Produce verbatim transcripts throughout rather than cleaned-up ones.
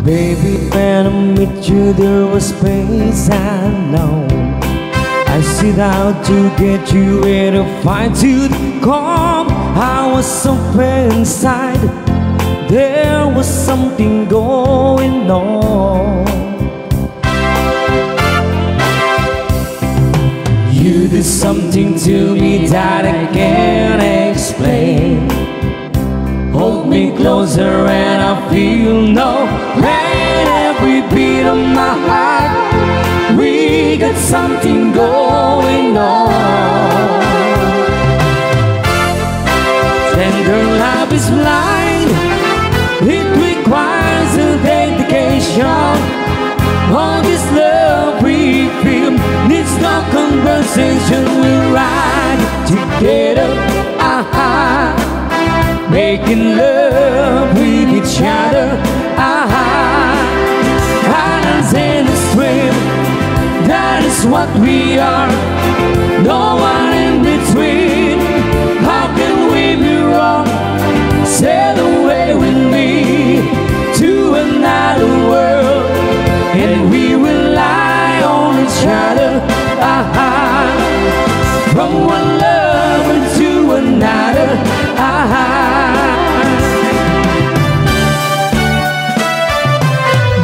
Baby, when I meet you, there was space unknown. I set out to get you where to find you to come. I was so inside. There was something going on. You do something to me that I can't explain. Hold me closer and I feel no pain. Every beat of my heart, we got something going on. Tender love is blind, it requires a dedication. All this love we feel needs no conversation. We ride together, aha, making love with each other, aha. Islands in the stream, that is what we are. No one in between. How can we be wrong? Sail away with me to another world, and we rely on each other, aha, from one lover to another, aha.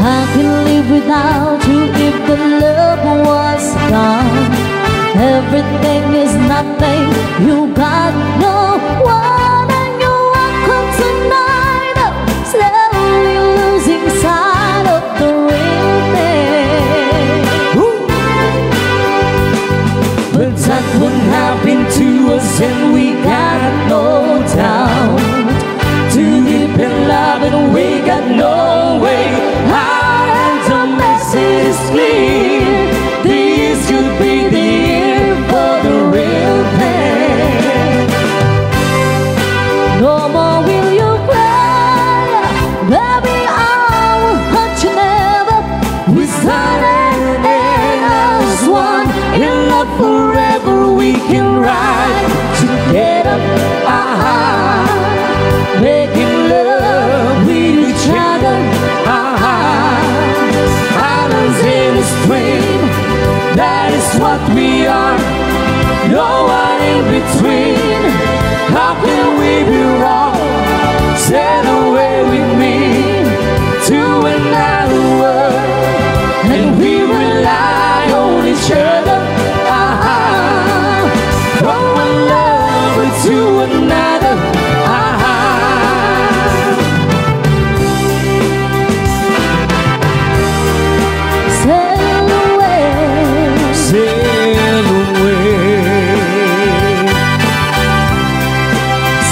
I can live without you if the love was gone. Everything is nothing. You got no one, and you walk on tonight, slowly losing sight of the real thing. But that wouldn't happen to us, and we got no doubt. Too deep in love, and we got no way out. And the message is clear. This could be the year for the real thing. No more will you cry, baby, I will hurt you never. We stand as one, in love forever we can ride together, aha, making love with each other, aha. Islands in the stream, that is what we are. No one in between. How can we be wrong? Sail away with me to another world, and we rely on each other, aha, from one lover to another, aha. Sail away. Sail away.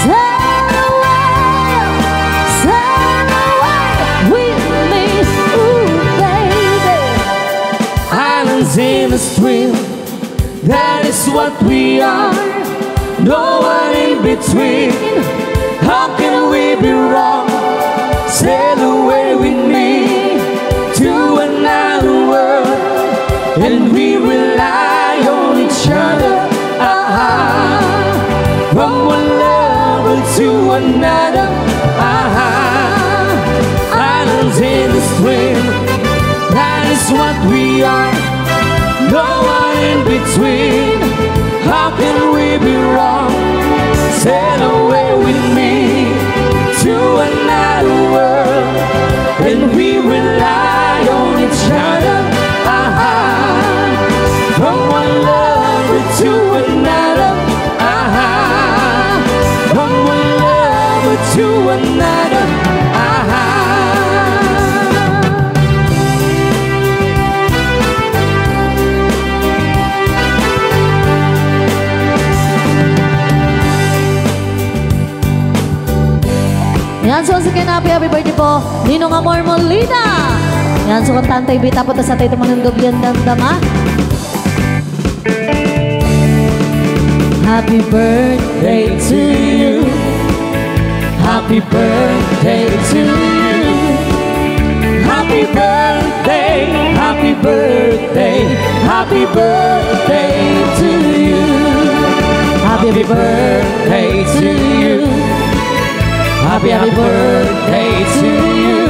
Sail away. Sail away with me, ooh, baby. Islands in the stream, that is what we are. No one in between. How can we be wrong? Sail away with me to another world, and we rely on each other, aha, from one lover to another, aha. Islands in the stream, that is what we are. No one in between. How can we be wrong? Sail away with me to another world, and we rely on each other, aha, from one lover to another, aha, from one lover to another, aha. Yan, so, sige na, happy, happy birthday po, Ninong Amor Molina. Yan, so, kantanta ibita po, ta sa tayo manundob yan, damdama. Happy birthday to you. Happy birthday to you. Happy birthday, happy birthday, happy birthday to you. Happy birthday to you. Happy, happy birthday to you.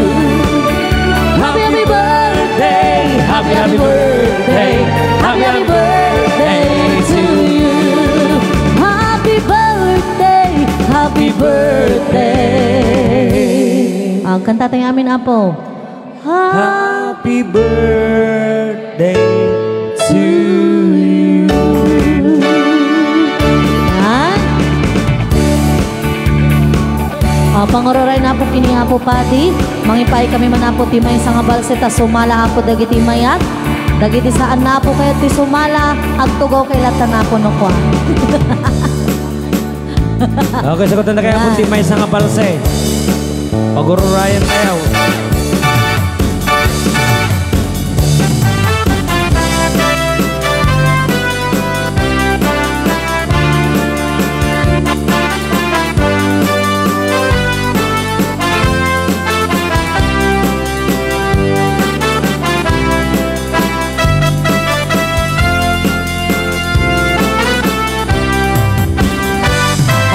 Happy, happy birthday, happy, happy birthday, happy, happy birthday to you. Happy birthday, happy birthday. Ah, kanta tayo amin, Apo. Happy birthday to you. Ha? Ah, pangururay na po kini Apo Pati. Mangipaay kami man, Apo, ti maysa nga balse ta sumala, Apo, dagiti mayat. Dagiti saan na, Apo, kayat ti sumala, agtugaw kay latta na, Apo, no kua. Okay, sagutan na kayo, Apo, ti maysa nga balse. Pagururayan tayo.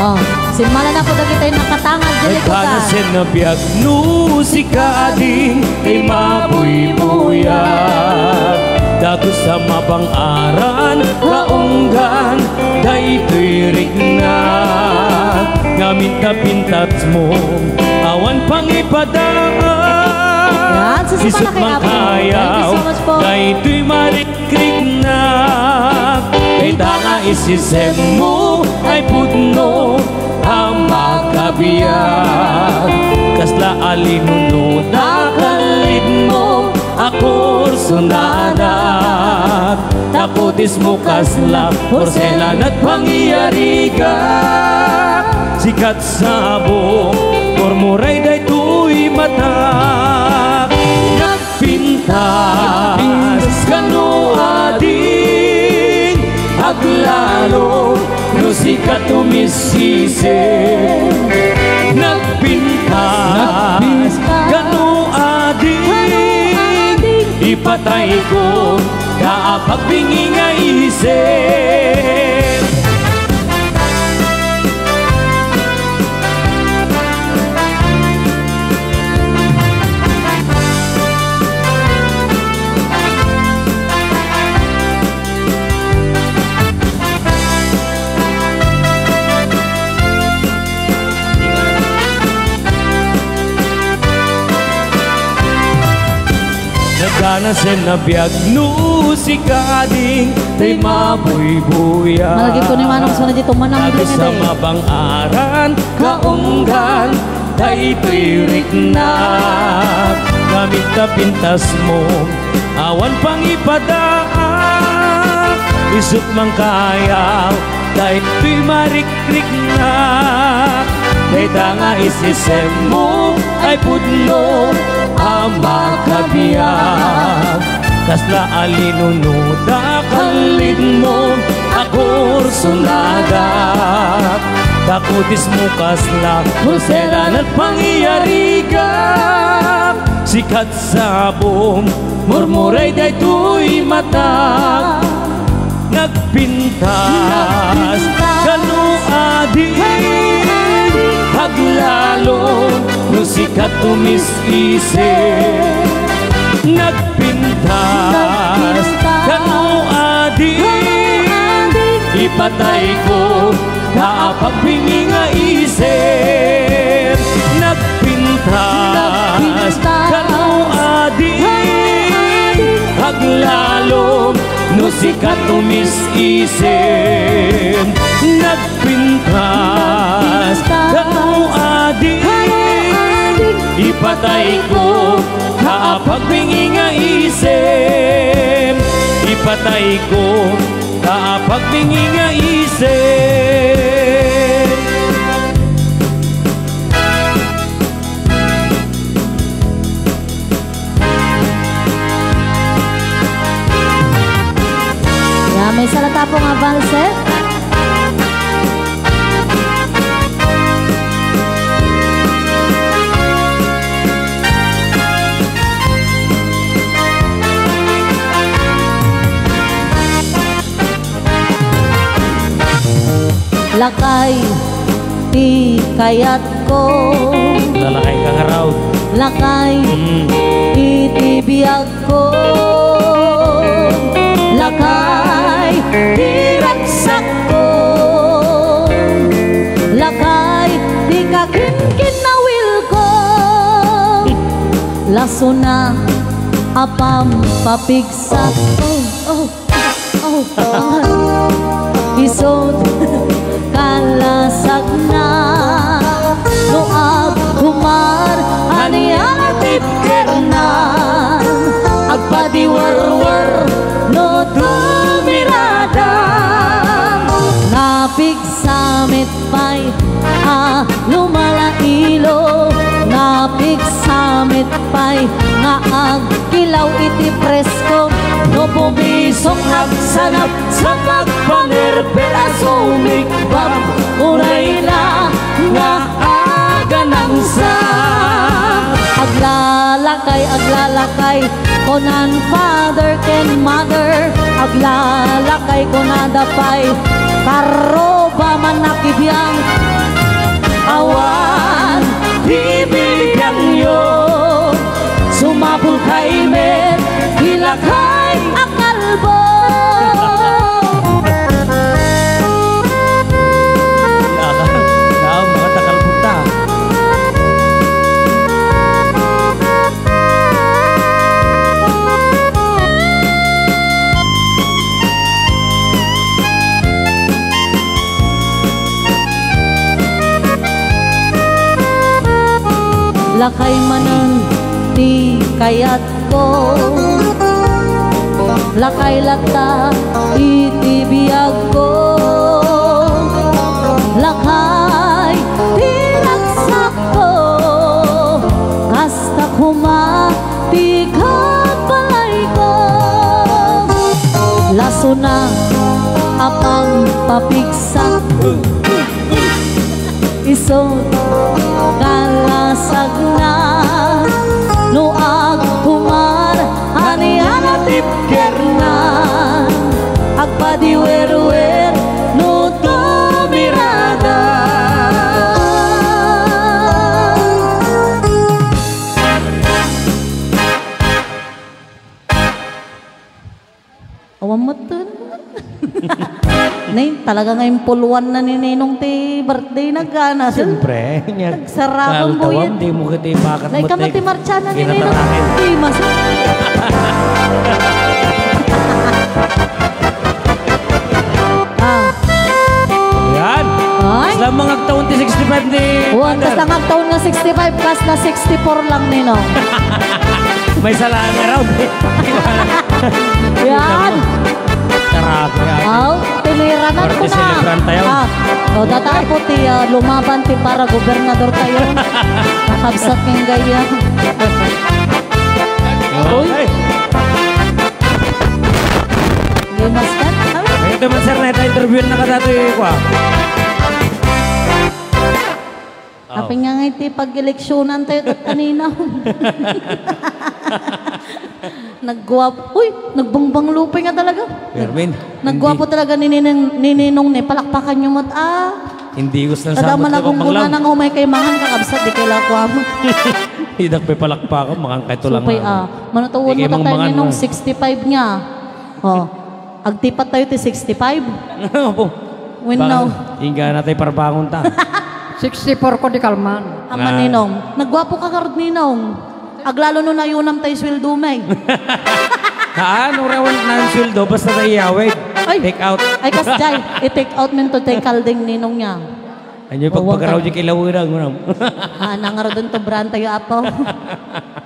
Oh, simmala na po dagiti nakatangad, dili ko ka. Kanasen a biag no sika ading ti mabuybuyag. Dagus a mabang-aran kaunggan daytoy riknak. Ngamin ta pintasmo, awan pangipadaak. Yan, sisipa na kay Apo. Thank you so much po. Daytoy mari- Kriknak, dayta nga isisemmo ay pudno a makabiag. Kasla a linunoda ken ritmo a kursonadak. Ta kutismo kasla porselana't pangiyarigak. Sikat sabong, murmuray daytoy matak. Pintas, kano ading aglalo no sika tumisisem. Nagpintas, kano ading ipatayko ta apagbingi nga isip. Naganasen a biag no sika ading tay mabuybuyag. Malagip ko ni Manong Suna dito, manang Agsa bumibay. Mabang-aran kaunggan daytoy riknak. Ngamit ta pintasmo, awan pangipadaak. Isut' man kayaw daytoy marikriknak. Dayta nga isisemmo ay pudno a makabiag. Kasla a linunoda ken ritmo a kursonadak. Ta kutismo kasla porselana't pangiyarigak. Sikat sabong, murmuray daytoy matak. Nagpintas, nagpintas, kano ading, kano ading, aglalo no sika tumis-isip. Nagpintas, nagpintas, kano ading, kano ading, ipatayko ta apagbingi nga isip. Nagpintas, nagpintas, kano ading, kano ading, aglalo no sika tumis-isip. Nagpintas, nagpintas, kano ading, kano ading, ipatayko ta apagbingi nga isip. Ipatayko ta apagbingi nga isip. Ya, maysa latta po nga valse. Lakay ti kayatko. Lalakay ka nga raw. Lakay Mm. iti biagko. Lakay ti ragsakko. Lakay ti kakinkinawilko. Lasuna a pampapigsa. Oh, oh. Oh, ah. Isut kalasagna, no agumar, ania ti tibkerna, agpadiwerwer, no tumirada, napigsa met pay a lumalailo, napigsa met pay nga agkilaw iti presko. No pumisok agsanap sa pagpanerper a sumikbam, unay la nga aganangsa. Aglalakay, aglalakay, kunan father ken mother, aglalakay kunada pay, karruba man nakibiang. Awan ti bibiangyo, sumapulkay met ti lakay a kalbo. Naka, naka, mga takalbunta. Lakay manen ti kayatko, lakay latta iti biagko, lakay ti ragsakko, kasta koma ti kabalayko. Lasuna a pampapigsa, isut kalasagna, no agkumar, ania ti tibkerna, agpadiwerwer, no tumirada. Awan metten. Nay, talaga nga impuluan na ni Ninong ti birthday na gana. Siyempre, niya. Nagsarakan Kaltawan, buyat. Di mo kiti bakat Nay, mo, kamat ti martsa na ni Ninong. Kinatarakin. Di mas. Ah. Yan. Ay. Basta mga agtaon ti sixty-five ni Wan, Father. Basta nga agtaon nga sixty-five, kas na sixty-four lang, Ninong. May salaan nga raw. Yan. Tara, yan. Aw, tiniranan ko Party na. Celebrant tayo. Ah, o, datapo ti, ah, lumaban ti para gobernador tayo. Nakabsat ng gaya. Uy. Okay. Limas ka? Ito man, sir, na ita-interview na ka dati, kwa. Aw. Apin nga nga iti pag-eleksyonan tayo ket kanina. Nagguap-, uy, nagbangbanglupi nga talaga. Fermin, Nagguapo hindi. Talaga ni Ninong, ni Ninong ni. Palakpakan nyo met, ah. Hindi gusto ng Kada sabot ka, managunggunan Panglaw. Ang umay kay mangan, kakabsat, di kay lakwamo. Idak pay palakpakan, mangan kay tulang Supay, nga. Ah. Mano to, Di kay wano ka tayo mangan, Ninong, ah. Sixty-five nga. Oh. Agtipat tayo ti sixty-five? Opo. When Baka now? Ingga na tayo parbangon ta. Sixty-four ko di kalman. Ama Ah. Ninong. Nagguapo ka karod, Ninong. Aglalo no nayunam tayo sweldo, may. Haan, urawan na ang sweldo, basta na iyawid. Ay. Take out. Ay, kasjay. I-take out men to, take kalding, Ninong niya. Anyo Wawa pagpagaraw ka. Di kailawiran, unam. Ah, nangarod ang tubraan tayo, apo.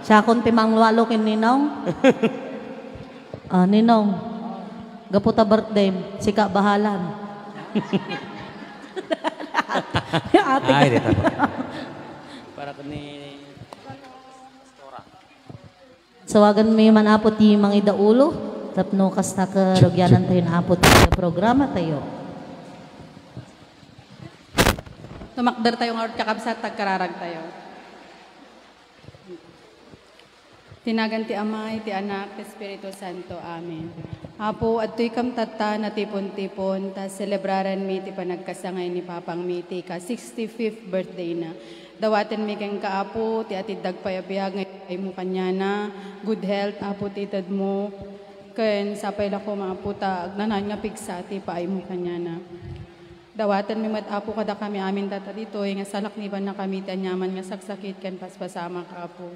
Siya akong timangwalo kin Ninong. Ah, Ninong, gapu ta birthday, sika bahalan. Ate. Ay, dito. Para ko ni Sawagan mi man, Apo, ti mangidaulo, tapno kasta, karugianan tayo na, Apo, ti programa tayo. Tumakder tayo nga kakabsat, tagkararag tayo. Ti nagan ti Ama, iti Anak, ti Espiritu Santo. Amen. Apo, adtoy kam tatta natipon-tipon, ta selebraranmi ti panagkasangay ni Papangmi ti ka sixty-fifth birthday na. Dawatenmi kenka, Apo, ti atiddag pay a biag nga ipaaymo kaniana. Good health, Apo, ti itedmo. Ken sapay la koma, Apo, ta agnanayon nga pigsa ti ipaaymo kaniana. Dawatenmi met, Apo, kadakami amin tatta ditoy nga salaknibannakami ti aniaman nga saksakit ken paspasamak, Apo.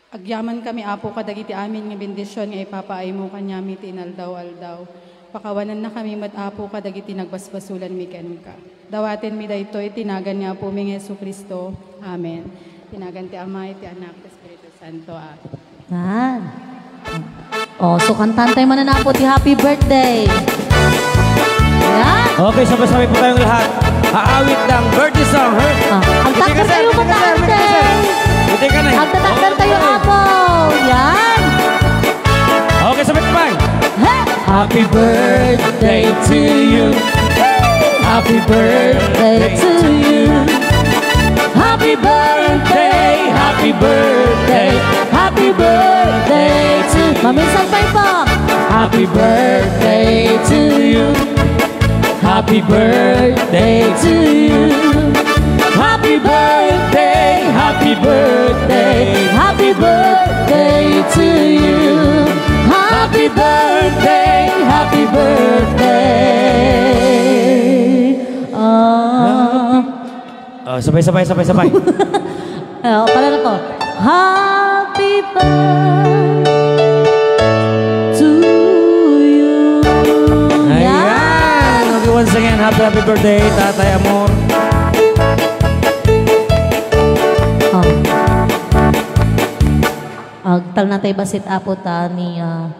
Agyamankami, Apo, kadagiti amin nga bendision nga ipapaaymo kaniami ti inaldaw-aldaw. Pakawanannakami met, Apo, kadagiti nagbasbasolanmi kenka. Dawatenmi daytoy iti nagan ni Apomi nga Jesu-Cristo. Amen. Iti nagan ti Ama, iti Anak, iti Espiritu Santo. Amen. Yan. O, so kantaentayo manen, Apo, ti happy birthday. Yan. Okay, sabay-sabay po tayong lahat. Aawit ng birthday song, ha? Ah, agtakder kayo, sir, matante. Agtakder kayo, Apo. Yan. Okay, sabay-sabay. Hey! Happy birthday to you. Happy birthday to you. Happy birthday, happy birthday, happy birthday to you. Maminsan pa po. Happy birthday to you. Happy birthday to you. Happy birthday, happy birthday, happy birthday to you. Happy birthday, happy birthday. Ah. Oh, sabay-sabay, sabay-sabay. Oh, para na po. Happy birthday to you. Ayan. Yan. Okay, once again, happy, happy birthday, Tatay Amor. Oh. Agtalna tay bassit, Apo, ta ni, ah,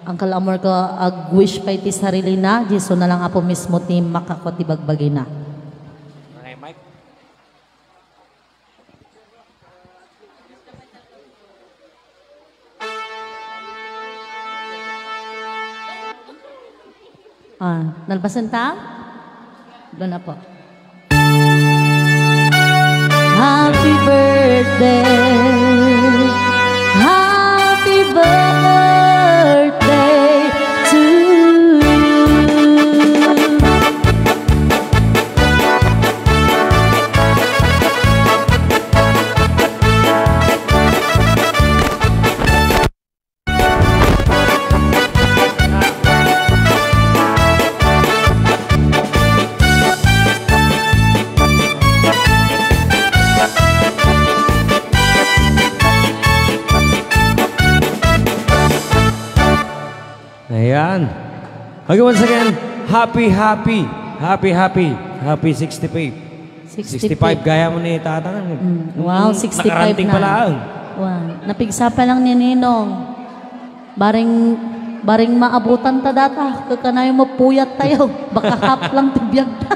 Uncle Amor ko, ag-wish pay ti sarilina, Jesu na lang, Apo, mismo ti makakua ti bagbagina. Okay, Mike. Ah, nalpasen ta? Doon na po. Happy birthday. Happy birthday to you. Ayan. Okay, once again, happy, happy, happy, happy, happy sixty-five. Sixty-five. Sixty-five, gaya mo ni Tata. Mm, wow, sixty-five nakaranting na. Pala, ah. Wow. Napigsa pa lang ni Ninong. Baring, baring maabutan ta data. Kakanayo mapuyat tayo. Baka half lang ti biag ta.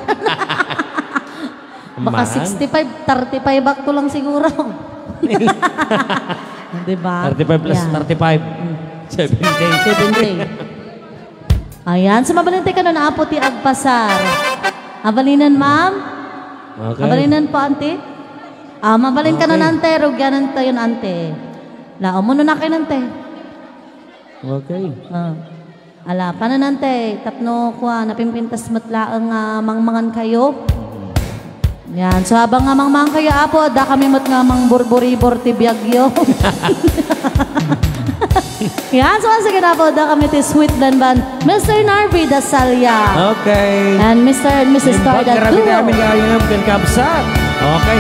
Baka sixty-five, thirty-five ako lang siguro. Di ba? Thirty-five plus thirty-five. Mm. Seventy. Seventy. Ayan. So, mabalin tayo kanon, Apo, ti agpasar. Mabalinen, ma'am? Okay. Mabalinen po, ante? Ah, mabalin kanon, ante. Rugianan tayo, ante. La, umuno na kayo, ante. Okay. Ah. Ala, pananante, tapno kua, napimpintas met laeng nga mangmangan kayo. Yan. So, habang nga mangmangan kayo, Apo, adda kami met nga mangburburibor ti biagyo. Yan. So, once again, Apo, adda kami ti Sweet Band Band, Mister Narvi Dasalia. Okay. And Mister and Missus Imbag Torda nga rabi Duo. Namin nga ayun, ken kabsat. Okay.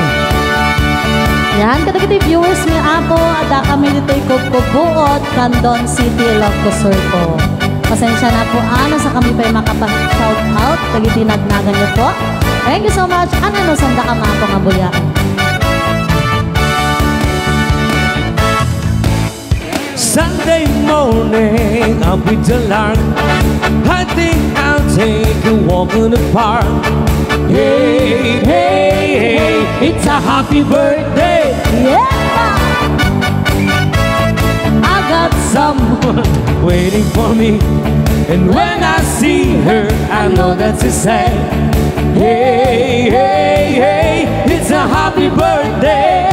Yan, kadagiti viewers mi, Apo, adda kami ditoy Kubkubbuot, Candon City, Ilocos Sur po. Pasensya na po, ano, sa kami pa'y makapa-shout out, dagiti nagnagan niyo po. Thank you so much. Ano, no, sanda ka, Apo, nga buya? Sunday morning, I'm with the lark. I think I'll take a walk in the park. Hey, hey, hey, it's a happy birthday. Yeah! I got someone waiting for me. And when I see her, I know that she said, hey, hey, hey, it's a happy birthday.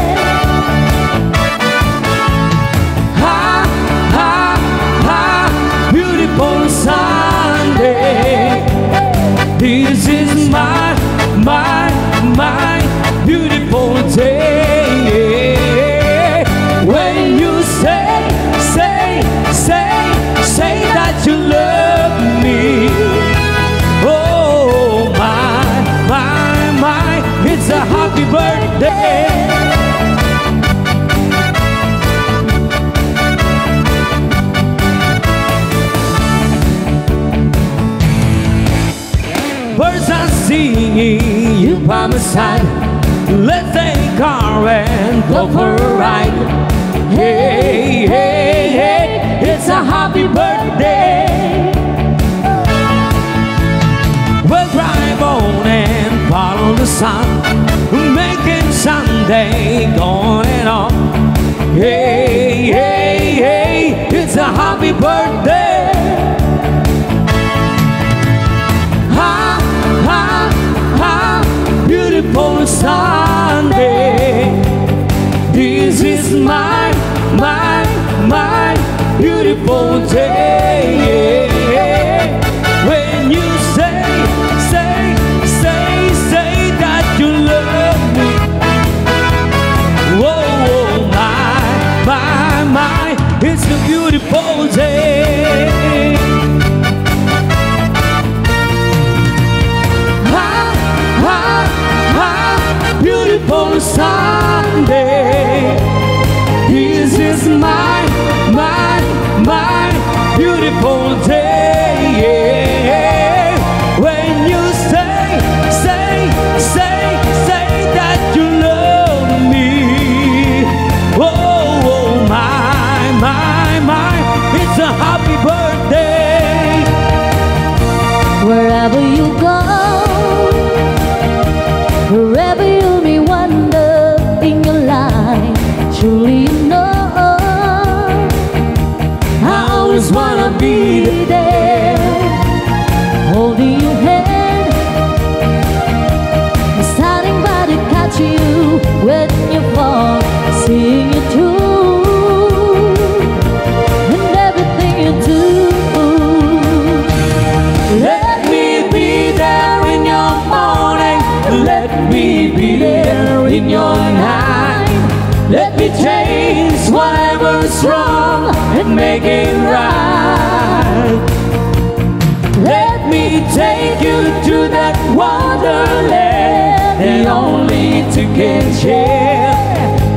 You by my side. Let's take a car and go for a ride. Hey, hey, hey, it's a happy birthday. We'll drive on and follow the sun, making Sunday going on. Hey, hey, hey, it's a happy birthday. Ha, ha, ha, beautiful Sunday. This is my, my, my beautiful day. When you say, say, say, say that you love me. Whoa, whoa, my, my, my, it's a beautiful day. Ha, ha, ha, beautiful Sunday. This is my, my, my beautiful day. When you say, say, say, say that you love me. Oh, oh, my, my, my, it's a happy birthday. Wherever you go, wherever you may wander in your life, truly you know I always wanna be there, holding your hand, standing by to catch you when you fall, seeing you through in everything you do. Let me be there in your morning. Let me be there in your night. Let me change whatever's wrong and make it right. Let me take you to that wonderland that only two can share.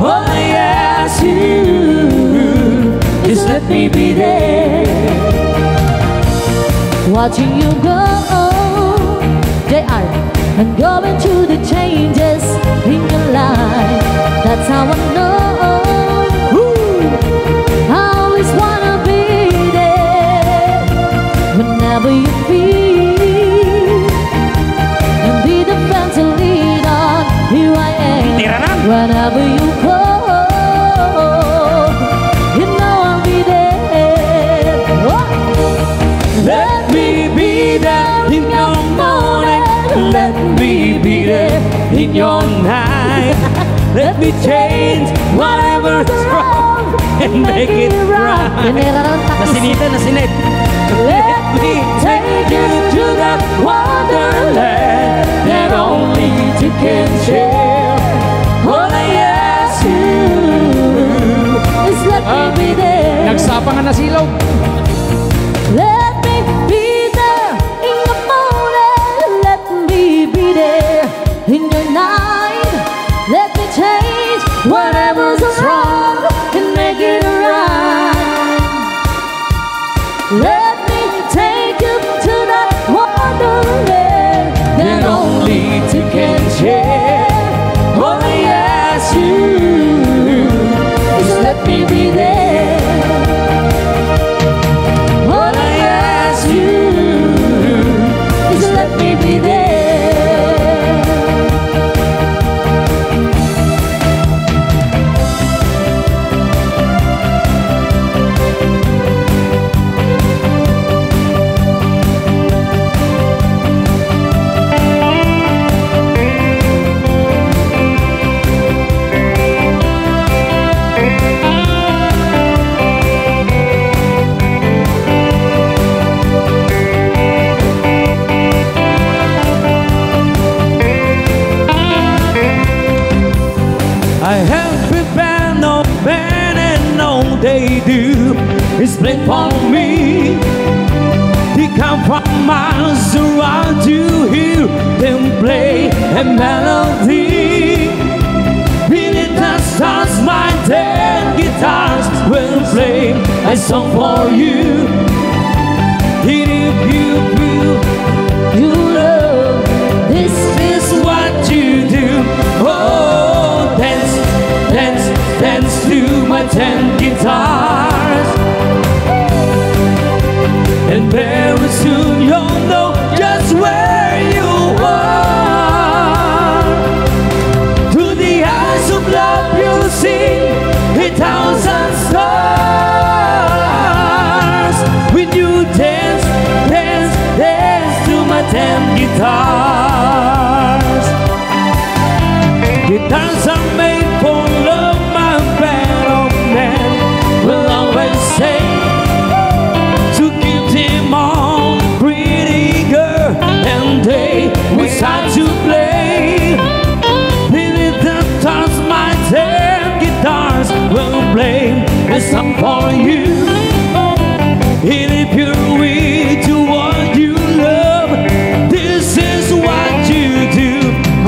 All I ask you is let me be there. Watching you grow, J R, and going through the changes in your life. That's how I know. Woo! I always wanna be there whenever you feel, and be the friend to lean on. Here I am. Tiranan. Whenever you call, you know I'll be there. Oh! Let me be there in your morning. Let me be there in your night. Let me change whatever's wrong and make it right. Nasinitan, nasinit. Let me take you to that wonderland that only two can share. All I ask you is let me be there. Nagsapa nga nasilog. Let me be there in the morning. Let me be there in your night. Let me change whatever's wrong and make it right. Let me take you to that wonderland that only two can share. All I ask you is let me be there. All I ask you is let me be there. I have prepared no man and all they do is blame for me. They come from miles around to hear them play a melody. Billy Dust, my ten guitars will play a song for you. If you feel you love, this is Ten guitars, and very soon you'll know just where you are. Through the eyes of love, you'll see a thousand stars. When you dance, dance, dance to my ten guitars. Guitars are made for love, my friend, old men will always say, to give them all pretty girl, and they will start to play. Believe the stars, my ten guitars will play a song for you. And if you're with to what you love, this is what you do.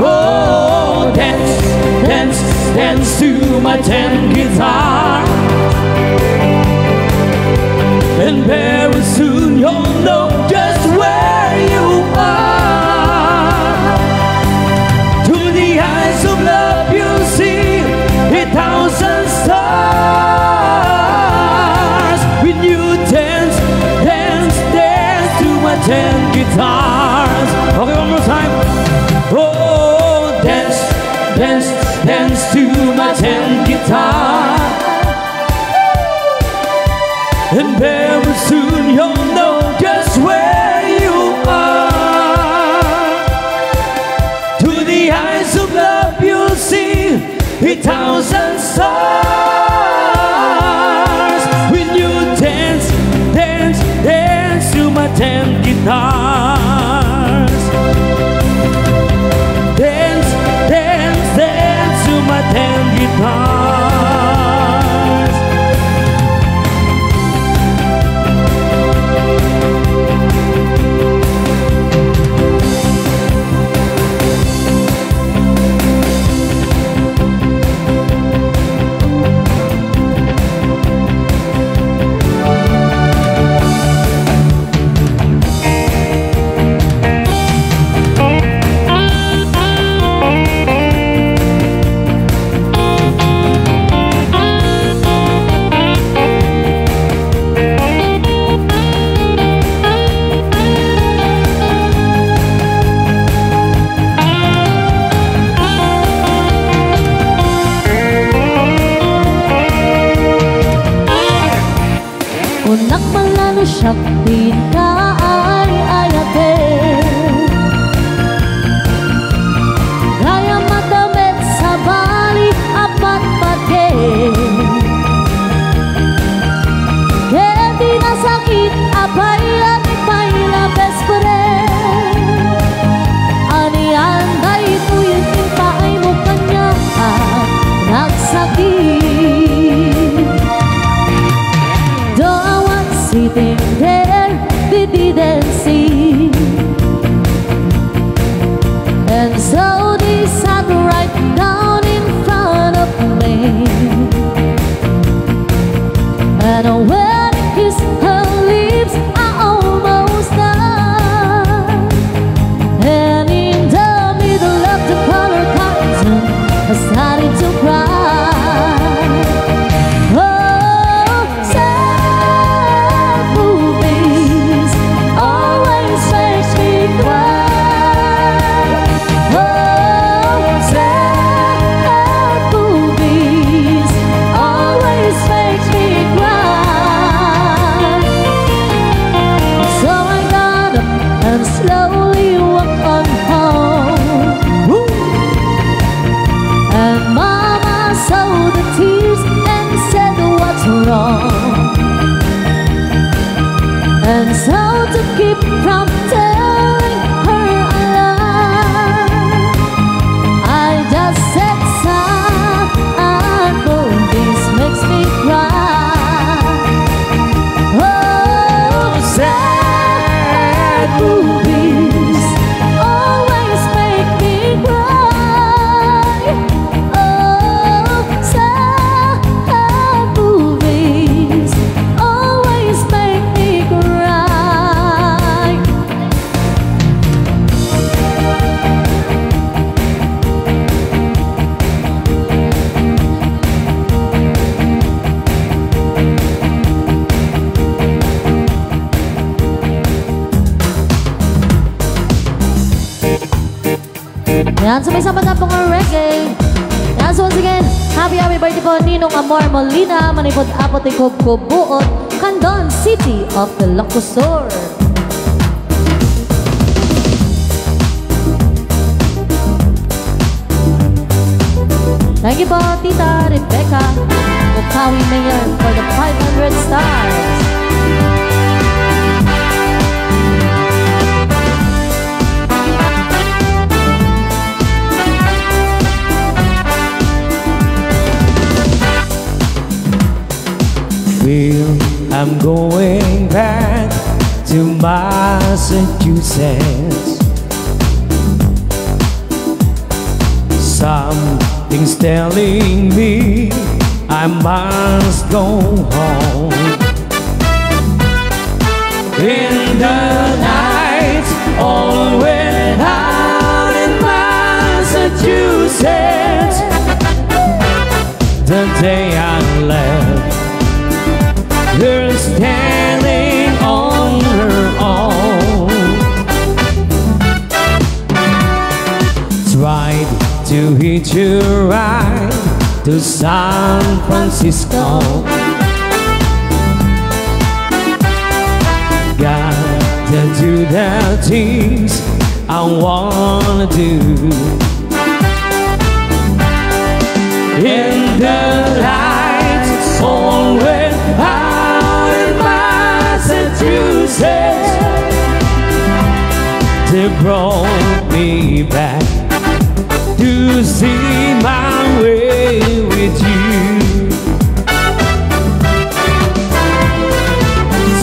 Oh, dance, dance, dance to my ten guitar. And very soon you'll know just where you are. Through the eyes of love, you'll see a thousand stars. When you dance, dance, dance to my ten guitars. Okay, one more time. Oh, dance, dance, dance to my ten guitar. And very soon you'll know just where you are. Through the eyes of love, you'll see a thousand stars. When you dance, dance, dance to my ten guitars. Dance, dance, dance to my ten guitars. Kunak man la no siak ti inkaay-ayaten. Gayam a met sabali a patpatgen. Ket ti nasakit a pay a ni pay la best friend. Anian daytoy ti impaaymo kaniak a nagsakit. Though I was sitting there, they didn't see. And so they sat right down in front of me. And when he kissed her lips, I almost died. And in the middle of the color carton, I started to cry. Oh, sad movies always makes me cry. Oh, sad movies always makes me cry. So I got up and slowly walked on home. Woo! And Mama saw the tears and said, "What's wrong?" And so to keep from telling her a lie, I just said, "Sad movies makes me cry." Oh, sad movies always make me cry. Oh, sad movies always make me cry. Yan, so may sabagap nga reggae. Yan, so once again, happy, happy birthday po, Ninong Amor Molina, manipod apo ti Kubkubuot, Candon City of Ilocos Sur. Thank you po, Tita Rebecca, Bukawi Mayor, for the five hundred stars. Well, I'm going back to Massachusetts. Something's telling me I must go home. In the night, all went out in Massachusetts. The day I left, you're standing on your own. Tried to hitch a ride to San Francisco. Got to do the things I wanna do. In the lights, all went out in Massachusetts. They brought me back to see my way with you.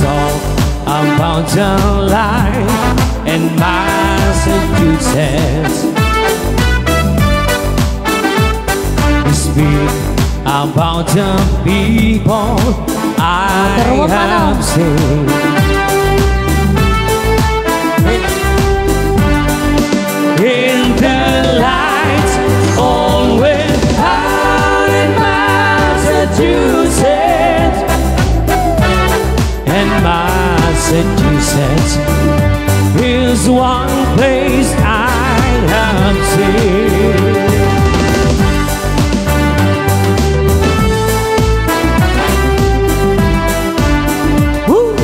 Talk about the life in Massachusetts. Speak about the people I have seen. In the lights, all went out in Massachusetts. And Massachusetts is one place I have seen. Woo!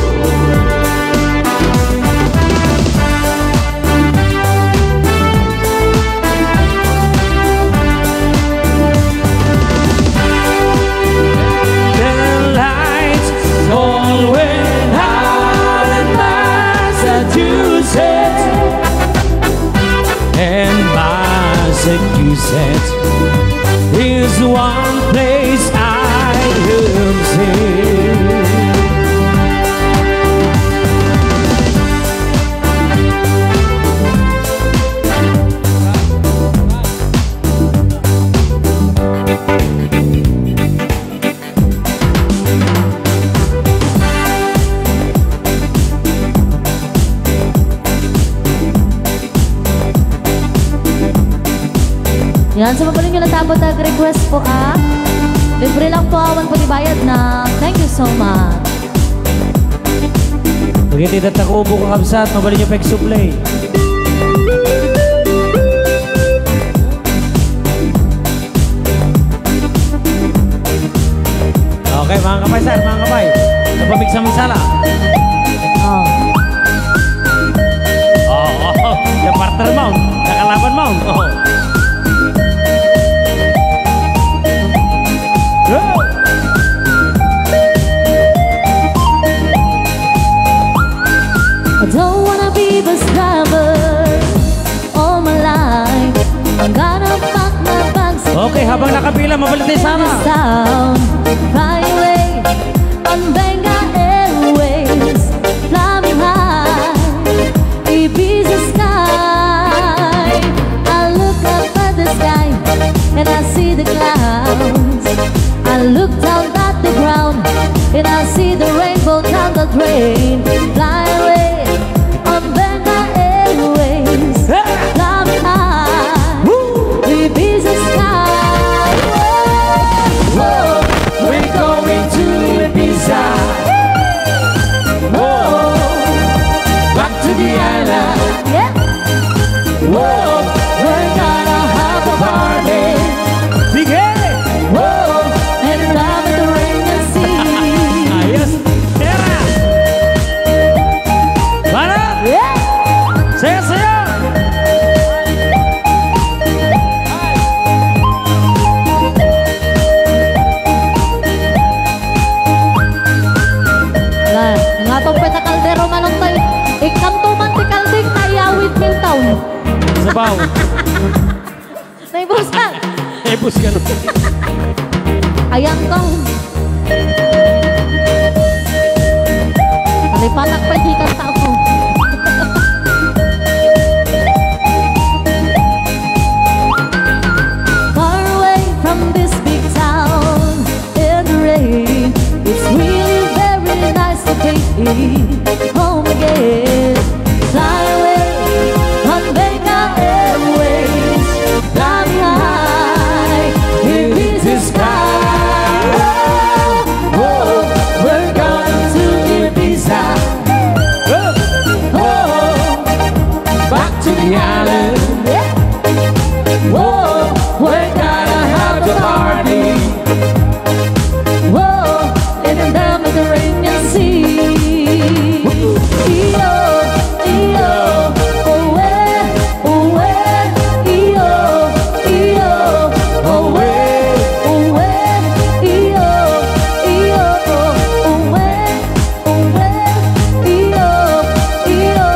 The lights all went out in Massachusetts, and Massachusetts is one place I have seen. Yan, so mabalin nyo lang tapos nag-request po, ah. Libre lang po, awan po di bayad na. Thank you so much. Pagiti data ko ubo kakabsat, mabalin nyo pa iksublay. Okay, mga kapay, sir, mga kapay. Napamigsa-migsa la. Oh. Oh, oh, oh. The partner mo, kakalaban mo. Oh. Go! I don't wanna be bus driver all my life. I'm gonna pack my bags. Okay, habang nakapila, mabalita sana. Sound, fly away on Benga Airways, fly me high, Ibiza sky. I look up at the sky and I see the clouds. I look down at the ground and I see the rainbow down the drain. Fly away on Benga Airways. Hey! Fly me high. Woo! Ibiza sky. Whoa, whoa. We're going to Ibiza. Ayan ko. Nalipatak pa di kanta ko. Far away from this big town in the rain, it's really very nice to be home again. Fly away on Benga Airways, fly me high in the sky. Oh, we're going to Ibiza. Oh, back to the island. Yeah. Oh, we're gonna have a party. Whoa, in the Mediterranean Sea. Iyo, iyo, owe, owe, iyo, iyo, owe, owe, iyo, iyo, owe, owe, iyo, iyo,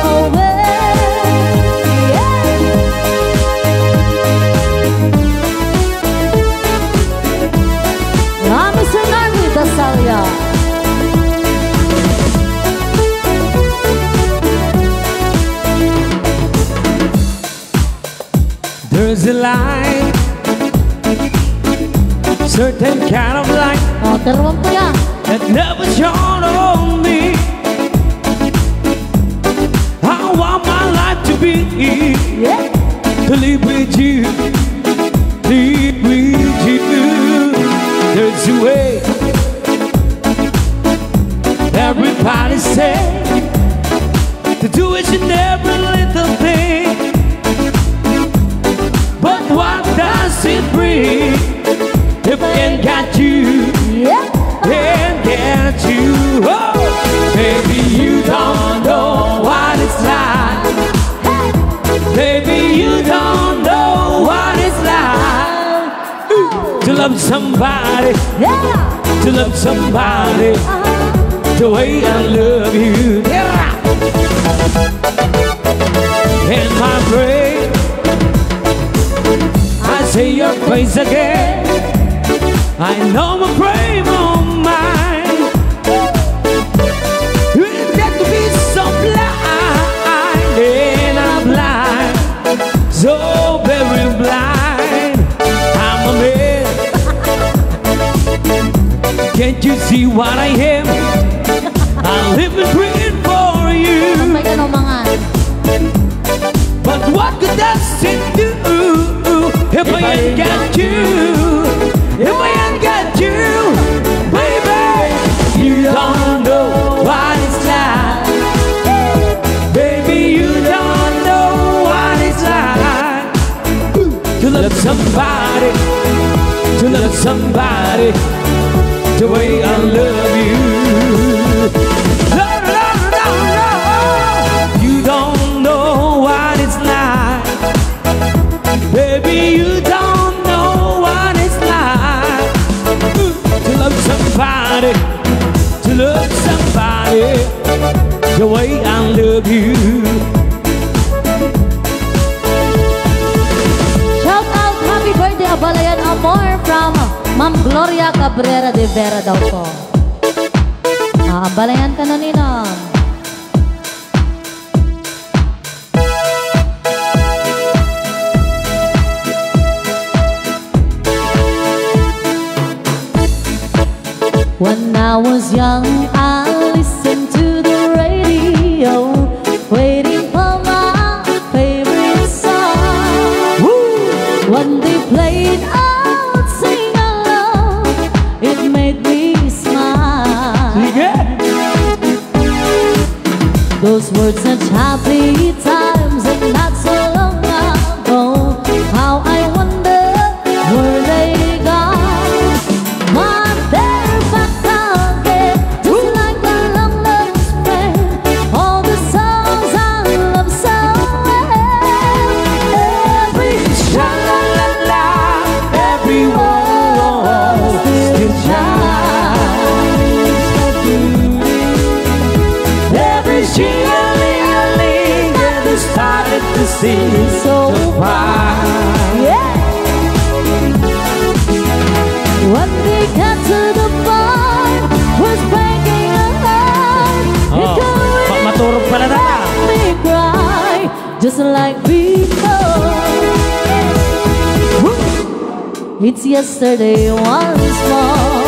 owe. Yeah. Nga, Mister Narvi Dasalia. There's a light, certain kind of light. Oh, teruan po yan. That never shone on me. I want my life to be, yeah, to live with you, live with you. There's a way. Everybody say to do each and every little thing. But what does it bring if I ain't got you? Yeah. Ain't got you. Oh, baby, you don't know what it's like. Hey. Baby, you don't know what it's like to love somebody. Yeah. To love somebody, uh-huh, the way I love you. Yeah. And my prayer, I see your face again. I know my prayer, oh my. You got to be so blind, and I'm blind, so very blind. I'm a man. Can't you see what I am? I live and breathe for you. Sabay ka naman. But what good does it do if I ain't got you? If I ain't got you, baby, you don't know what it's like. Baby, you don't know what it's like to love somebody, to love somebody the way I love you. No, no, no, no, no. You don't know what it's like. Baby, you don't know what it's like to love somebody, to love somebody the way I love you. Shout out, happy birthday, Abalayan Amor from Ma'am Gloria Cabrera de Vera daw po. Ah, Abalayan ka na, Ninang. When I was young, I listened to the radio, waiting for my favorite song. Woo! When they played out Sing Along, it made me smile. Sige! Those were such happy times and not so long ago. How I wonder where they gone. But they're back again, just like a long lost friend. All the songs I love so well. Every sha-la-la-la, every whoa, whoa, whoa, still shines. Every shing-a-ling-a-ling, and they started to sing so fine. Yeah. When we got to the part was breaking her heart, oh, it couldn't ma-, maturog pala na. Make me cry just like before. Woo! It's yesterday once more.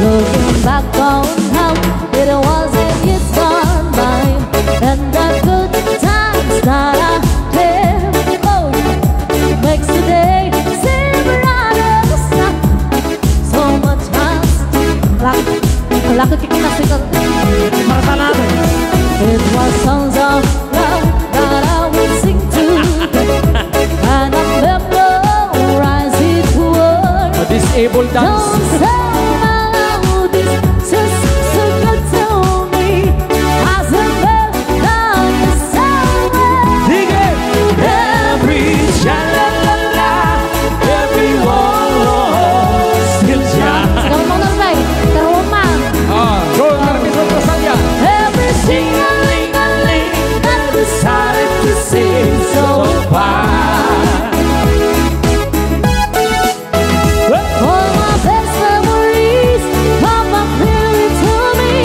Looking back on how it was and it's gone by, and the good times that I live, oh, makes today seem rather sad. So much has lak-, lakad ka kita, sikat. Marasa natin. It was songs of love that I would sing to, and I memorize each word. A disabled dance. Don't say now this, just so good to me. As a bird, now you say. Sige! Every sha-la-la-la, every wallow still shine. Ikaw mo, Norbay. Karuman. Ah, go, Carmen Rosalia. Every single ling-a-ling that we started to sing so far. All my best memories come back clearly to me.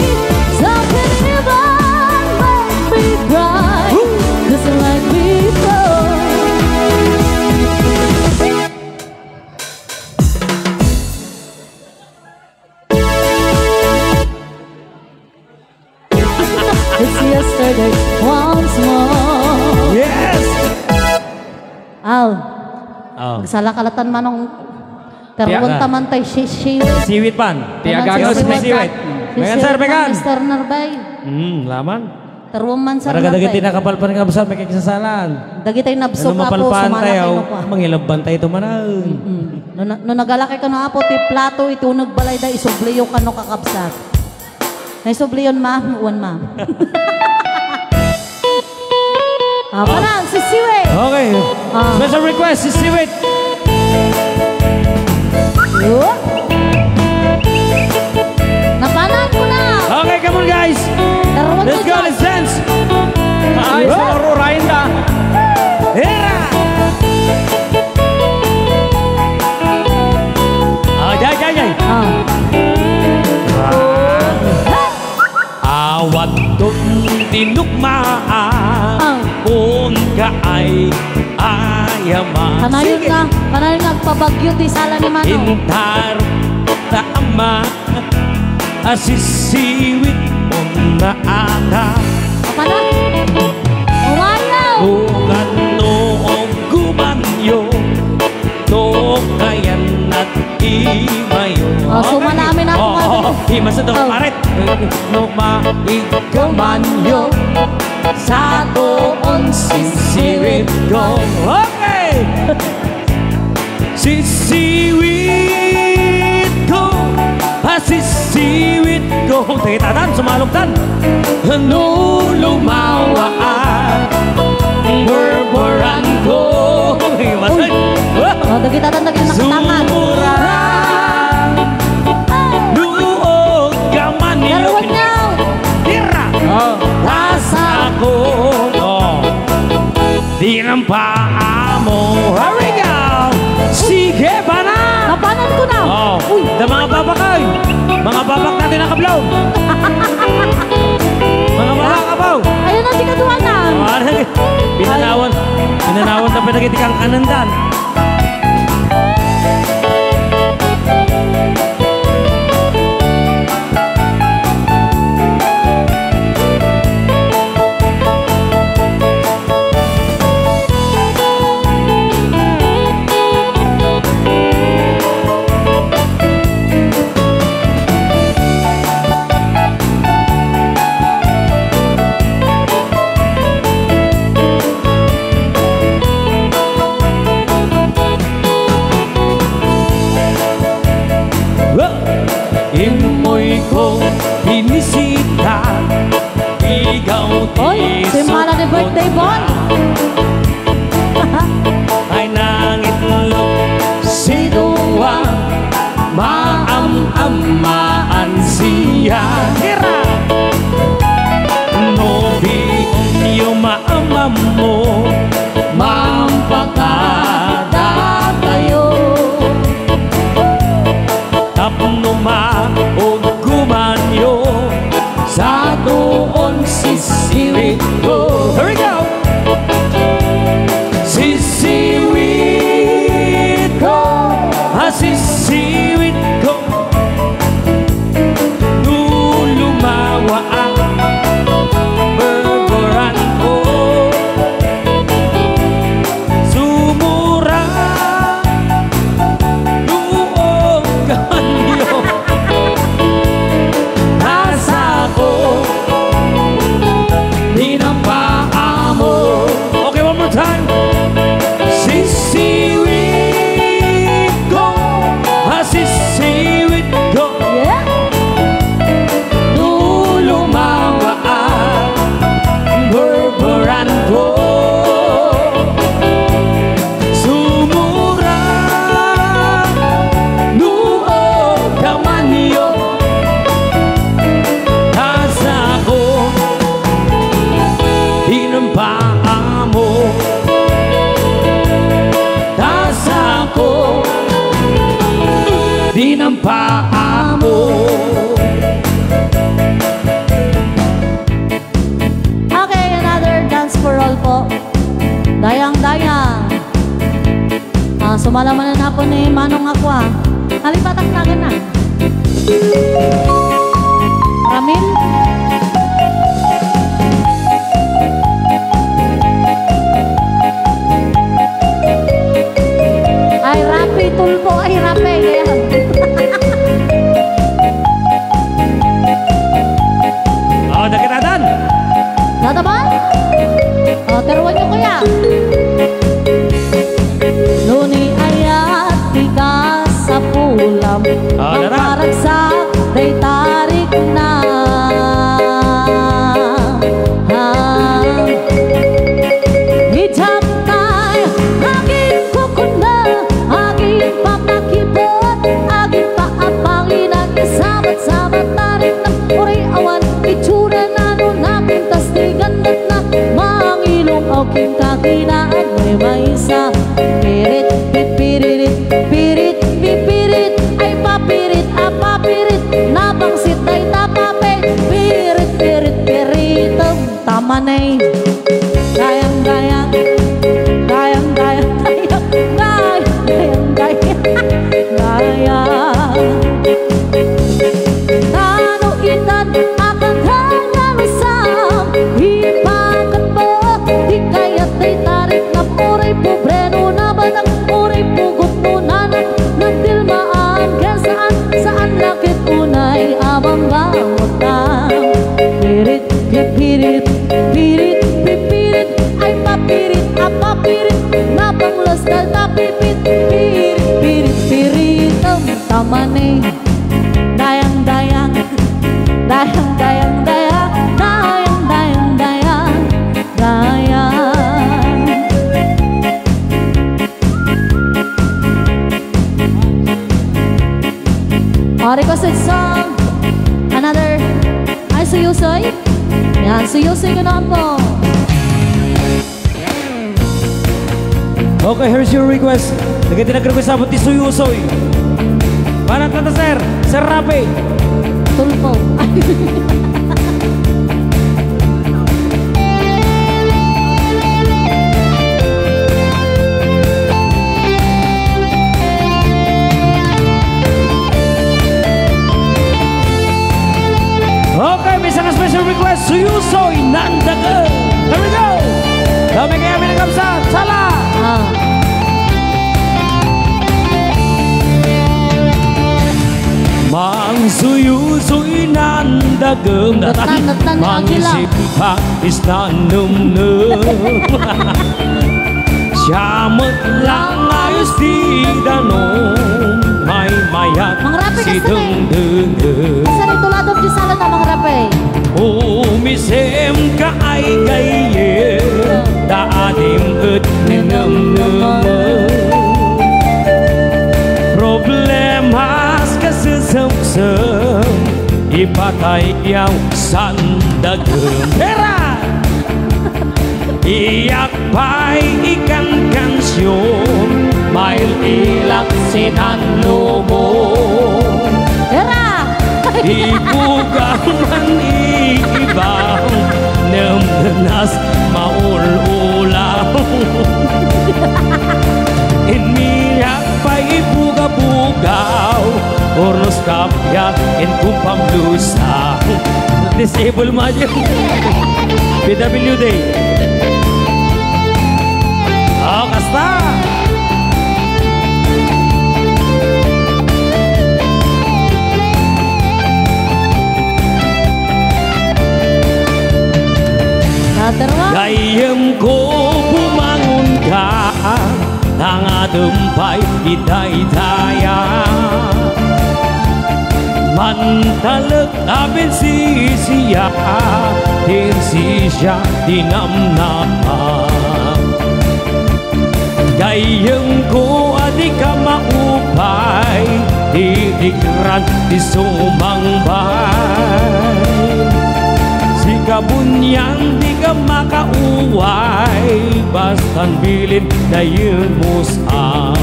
Something even make me cry, just like before. It's yesterday once more. Yes! Al, oh, magsala ka latan, Manong. Pero tiyaga. Unta man tay si-, siwit. Siwit pan. Tiyaga ka si siwit. Megan, sir, Megan. Mister Narbay. Hmm, laman. Taruan man, sir, Narbay. Para kadagiti nakapalpan nga absent, may kakisasaan. Dagiti nabsok, ano, Apo, mapalpan sumala tayo, kayo, Apo. Mangilabban tayo ito, manang. Mm-mm. No, na-, no nagalakay ka na, Apo, ti plato, iti uneg balay da, isubliyo ka no kakabsat. Naisubliyon, ma? Uwan, ma. Ah, parang, si Siwit. Okay. Ah. Special request, si Siwit. Oh. Napanan ko na. Okay, come on, guys. Let's go, let's dance. Ay, oh, sa Rurayan da. Hira! Ah, jay, jay, jay. Ah. Ah. Awaton ti nukmaan, ah, unka ay ayaman. Kanayon. Sige. Nga, kanayon nga agpabagyo ti sala ni Manong. Intar ta ama, asisiwit on nga ata. Apa na? Umayaw! Ungan no gumanyo, no kayan at imayo. Oh, sumala amin ako. Oh, oh, oh. Imas ito, oh. Aret. No maigkamanyo, sa toon sisiwit ko. Okay! Sisiwit ko, ah, sisiwit ko. Dagiti atan, sumalogtan. No lumawaat, burburan ko. Iwasan. Uy. Oh, dagiti atan, dagiti nakatangan. Sumuran. Luog ka man. Naruwag niyo. Tira. Oh. Tasa ko. Oh. Di nang paamo. Here we go! Sige, bana! Napanan ko na. Oh. Uy. Da mga babak, ay. Mga babak natin nakablog. Mga babak, abaw. Ayun na, di kaduanan. Ah, pinanawan. Pinanawan na pinagiti kang anandan. Immoy ko binisita, ikaw ti... Oy, simana ni birthday boy. Ay nangitlog si Duwa, maam-amaan siya. Tira! No biyon yo maam-ammo, mampakada tayo. paamo. Okay, another dance for all po. Dayang-dayang. Ah, sumala manen po ni Manong Aqua. Nalipatak na agad na. Ramil? Ay, Rapi Tulfo. Ay, Rapi. Ayan. Oh, nakitadan. Nataban? O, tiruan niyo, kuya. Nuni ayat ti kasapulam, ah, dara. Mangkaragsak, dayta rikna. Ah. Idiay agin kukuna, agin papakipot, agin paapanginan, isabat-sabat ta rikna, uray awan itsura na no napintas ti gannatna, mangilong-aw kenka kinaan maymaysa. Pirit, pipiririt, pirit, pipirit, ay papirit a papirit, napangsit dayta papel, pirit, pirit, piritem. Tamanay. Dayang, dayang. Dayang, dayang, dayang. Dayang, dayang, dayang. Dayang. Tano itan a kanta nga nasam, ipakatbo, di kayat dayta rikna, uray pobre no nabadak, uray pugot no nanak, nagdilmaan ken saan, saan la ket unay a mangbangotan. Pirit, pipirit, pirit, pipirit, ay papirit a papirit, napanglastal ta pipit, pirit, pirit, piritem ta mani. Dayang, dayang, dayang, dayang, dayang, dayang, dayang, dayang, dayang. Oh, requested song. Another. Ay, suyusoy. Yan, suyusoy ko naman po. Okay, here's your request. Dagiti nag-request sa ti suyusoy. Para tata, sir. Sir Rapi. Tulfo. Okay, may isang special request. Suyusoy, Nandagen. Here we go. Dami kaya may nagkabsat. Sala. Ah. Mangsuyusoy, Nandagen. Natnan, natnan, Angela. Mangisipa, isnan, nemnem. Siya met lang ayos ti danum, maymayat. Mangrape ka sa sidengdengem. Sa rin tuladom di sala na mangrape. Umisem ka ay gayyem, ta adim et ninemnemen. Problemas ka sesemsem, ipatay yaw sandagem. Hera! Iyak pay ikankansion, mail-ilak sinannumo. Hera! Ibugaw man ikibaw, nemnenas maul-ulaw. Inmiyak pay ibugabugaw, urnos kapya, inkumpam lusa. Disable man yun. P W D. Oh, kasta. Naterwa. Gayyem ko bumangon ka, nangadem pay idaydaya. Mantalek a pinsisiya, pinsisiya ti namnama. Gayyem ko a dika maupay, ti dikran ti sumangbay. Sika bunian dika makauway, bastan bilin dayem mus-aw.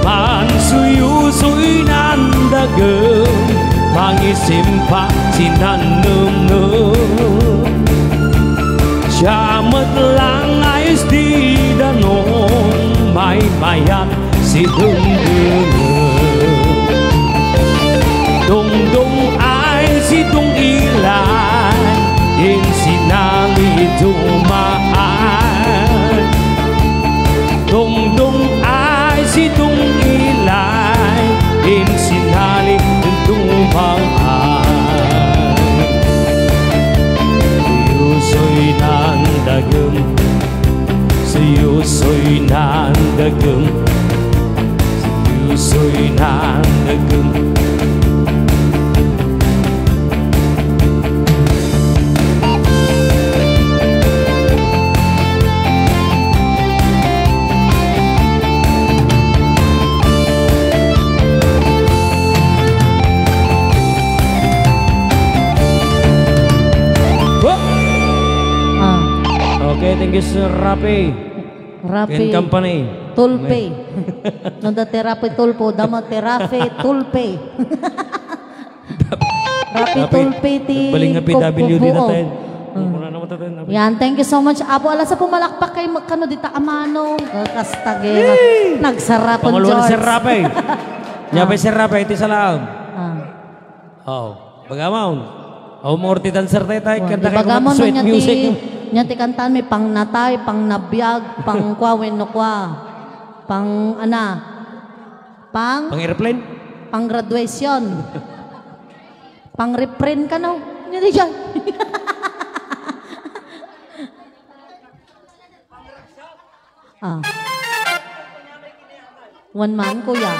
Pansuyo Gem, mangisimpa sinannemnem. Siya met lang nga isdi danum, maymayat si Dungdung. Dungdung ay si Dung Ilay, insinali dumaan. Dungdung ay si Dung Ilay, insinali dumaan. Yusoy nan dagem, suyusoy nan dagem, suyusoy nan dagem. Ah. Okay, thank you, Sir Rafi. Rafi Ken Company. Tulpe. No da ti Rafi Tulpo, dama ti Rafi Tulpe. Rafi Tulpe ti baling nga P W D kukubuo. Yan, thank you so much, Apo. Ala sa pumalakpak kay magkano dita amano. Kasta gay. Yay! Nagsarapon, Panguluan ni Sir George. Rafi. Nya pa, Sir Rafi, iti salaam. Ah. Oh, bagamon. Aw, more ti dancer tayo, tayo. Wan, kanta di kayo bagamon, sweet nya ti, music. Nya ti kantan mi, pang natay, pang nabiag, pang kwa, wenno kwa. Pang, ana, pang, pang airplane? Pang graduation. Pang refrain ka, no? Nya di dyan. Ah. Wan man, kuya.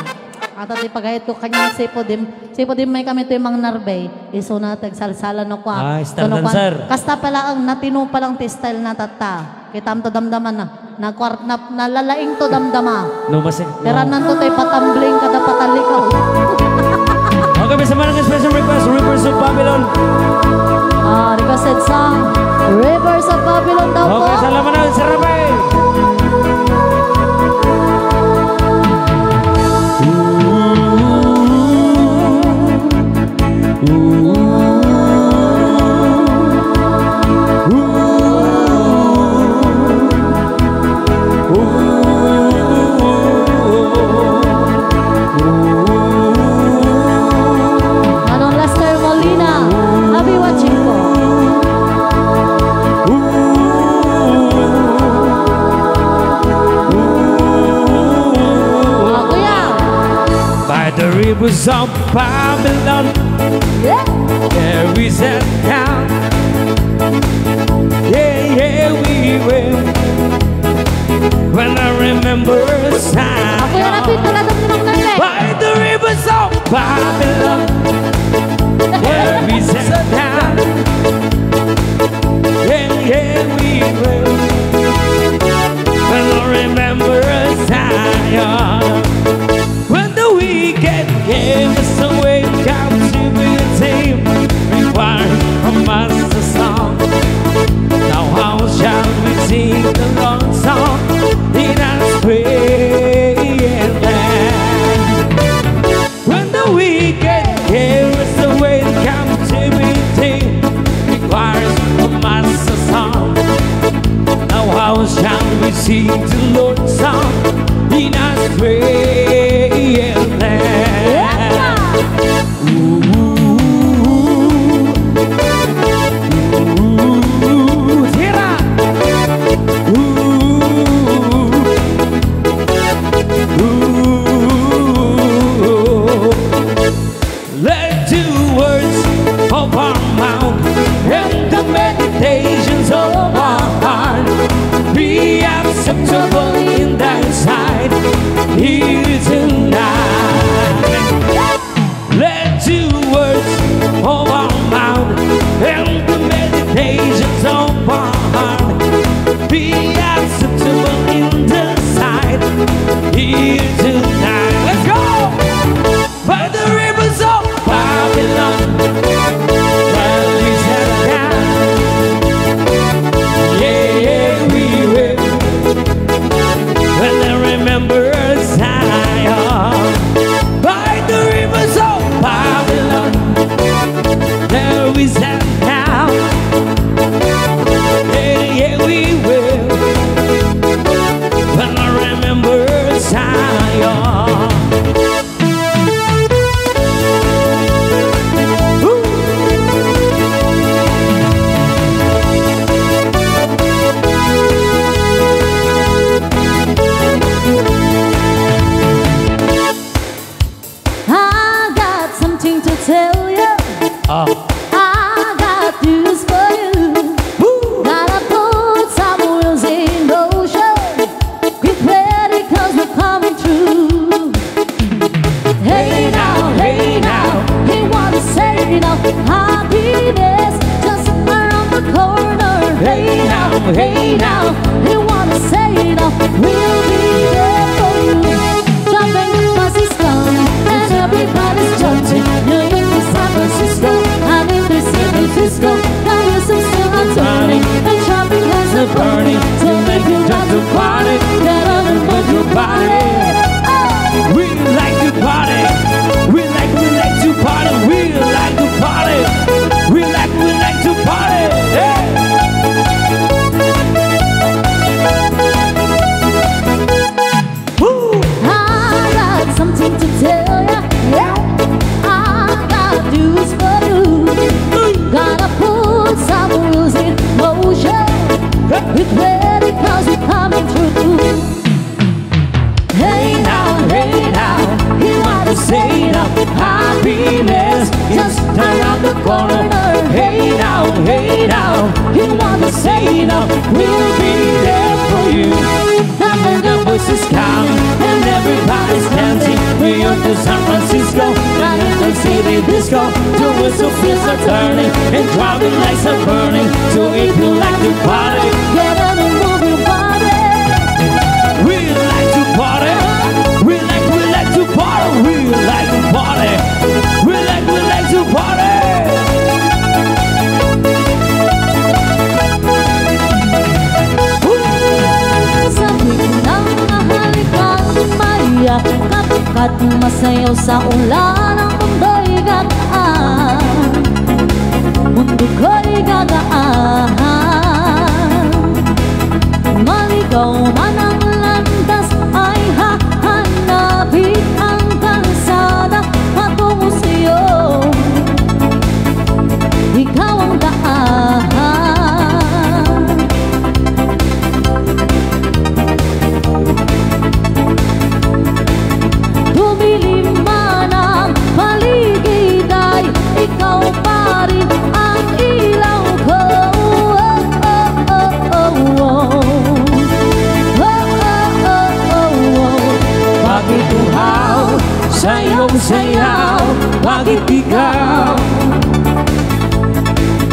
Ata ti pagayat ko kanian, sipudim, sipudim may kami toy Mang Narbey. Isuna ti agsalsala no kwa. Ah, star dancer. Kasta pala ang natino pa lang ti style na tatta. Kitam to damdama na. Nakuar-, na, nalalaing to damdama. No, mas, no. Tiranan to tay patambling kada patalikaw. Okay, may sama ng special request, Rivers of Babylon. Ah, requested song, Rivers of Babylon daw po. Okay, salamat na, Sir Rafael. Manong Lester Molina, happy watching po. Ah, kuya. By the rivers of Babylon, yeah, there is a town. Yeah, yeah, we will. When I remember Zion. Ako yan ang pinakatamtama na, eh. By the rivers of Babylon, there is a town. Yeah, yeah, we will. When I remember Zion. When the wicked gave us away, captivity required from us a song. Now how shall we sing the Lord's song in a strange land? When the wicked gave us away, captivity requires from us a song. Now how shall we sing the Lord's song in a strange land? Ooh, ooh, ooh, ooh, tira. Ooh, ooh, ooh. Let the words of our mouth and the meditations of our heart be acceptable in thy sight here tonight. Let the words of our mouth and the meditations of our heart be acceptable in thy sight here tonight. Let's go! By the rivers of Babylon, well, we settle down. Yeah, yeah, we will. When I remember Zion, by the rivers of Ah. I got news for you. Woo! Gotta put some wheels in motion. Get ready, 'cause we're coming through. Hey now, hey now, he wanna say now, happiness just around the corner. Hey now, hey now, he wanna say now, we'll be there for you. The band bus is coming and everybody's jumping. New York to San Francisco, and in the San Francisco, the wheels are still are turning, and traffic lights are burning. So if you like to party, get on and move your body. We like to party. We like, we like to party. We like to party. We like, we like to party. Hey! Woo! I got something to tell ya. Yeah. I got news for you. Gotta put some wheels in motion. Get ready, 'cause we're coming through. Hey now, hey now, he wanna say now, happiness just around the corner. Hey now, hey now, he wanna say now, we'll be there for you. The band of voices come and everybody's dancing. We are to San Francisco, not in the city disco. The whistle feels are turning and traffic lights are burning. So if you like to party, get on and move your body. We like to party. We like, we like to party. We like to party. We like, we like to party. Woo! Sabi ko na nga halikan, mayakap kat masayaw sa ulan ang mundo'y gagaan. Mundo ko'y gagaan. Maligaw man ang landas ay hahanapin ang kalsada patungo sa'yo. Ikaw ang daan. Dumilim man ang paligid ay ikaw pa rin ang ilaw ko. Oh, oh, oh, oh, oh. Oh, oh, oh, oh, oh. Bakit uhaw sa iyong sayaw? Bakit ikaw?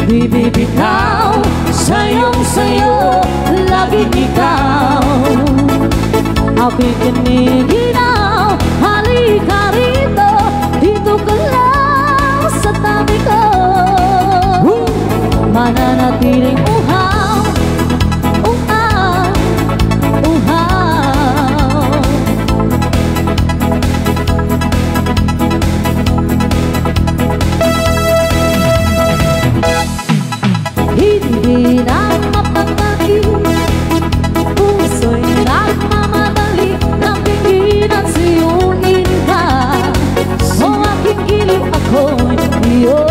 Di bibitaw sa iyong sayo, laging ikaw. Ako'y giniginaw, halika rito, dito ka lang sa tabi ko. Woo! Mananatiling uhaw, uhaw, uhaw. Hindi na mapatay, puso'y nagmamadali, napinginan siyuin ka. O aking giliw, ako'y iyo.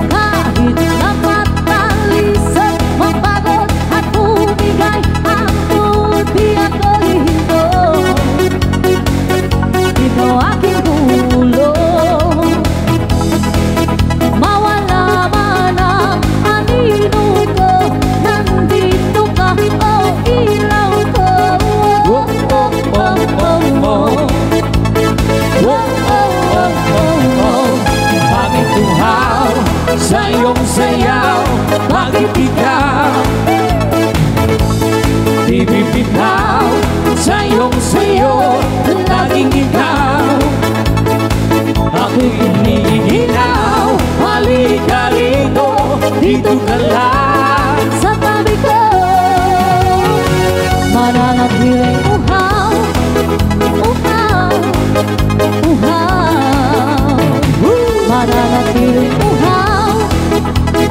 Kahit na matalisod, mapagod at bumigay, ang multi ako'y hinto. Ikaw aking tulong. Mawala man ang anino ko, nandito ka, o ilaw ko. Oh, oh, oh, oh, oh. Oh, oh, oh, oh, oh. Bakit uhaw sa iyong sayaw? Bakit ikaw? Di bibitaw sa iyong sayo, laging ikaw. Ako'y giniginaw, halika rito, dito ka lang sa tabi ko. Mananatiling uhaw, uhaw, uhaw. Mananatiling uhaw,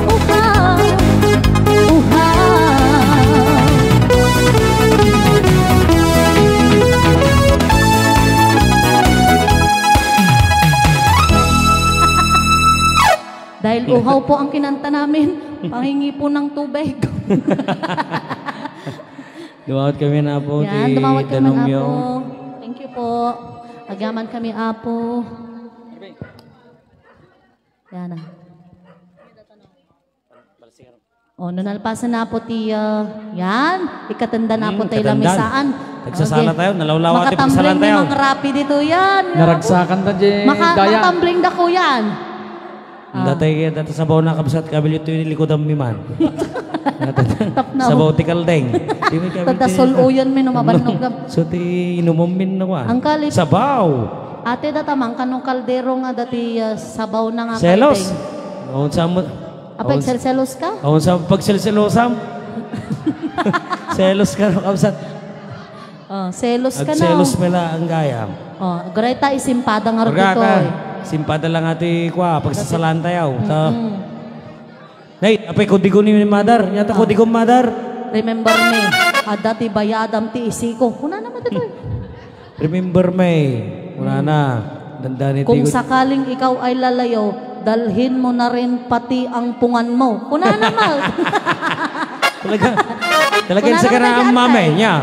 uhaw, uhaw. Dahil uhaw po ang kinanta namin, pahingi po ng tubig. Dumawat kami na po. Yan, ti dumawat kami na Danumyo po. Thank you po. Agyaman kami, Apo. Yan na. O, no nalpasen na po ti, ah, yan. Ikatenda na po tayo lamisaan. Nagsasala tayo, nalawlawa tayo, pagsasalan tayo. Makatambling ni Mang Rapi dito yan. Naragsakan ta, Jay. Maka-, makatambling da ko yan. Ah. Dati, dati sabaw na kabsat, kabilyo to yung likodan mi man. Tapno. Sabaw ti kaldeng. Tadda sul-uyon mi no mabannog na. So, ti inumon mi na kuan. Ang kalip-, sabaw. Ate, data man, kanong kaldero nga dati, ah, sabaw na nga kaldeng. Selos. Unsa mo? Apay, agselselos ka? Unsa pagselselosam? Selos ka, no, kabsat? Oh, selos ka na. Agselos pala ang gayam. Oh, gray ta, isimpada nga rugitoy. Simpada lang ati, kwa, pagsasalan tayo. Ta. Mm-mm. Nay, apay, kudigo ni mother. Nyata, kudigo, mother. Remember me. Adda ti bayadam ti isiko. Kuna naman ito eh. Remember me. Kunana, dandani ti. Kung sakaling ikaw ay lalayo, dalhin mo na rin pati ang pungan mo. Kunana, ma. Talaga, talaga. Kunana, sa kanaan, mami, niya.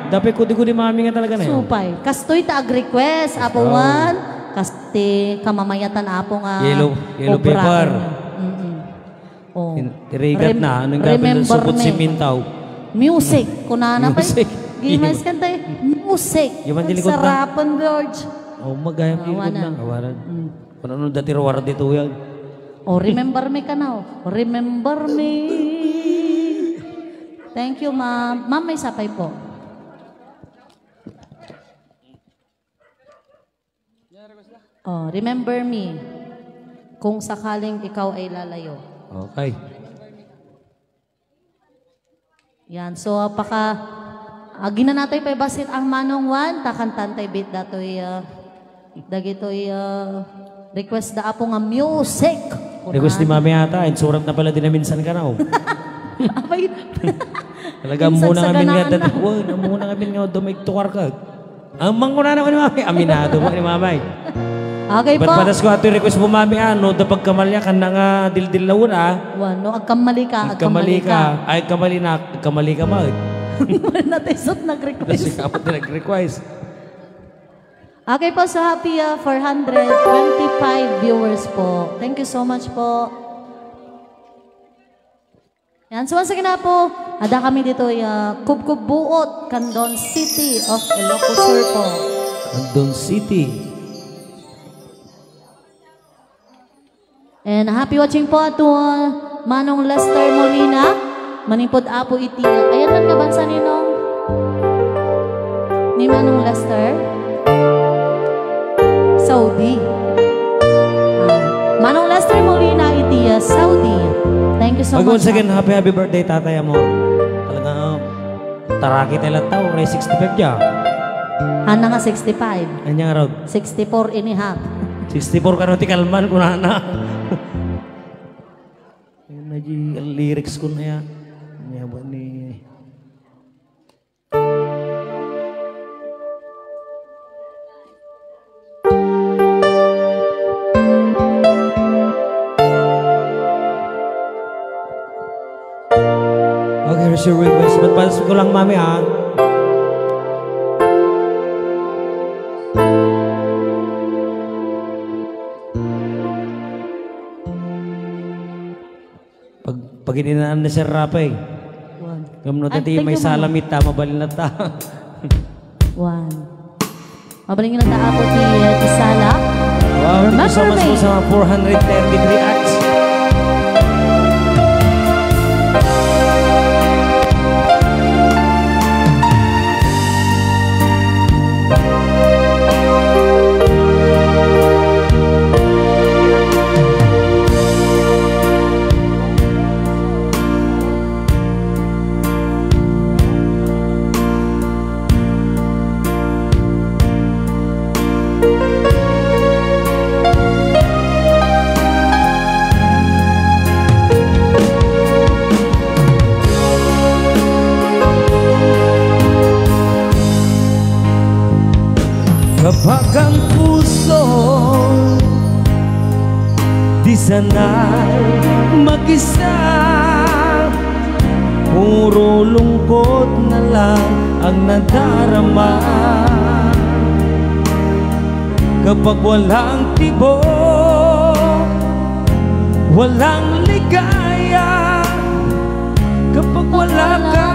Dapat kudi-kudi, mami, nga talaga na yun. Supay. Kastoy ta ag-request, Apo Juan. Kasti kamamayatan, Apo, nga yellow, yellow pepper. Mm-mm. Oh. Tirigat na, ano yung gapil ng supot simintaw? Music, kunana pa. Music. Gimas kanta eh. Music. Yung mandilikod na. Sarapan, George. Oh, magayang tilikod na. Awanan. Mm. Kung ano dati rawar dito yan. Oh, remember me ka na, oh. Remember me. Thank you, ma'am. Ma'am, may sapay po. Oh, remember me kung sakaling ikaw ay lalayo. Okay. Yan. So, paka, agina natay pay basit ang Manong Juan, takantan tay bit datoy, ah, dagitoy, ah, request da Apo nga music. Request ni Mami ata, insurat na pala din na minsan ka na, oh. Abay. Talaga, minsan muna sa kami nga ganaan na. Dati, oh, muna kami nga dumay tukar ka. Ang manguna na ni Mami. Aminado mo ni Mami. Okay po. Ba't patas ko ato yung request mo, Mami, ah? No, da pagkamalya ka na nga dildil na una, ah. Wan, no, agkamali ka, agkamali ka. Ay, agkamali na, agkamali ka, Mami. Natisot nag-request. Kasi kapag nag-request. Okay po, so happy, ah, four hundred twenty-five viewers po. Thank you so much po. Yan. So, once again na po, ada kami dito, ah, Kubkub Buot, Candon City of Ilocos Sur po. Candon City. And happy watching po ato, ah, Manong Lester Molina. Manipod apo iti, ayan lang nga bansa ni Nong? Ni Manong Lester? Saudi. Ah, Manong Lester Molina iti, ah, Saudi. Thank you so much. Once again, happy, happy birthday, Tatay Amor. Talaga, taraki tayo lang tao, uray sixty-five ya. Ana nga sixty-five? Anya nga rod? Sixty-four and a half. Sixty-four ka no, ti kalman, kunana. Ayun na, di, ang lyrics ko na yan. Niya ba ni Okay, here's your request. But pass ko lang, Mami, ah. Pag, pag ininaan ni Sir Rafe. One. Ngam no, ay, thank you, may salamit ta, mabalin na ta. One. Mabalin na ta, apo, ti, uh, ti sala. Wow, thank you so much po sa four hundred thirty-three acts. Kapag ang puso di sanay mag-isa, puro lungkot na lang ang nadarama. Kapag walang tibok, Walang ligaya kapag wala ka.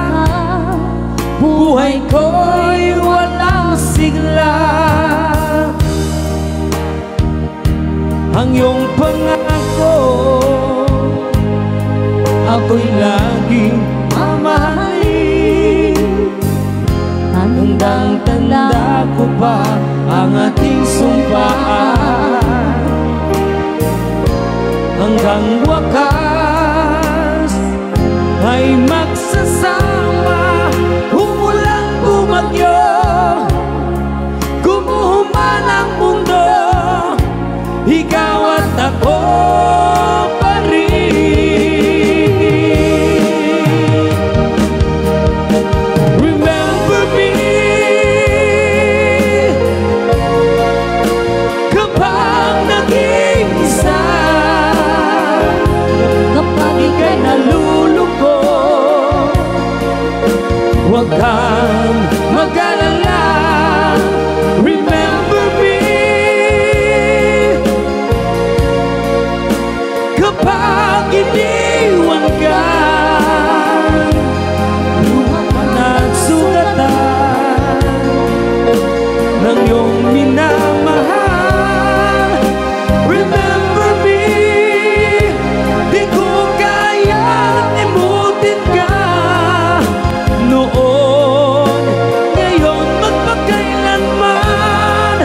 Buhay ko'y walang sigla. Ang iyong pangako, ako'y laging mamahalin. Tandang-tanda ko pa ang ating sumpaan. Hanggang wakas ay magsasama. Umulan, bumagyo, gumuho man ang mundo, ikaw at ako pa rin. Remember me kapag naging isa. Kapag ika'y nalulungkot, huwag kang mag-alala. Remember me kapag iniwan ka. Luha man at sugatan ng iyong minamahal. Remember me, di ko kayang limutin ka. Noon, ngayon, magpakailanman,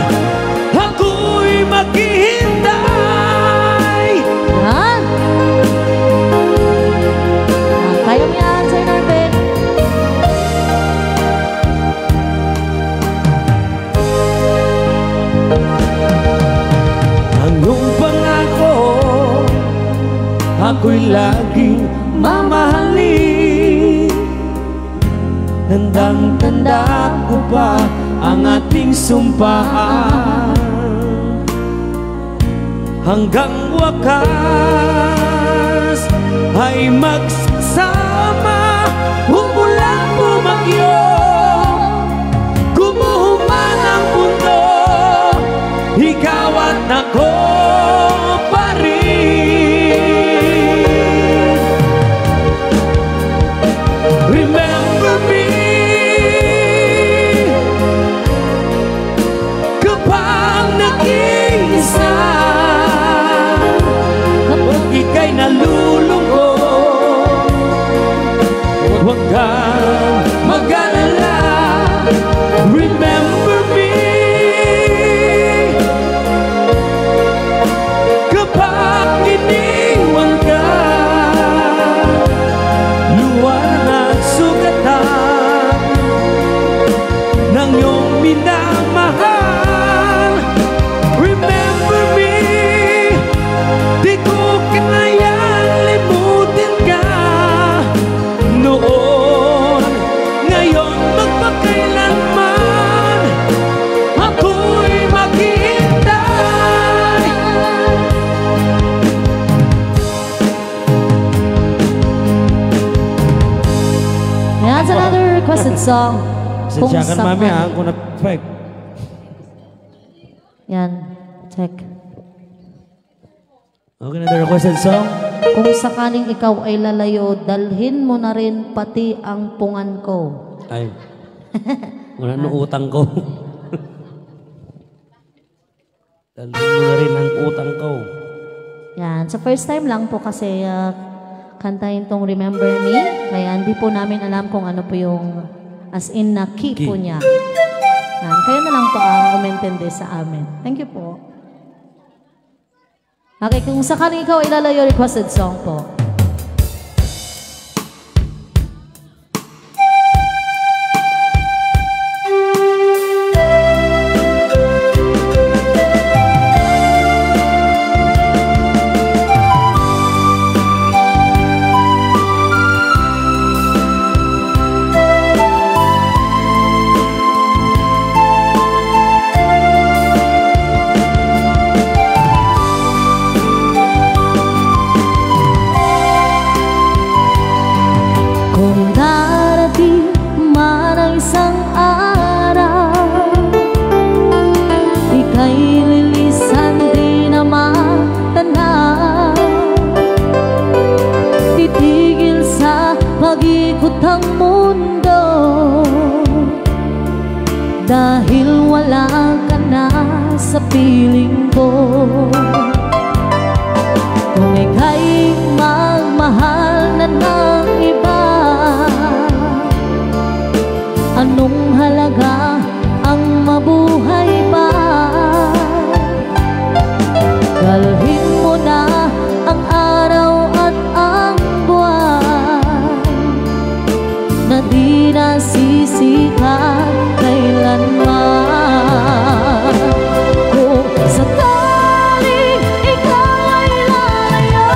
ako'y maghihintay. Yan. Ah, kaya mo yan, Sir Norben. Ang iyong pangako, ako'y laging mamahalin. Tandang-tanda ko pa ang ating sumpaan. Hanggang wakas ay magsasama. Umulan, bumagyo, gumuho man ang mundo, ikaw at ako pa rin. Remember me kapag naging isa. Kapag ika'y nalulungkot, huwag kang mag-alala. Remember me kapag iniwan ka. Luha man at sugatan ng iyong minamahal. Remember me, di ko kayang limutin ka. Noon, ngayon, magpakailanman, ako'y maghihintay. Ayan, sa another requested song. Pasensya ka na, Mami, ah, kung nag-five. Yan, check. Okay, another requested song. Kung sakaling ikaw ay lalayo, dalhin mo na rin pati ang pungan ko. Ay. Wala nang utang ko. Dalhin mo na rin ang utang ko. Yan. So, first time lang po kasi, ah, kantahin tong Remember Me. Kaya hindi po namin alam kung ano po yung as in na key po niya. Yan. Kayo na lang po ang umintindi sa amin. Thank you po. Okay, kung sakaling ikaw ay lalayo, requested song po. Dahil wala ka na sa piling ko. Kung ika'y magmahal na ng iba, anong halaga ang mabuhay pa? Dalhin mo na ang araw at ang buwan na di nasisikat kailanman. Kung sakaling ikaw ay lalayo,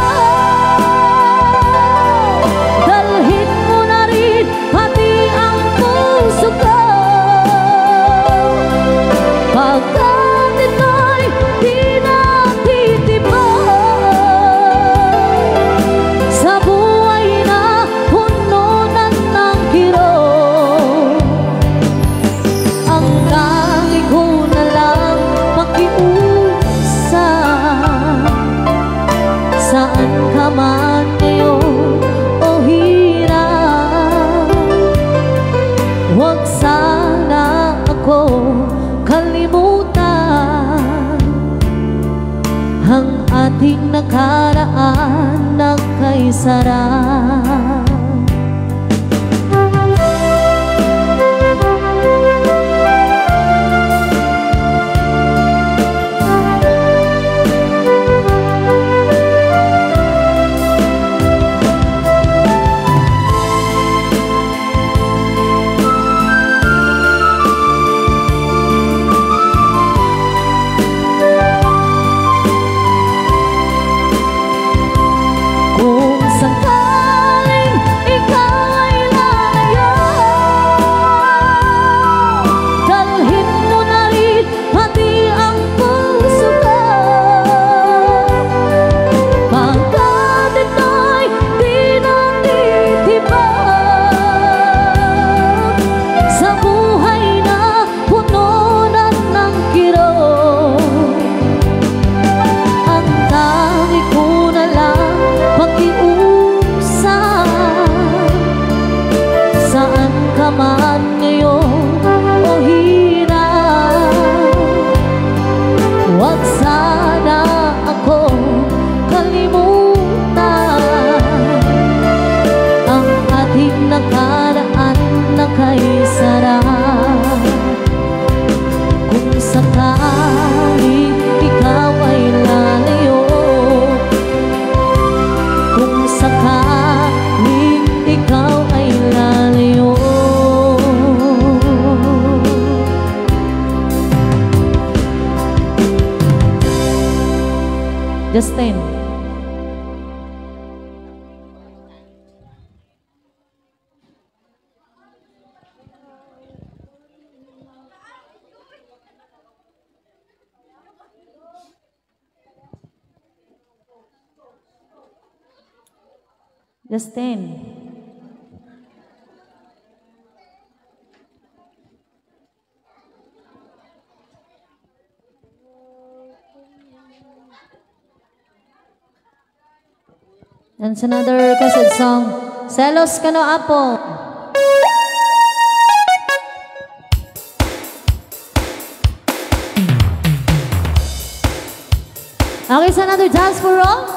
dalhin mo na rin pati ang puso ko. Pagkat ito'y di natitibay sa buhay na puno na ng kirot. Ang tangi ko na lang pakiusap, saan ka man ngayon o hirap, huwag sana ako kalimutan. Ang ating nakaraan nagkaisara. Kung sakaling ikaw ay lalayo, dalhin mo na rin pati ang puso ko. Pagkat ito'y di natitibag sa buhay na puno na ng kirot. Ang tangi ko na lang pakiusap, saan ka man ngayon o hirap, huwag sana ako kalimutan. Ang ating nakaraan nagkaisara. Kung sakaling ikaw ay lalayo, kung sakaling ikaw ay lalayo. Justin. Justin. And another requested song, Selos Kano Apo. Okay, so another dance for all.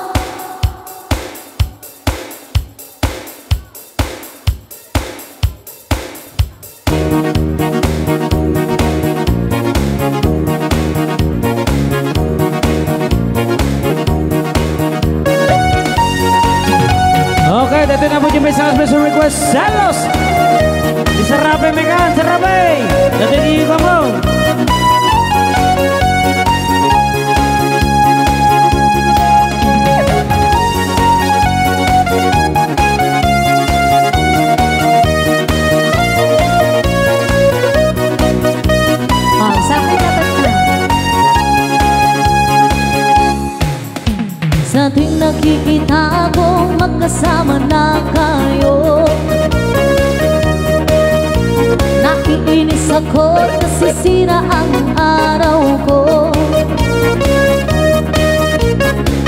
Okay, daytoy na po yung may isang special request. Selos! Ni Sarabe Megan, Sarabe! Daytoy ni Yuka mo. Oh, sa akin dapat na. Sa tuwing nakikita kong magkasama na kayo, naiinis ako't nasisira ang araw ko.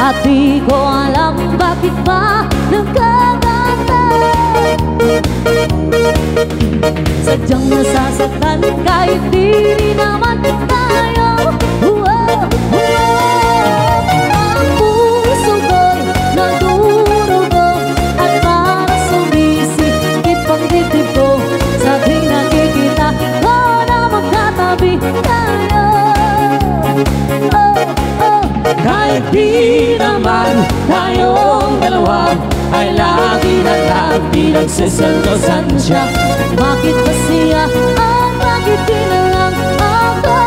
At di ko alam bakit ba nagkaganta. Sadyang nasasaktan kahit diri naman tayo. Wow, wow. Ang puso ko'y nadurugo at parang sumisikip ang dibdib ko sa tuwing nakikita ko na magkatabi tayo. Oh, oh. Kahit di naman tayong dalawa ay lagi na lang pinagseselosan siya. Bakit ba siya at bakit di na lang ako?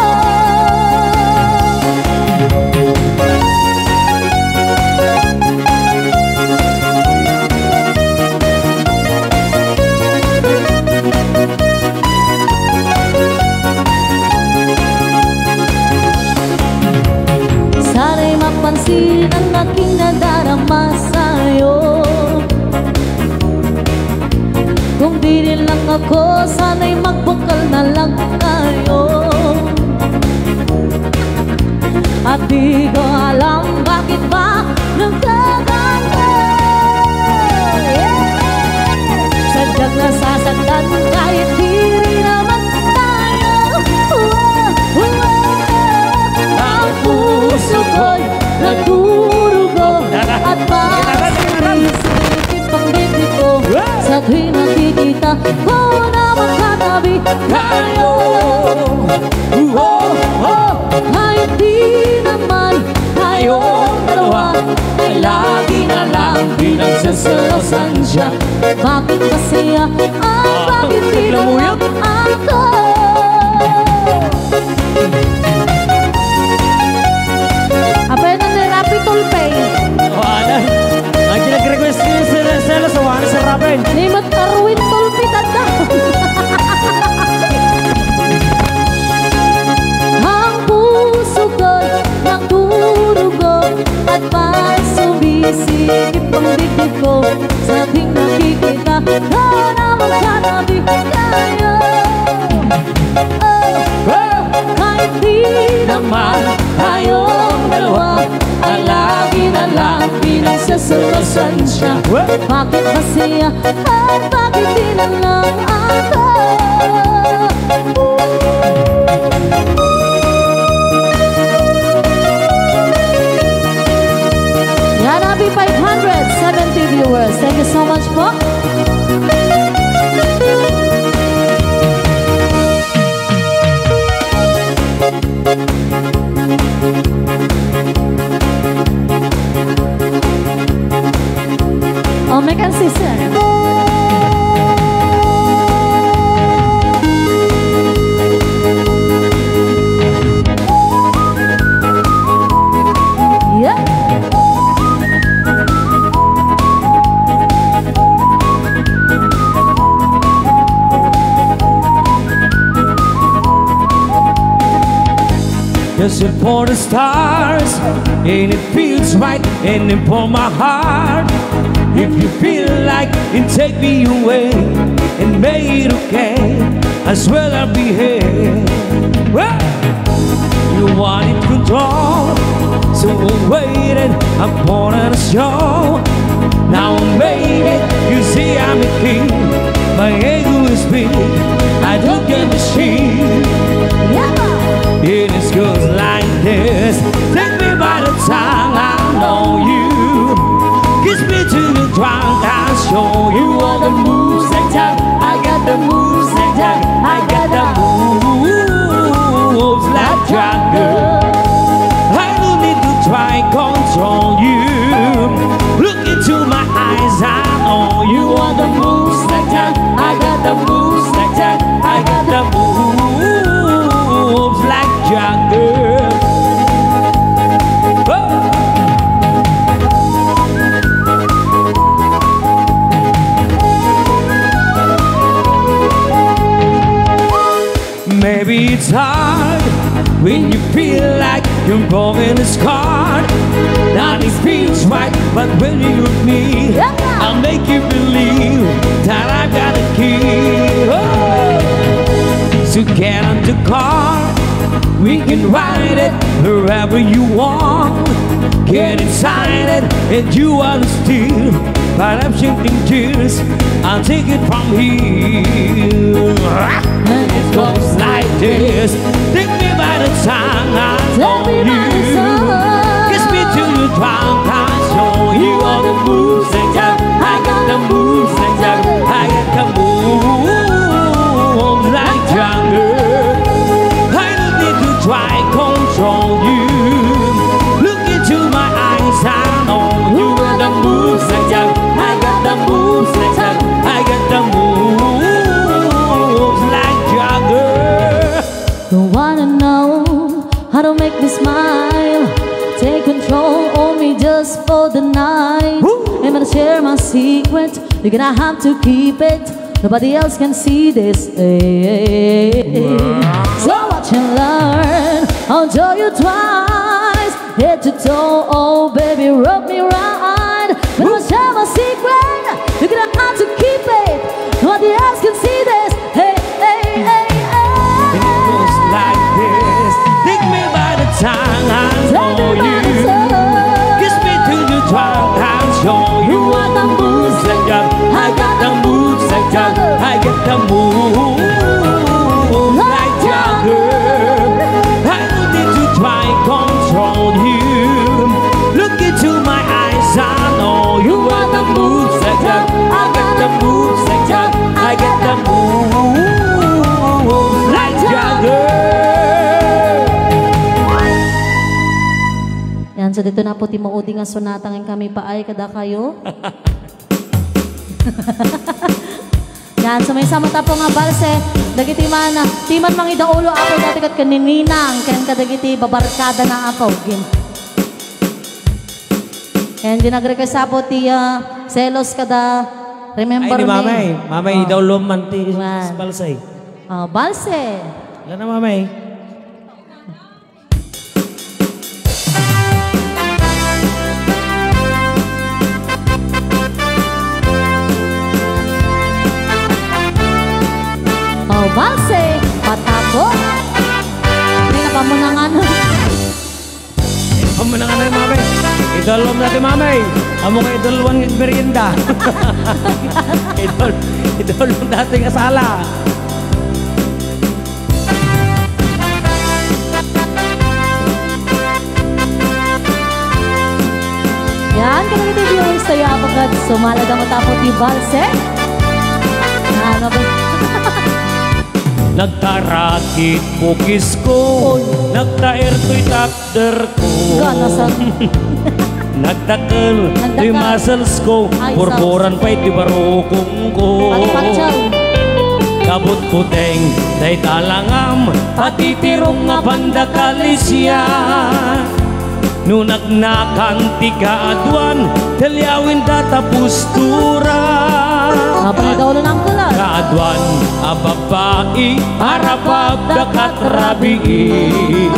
Sana'y mapansin ang aking nadarama sa'yo. Kung di rin lang ako, sana'y magbukal na lang tayo. At di ko alam bakit ba nagkaganto. Yeah! Sadyang nasasaktan kahit diri naman tayo. Wow, wow, wow. Ang puso ko'y nadurugo at parang sumisikip ang dibdib ko sa tuwing nakikita ko na magkatabi tayo. Oh, oh. Kahit di naman tayong dalawa ay lagi na lang pinagseselosan siya. Bakit ba siya at bakit di na lang ako? Apay na ni Rapi Tulpe. Wala. Ang nag-request niya sila, sila sa wala sa Rapi. Ni Mat Erwin Tulpe, tanda. Ang puso ko'y nadurugo at parang sumisikip ang dibdib ko sa tuwing nakikita ko na magkatabi tayo. Oh, oh, kahit di naman tayong dalawa ay lagi na lang pinagseselosan siya. Bakit ba siya at bakit di na lang ako? Yan, happy five hundred seventy viewers. Thank you so much po. Oh, may kansi, sir. Yeah. Dancing for the stars, and it feels right, and it for my heart. If you feel like and take me away and make it okay, I swear I'll be here. Well, you wanted control, so I waited upon a show. Now I made it, you see I'm a king. My ego is big, I don't get the shit. Yeah. It is good like this. Take me by the tongue, I know you. Kiss me to the ground, I'll show you all the moves like that. I got the moves like that. I got the moves like Jagger. I don't need to try control you. Look into my eyes, I know you are the moves like that. I got the moves like that. I got the moves like Jagger. Oh. Maybe it's hard when you feel like you're broken and scarred. Nothing feels right, but when you're with me, yeah, I'll make you believe that I've got a key. Oh. So get on the car, we can ride it wherever you want. Get inside it, and you are the steer. But I'm shifting gears, I'll take it from here. And it goes like this. Take me by the tongue, I know you. Kiss me till you drunk, I show you all the moves and jump. I got the moves and jump. I got the moves like Jagger. I don't need to try control you. Look into my eyes, I know you are the moves like Jagger. I got the moves like Jagger. I got the moves like Jagger. You wanna know how to make me smile? Take control of me just for the night. Woo! I'm gonna share my secret. You're gonna have to keep it. Nobody else can see this. Hey, hey, hey. Wow. So watch and learn. I'll show you twice. Head to toe, oh baby, rub me right. But I'll share my secret. You're gonna have to keep it. Nobody else can see this. Hey, hey, hey, hey. And it goes like this. Take me by the tongue, I know you. Kiss me till you drunk, I'll show you what the moves like Jagger. I got the moves like Jagger. I got the moves like Jagger. I don't need to try control you. Look into my eyes, I know you are the moves like Jagger. I got the moves like Jagger. I got the moves like Jagger. Yan, so dito na po ti maudi nga sonata nga kami paay kadakayo. Yan, so maysa met a po nga balse, dagiti man, ti man mangidaulo, Apo, dati ket ken ni Ninang, ken kadagiti babarkadana, Apo. Gin-, ken di nag-request, Apo, ti, ah, Selos kada Remember Ay, ni Me. Mamay. Mamay, Oh. idaulo man ti Wan. balse. Oh, balse. Wala na, Mamay. Oh, balse, patapot. May napamunangan. Amo na nga na, Mamay. Idol mo na ti Mamay. Amo nga idol one with merienda. Idol, idol mo dati nga sala. Yan, kadagiti viewers tayo, apagad sumala da mo tapo ti balse. Ano ba? Nagtarakit bukisko, Oy. nagtaer toy takderko. Ganasan. Nagdakel toy Nagdakel. musclesko, Ay, purpuran pay ti barukongko. Pati patsyal. Kabutbuteng dayta langam, pati tirong nga pandakalisya. No nagnakan ti kaaduan, ti liawen data postura. Apay, daw na nangkelan. Kaaduan a babbai, arapab da kat rabii.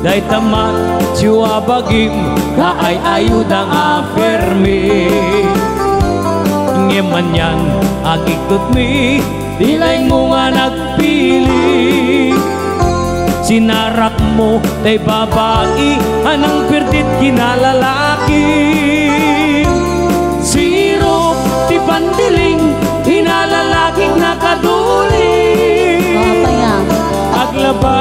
Dayta matio a bagim, kaay-ayuda nga permi. Ngem anian, agikdutmi, Ti laingmo nga nagpili, sinarakmo tay babai a nangpirdit kinalalaki. Sirok ti pandiling, kinalalaki nakaduli. Apay nga. Aglaba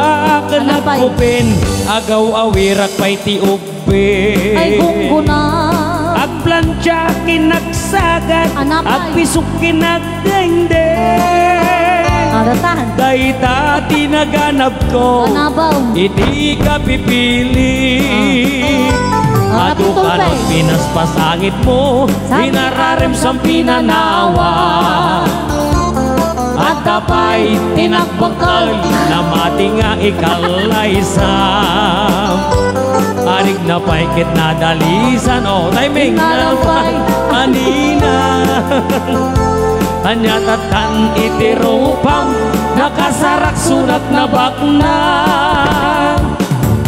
ken Anapay. agkupin, agaw-awirak pay ti ub- Ay, gungguna. Agplancha, kinagsagad. Anapay. Agpisok, kinagdengdeng. Adatan. Dayta ti naganabko. Anabaw. Iti kapipili. Ah. Ah, Adu Tito kanot Pay. pinaspasangitmo. Sa- Inararem sang pinanawa. Adda pay ti nagbakal, namati nga ikallaysa. Arigna pay ket nadalisan, o, timing. Nalapay. Anina. Ania tattan iti rupam, nakasarak sunat nabaknang.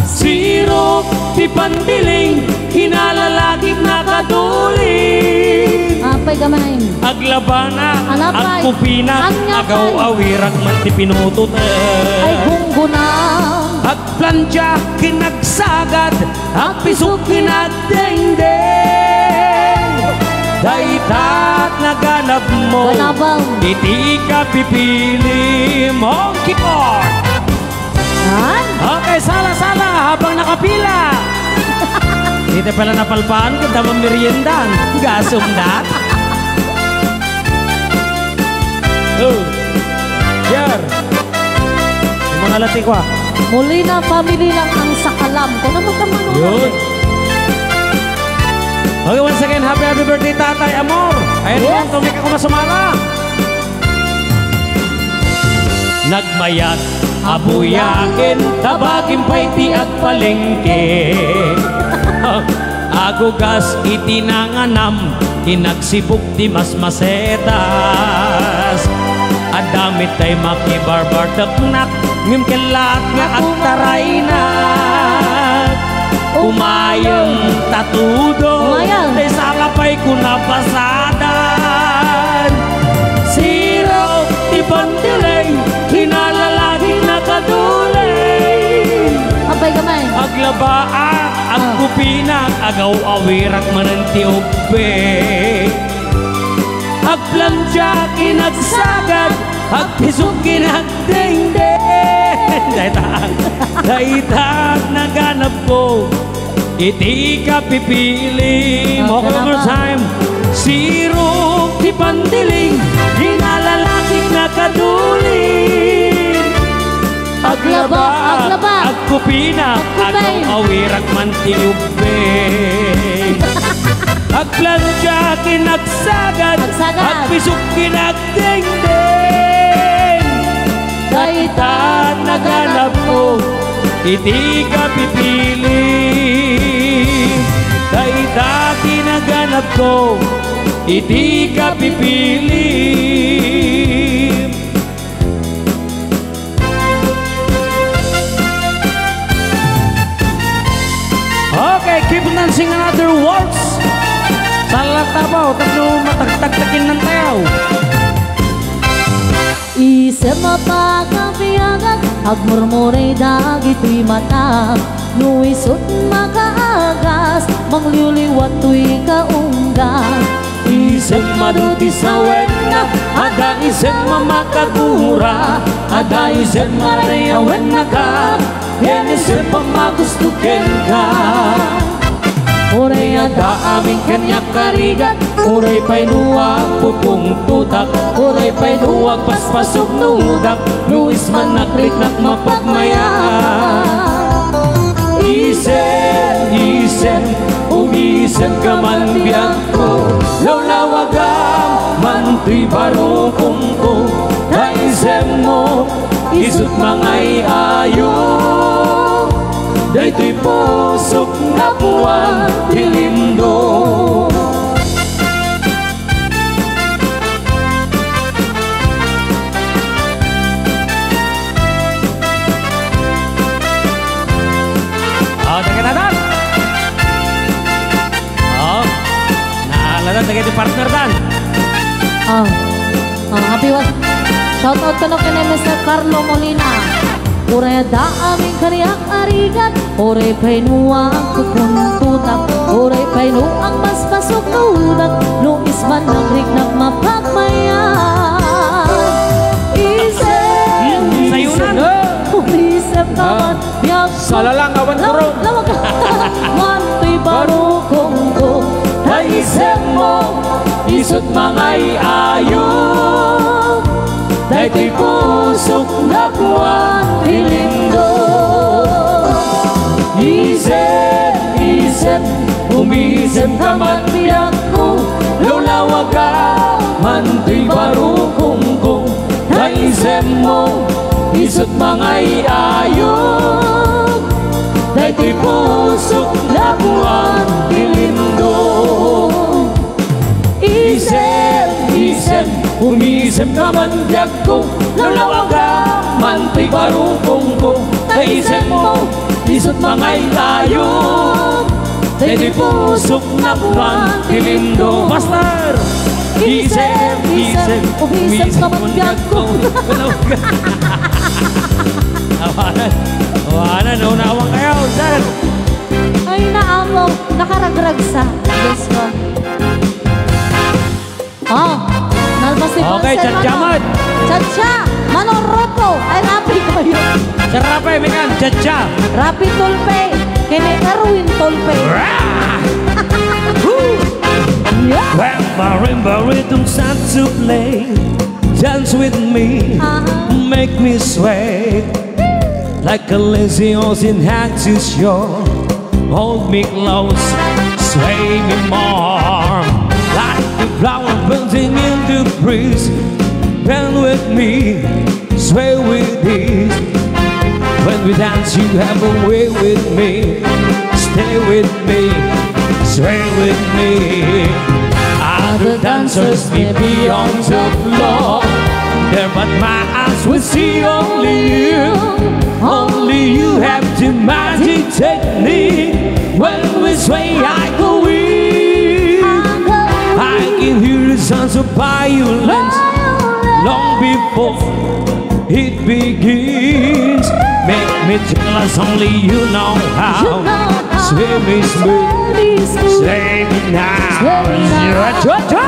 Sirok ti pandiling, kinalalakik nakaduli. Apay gamay. Aglabana, Anapay. agkupina, Anya pay. agaw-awirak man ti pinutot. Ay, gungguna. Agplancha, kinagsagad, agpisok, kinagdengdeng. Dayta naganabmo. Ganabam. Iti kapipili mong keyboard. Yan. Okay, sala-sala habang nakapila. Dito pala napalpaan, kung tamang merienda. Gasumdat. Oh. Sir. Yung mga lati ko, ah. Molina family lang ang sakalam. Kung ano ka man, yun. Okay, once again, happy, happy birthday, Tatay Amor. Ayan. Yes. Yun, tumika ko masumala. Nagmayat a buyaken, tabagim pay ti agpalengke. Agugas iti nanganam, inagsibuk ti masmasetas. Adda met tay makibarbarteknak, ngem kellaat nga agtaraynak. Umayem ta tudong, umayem. Tay sala pay kuna pasadan. Sirok ti pantileng, kinalalaki nakaduleng. Apay gamay. Aglabaak, ah, agkupinak, agaw-awirak manen ti ubbe. Agplantiak, inagsagad, agpisok, inagdengdeng. Dayta, dayta naganabko iti kapipili. Okay, one more time. Sirok ti pantileng, kinalalaki nakaduleng. Aglaba, aglaba. Agkupina, agkupina. Agaw-awirak man ti ubbe. Agplantiak, inagsagad. Agsagad. Agpisok, inagdengdeng. Dayta naganabko iti kapipili. Dayta ti naganabko iti kapipili. Okay, keep dancing another waltz. Sa Latabaw, tapno matagtagtakin ng tayaw. Isem a pakabiagak, agmurmuri dagitoy mata. No isut' makaagas, mangliwliwat toy kaunggas. Isem adu ti sawenna, adda isem a makagura, adda isem a rayawennaka, ken isem a magusto kenka. Uray adda amin kaniak a rigat, uray pay no agpupungtotak, uray pay no agpaspasuknodak, no isman nagriknak mapagmayat. Isem, isem, umisemka man biagko, lawlawagam man toy barukongko, ta isemmo, isut' mangay-ayo, daytoy pusok napuan ti lindo. Oh, taga-taga. Oh, naalala, taga di partner dan. Oh. Ah, happy wa-, shout out kano ken Mister Carlo Molina. Uray adda amin kaniak a rigat, uray pay no agpupungtotak, uray pay no agpaspasuknodak, no isman nagriknak mapagmayat. Isem, hmm, sayunan. Isem, umisemka man. Ah. Biag. Salalang awan kurong. Lawag. Man toy barukongko, ta isemmo, isut' mangay-ayo, daytoy pusok napuan ti lindo. Isem, isem, umisemka man biagko, lawlawagam man toy barukongko, ta isemmo, isut' mangay-ayo, daytoy pusok napuan ti lindo. Isem, isem, umisemka man biagko, lawlawagam man toy barukongko, ta isemmo, isut' mangay-ayo, daytoy pusok napuan ti lindo. Pastor! Isem, isem, umisemka man biagko. Awanan. Awanan, naunawang kayo, sir. Ay, naamo, nakaragragsa. Diyos ko. Okay, Jose Chacha Manong. Mat. Chacha, Manong Rocco. Ay, Rapi kayo. Sir Rapi, Mikan, Chacha. Rapi Tulpe. Kini Erwin Tulpe. Rah! Woo! Yeah. When marimba rhythm starts to play, dance with me, Uh-huh. make me sway. Like a lazy horse in hangtooth shore, hold me close, sway me more. Like a flower bending in the breeze, bend with me, sway with ease. When we dance, you have a way with me. Stay with me, sway with me. Other dancers may be on the floor, there but my eyes will see only you. Only you have the magic technique. When we sway, I go weak. I can hear the sounds of violence long before it begins. Make me jealous, only you know how. You know how. Swim is me, swim is me. Sway me now. Sway me now. Yeah, cha, cha.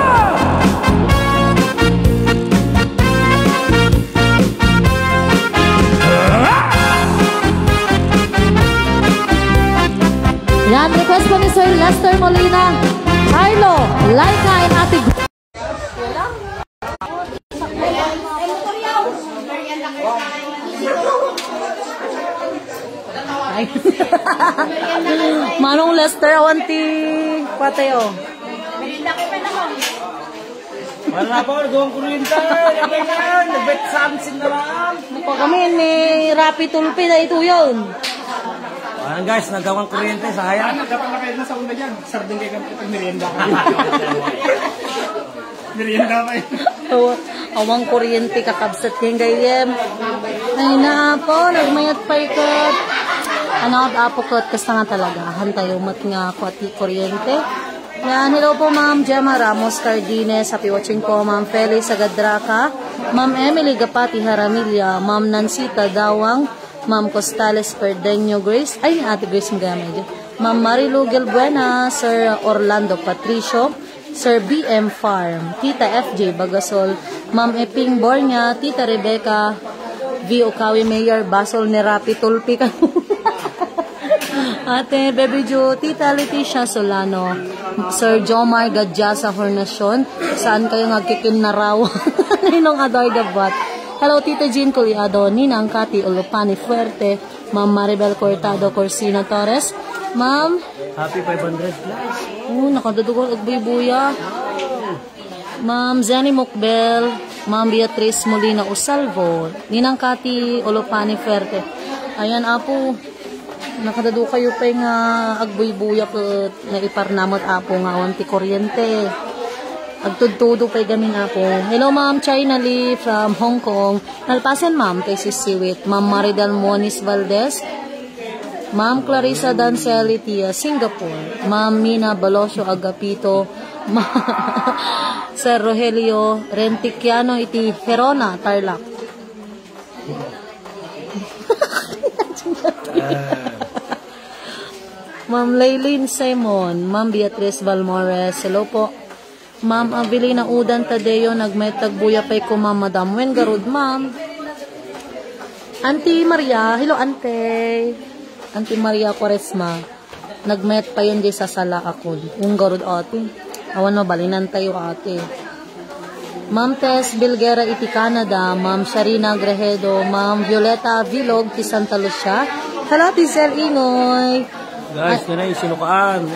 Yan, request po ni Sir Lester Molina. Carlo, like na in Ate Gu- Ay. Manong Lester, awan ti patay, oh. Wala pa, nagawang kuryente. Ano yan? Nagbet something naman. Pagkami ni Rapi Tulpi na ito yun. Ayan guys, nagawang kuryente, sayang. Dapat na kayo na sa una dyan. Sardin kayo kami pag merienda kayo. Merienda kayo. Awa-, awang kuryente, kakabsat yung gayem. Ay na po, nagmayat pa ikot. Ano, apo kot, kasta nga talaga. Hantayo mat nga, kuat ti kuryente. Yan, hello po, Ma'am Gemma Ramos Cardines. Happy watching po, Ma'am Feli Sagadraca, Ma'am Emily Gapati Haramilla, Ma'am Nancita Dawang, Ma'am Costales Perdeño Grace, ay, ni Ate Grace Magamay. Ma'am Marilu Gilbuena, Sir Orlando Patricio, Sir B M Farm, Tita F J Bagasol, Ma'am Eping Bornia, Tita Rebecca V. Ukawi, Mayor, basol ni Rapi Tulpi ka. Ate Baby Jo, Tita Leticia Solano, Sir Jomar Gadjasa Hornacion, saan kayo nagkikinnaraw? Ninong Adoy Gabat. Hello, Tita Jean Culiado, Ninang Cathy Ulupani Fuerte, Ma'am Maribel Cortado Corsina Torres, Ma'am. Happy five hundred plus. Oh, nakadudugan, agbuybuya. Ma'am Zenny Mukbel, Ma'am Beatrice Molina Usalvo, Ninang Cathy Olopani Fuerte. Ayan, Apo, nakadado kayo pa nga agbuybuya ket naiparnamot, Apo, nga awan ti kuryente. Agtudtudo pay gamin, Apo. Hello, Ma'am China Lee from Hong Kong. Nalpasen, Ma'am, kay Sisiwit. Ma'am Maridel Moniz Valdez. Ma'am Clarissa Dancel iti, ah, Singapore. Ma'am Mina Balosio Agapito. Ma-, Sir Rogelio Rentiquiano iti Gerona, Tarlac. Ma'am Laylene Simon, Ma'am Beatrice Balmores, hello po. Ma'am Avelina Udan Tadeo, nagmayat ti agbuya pay ko, Ma'am. Madam, wen garud, Ma'am. Auntie Maria, hello, Ante. Auntie Maria Quaresma, nagmayat payen di sasala akon. Wen garud, Ate. Awan mabalinan tayo, Ate. Ma'am Tess Bilguera iti Canada, Ma'am Sharina Grejedo, Ma'am Violeta Vilog ti Santa Lucia. Hello, Ate Sel Ingoy. Guys, kanay sinukaan.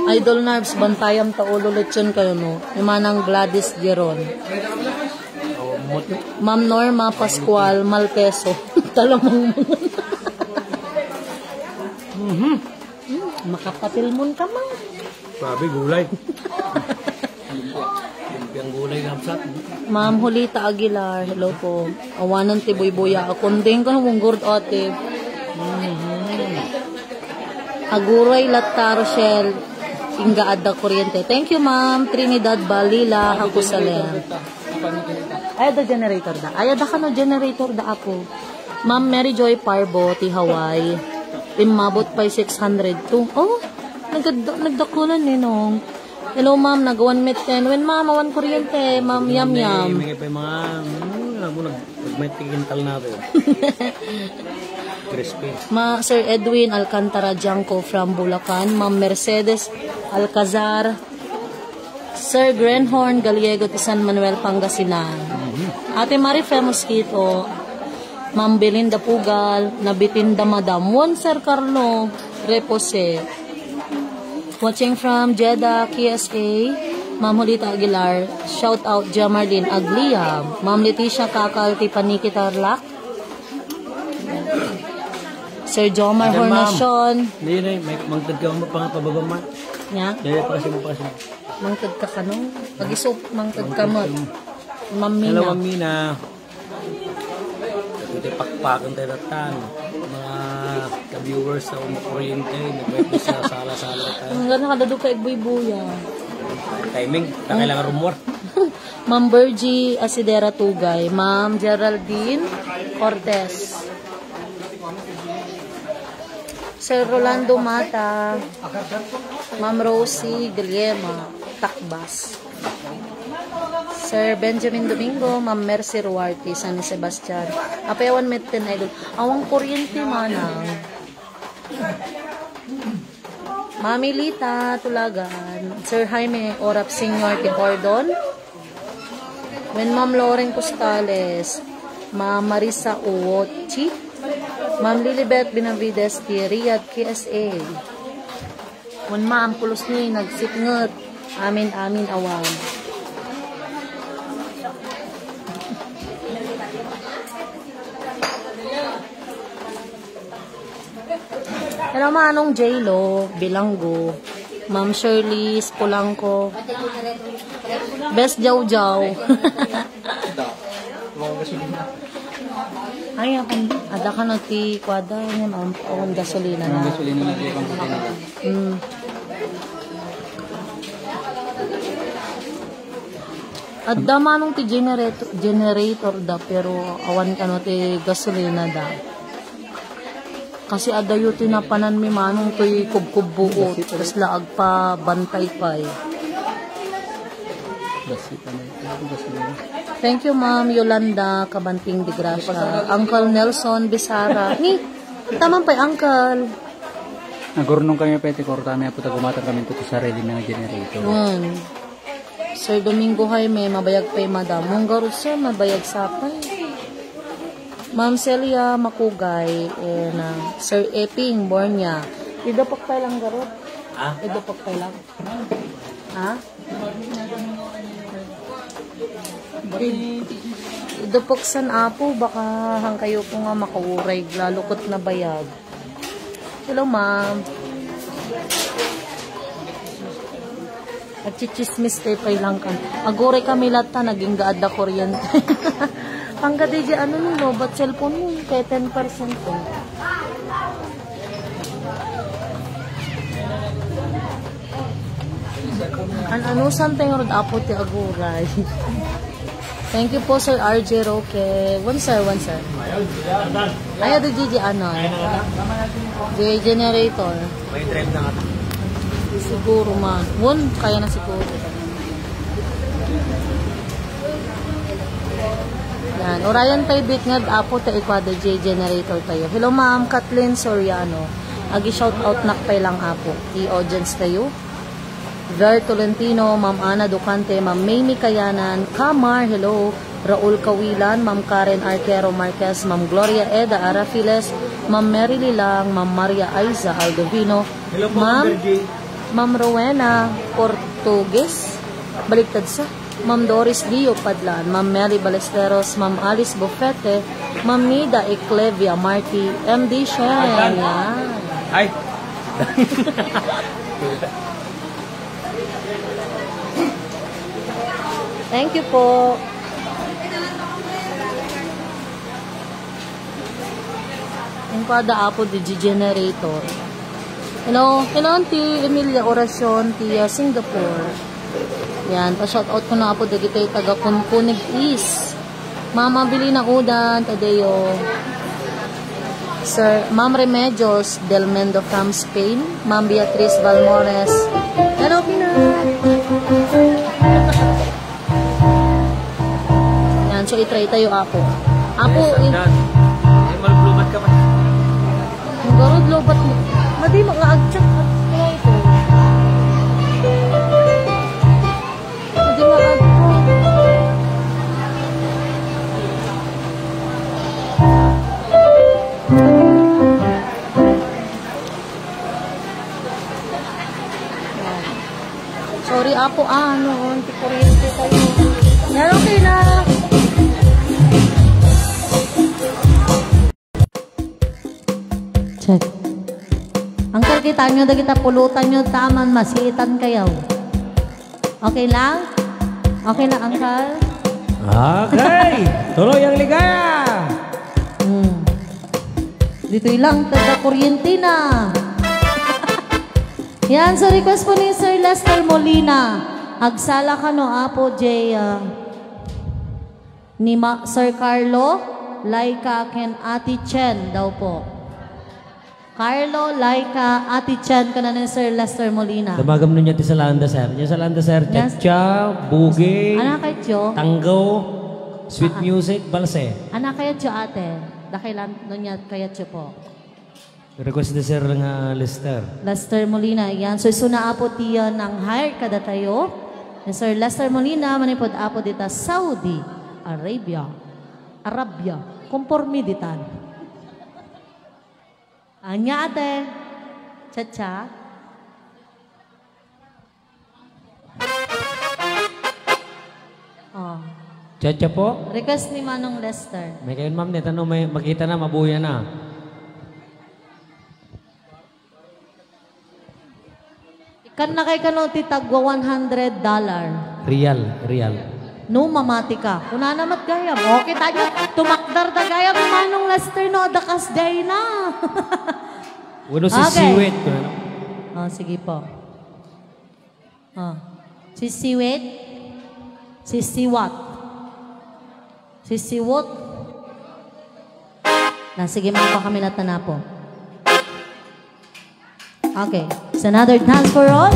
Idol Nerves, bantayam ta ulo lechon kayo, no? Ni Manang Gladys Geron. Ma'am Norma Pascual Malpeso. Talamang. Mhm. Hmm, makapatilmon ka, Mang. Grabe, gulay. Lumpiang gulay, Lapsat. Ma'am Julita Aguilar, hello po. Awanan ti buybuya. Akon din ka, munggur, Ate. Mhm. Aguray latta, Rochelle. Ingga adda kuryente. Thank you, Ma'am Trinidad Balila, Hakusalen. Ay, adda generator da. Ay, adda kano generator da, Apo. Ma'am Mary Joy Parbo, ti Hawaii. Immabot pay six hundred two. Oh, nagad-, nagdakulan, Ninong. Hello, ma'am. Nag-one meter ten. Wen, ma'am, awan kuryente. Ma'am, yam, yam. May, may pa yung mga, hmm, alam mo, nag-, nag-, may tigintal na ito. Crispy. Ma, Sir Edwin Alcantara Janco from Bulacan. Ma'am Mercedes Alcazar. Sir Grenhorn Gallego ti San Manuel, Pangasinan. Ate Marife Mosquito. Ma'am Belinda Pugal. Nabitin da Madam. One, Sir Carlo Repose. Watching from Jeddah, K S A, Ma'am Julita Aguilar, shout out Jamarlene Aglia, Ma'am Leticia Kakal ti Paniki Tarlac, Sir Jomar Madam, ma'am. Hornacion. Hindi na, may mangtad ka mo, pang-, pababa, ma. Nya? Dali, pakasin mo, pakasin mo. Mangtad ka kano? Pag-isok, mangtad ka mo. Ma'am Mina. Hello, Ma'am Mina. Iti pakpakan tayo datan. Mga ka-viewers sa Uma Oriente, nagwet sa sala-sala tayo. Ang ganda, kadado ka igbuybuya. Timing, takay lang rumor. Ma'am Virgie Asidera Tugay, Ma'am Geraldine Cortez, Sir Rolando Mata, Ma'am Rosie Guillema, Takbas. Sir Benjamin Domingo, Ma'am Mercy Ruarte, San Sebastian. Apay awan metten, idol. Awan kuryente, manang. Mami Lita, Tulagan. Sir Jaime Orap Senior ti Cordon. Wen Ma'am Loren Costales. Ma'am Marisa Uwochi. Ma'am Lilibet Benavides ti Riyadh, K S A. Wen Ma'am, pulos ni, nagsipnget. Amin, amin, awan. Hello, Manong J-Lo, Bilanggo, Ma'am Shirley Spolangco, Best Jawjaw. Ay, akan, ada ka na ti kuada, yan, ang, ang gasolina na. Ang gasolina na, di ba, ang gasolina? Mm. Adda manong ti generator, generator da, pero awan kano ti gasolina da. Kasi adayo ti napananmi manong toy kubkubbuot, kasla agpabantay pay. Basi pa na ito, gasolina. Thank you, Ma'am Yolanda Kabanting de Gracia. Uncle Nelson Bisara. Ni, taman pay, Uncle. Nagurnong kami pa iti kwarta, may apo ta gumatang kami ito ti sarili nga generator. Yun. Sir Domingo Jaime, mabayag pay, madam. Mungga Rosa, mabayag sapay. Ma'am Celia Makugay, and, uh, Sir Eping Bornia. Idupok tayo lang, garot. Ah? Idupok tayo lang. Ha? Idupok san, apo, baka hangkayo po nga makauray, lalo ket nabayag. Hello, ma'am. Agchichismis tayo pay lang kan. Aguray kami latta, naging gaadda kuryente. Ang gadi di ano ni, lobat cellphone mo, kaya ten percent ko. An-, ano, something rod apo ti aguray. Thank you po, Sir R J Roque. One, sir, one, sir. Ay, adi, Gigi, ano? Di generator. May drive na nga. Siguro man. One, kaya na siguro. Yan. Urayan tayo, bit nga, apo, ta ikwada, J generator tayo. Hello, Ma'am Kathleen Soriano. Agi shout out nak pay lang, apo. I audience tayo. Ver Tolentino, Ma'am Ana Ducante, Ma'am Mamie Kayanan, Kamar, hello, Raul Kawilan, Ma'am Karen Arquero Marquez, Ma'am Gloria Eda Arafiles, Ma'am Mary Lilang, Ma'am Maria Aiza Aldovino, hello po, Ma'am Ma'am Virgie. Ma'am Rowena Portugues, baliktad sa, Ma'am Doris Dio Padlan, Ma'am Mary Balesteros, Ma'am Alice Bufete, Ma'am Nida Eclevia Marti, M D Shen. Ayan. Ay. Thank you po. Ang kada apo di generator. Hello, hello, Auntie Emilia Oracion, ti, ah, Singapore. Yan, pa-shoutout ko na apo dagiti taga Kunkunig East. Mama Bilina Udan, Tadeo. Sir, Ma'am Remedios Del Mendo from Spain. Ma'am Beatriz Balmores. Hello, Pina. I-try tayo, Apo. Apo, eh. Ay, malulubat ka pa. Ang garod, lobat mo. Madi, mga agtsak. Ano ito? Madi, mga agtsak. Sorry, Apo, ah, ano, anti-kuryente tayo. Pero okay na. Check. Uncle, kita nyo, dagita pulutan nyo, taman, masiitan kayo. Okay lang? Okay lang, Uncle? Okay! Tuloy ang ligaya! Hmm. Ditoy lang, taga kuryente na. Yan, so request po ni Sir Lester Molina. Agsala kano, Apo J, ah, ni Ma-, Sir Carlo, Laika, ken Ate Chen daw po. Carlo, Laika, Ate Chen, kana ni Sir Lester Molina. Damagam no nia ti salanda, sir. Nia salanda, sir. Yes. Chacha, bugey, Ana kayatyo? Tango, sweet Ah, ah. music, balse. Ana kayatyo, ate? Dakilan, no nia kayatyo po. Request ni Sir nga Lester. Lester Molina, yan. So, isuna, Apo, ti, ah, nang-hire kadatayo. Ni Sir Lester Molina, manipud, Apo, dita Saudi Arabia. Arabia. Konforme ditan. Ania, ate? Chacha? Oh. Chacha po? Request ni Manong Lester. May kayon, ma'am, neta no, may makita na, mabuya na. Ikan na kay kano ti tagwa one hundred dollar. Real, real. No, mamati ka. Kunana met gayam. Okay, tayo. Tumakdar da gayam ni Manong Lester, no? Dakas day na. Uno si Okay. Siwit, ano? Oh, sige po. Oh. Si Siwit? Si Siwat? Si Siwot? Na, sige, mga kakamilatan na po. Okay. It's another dance for all.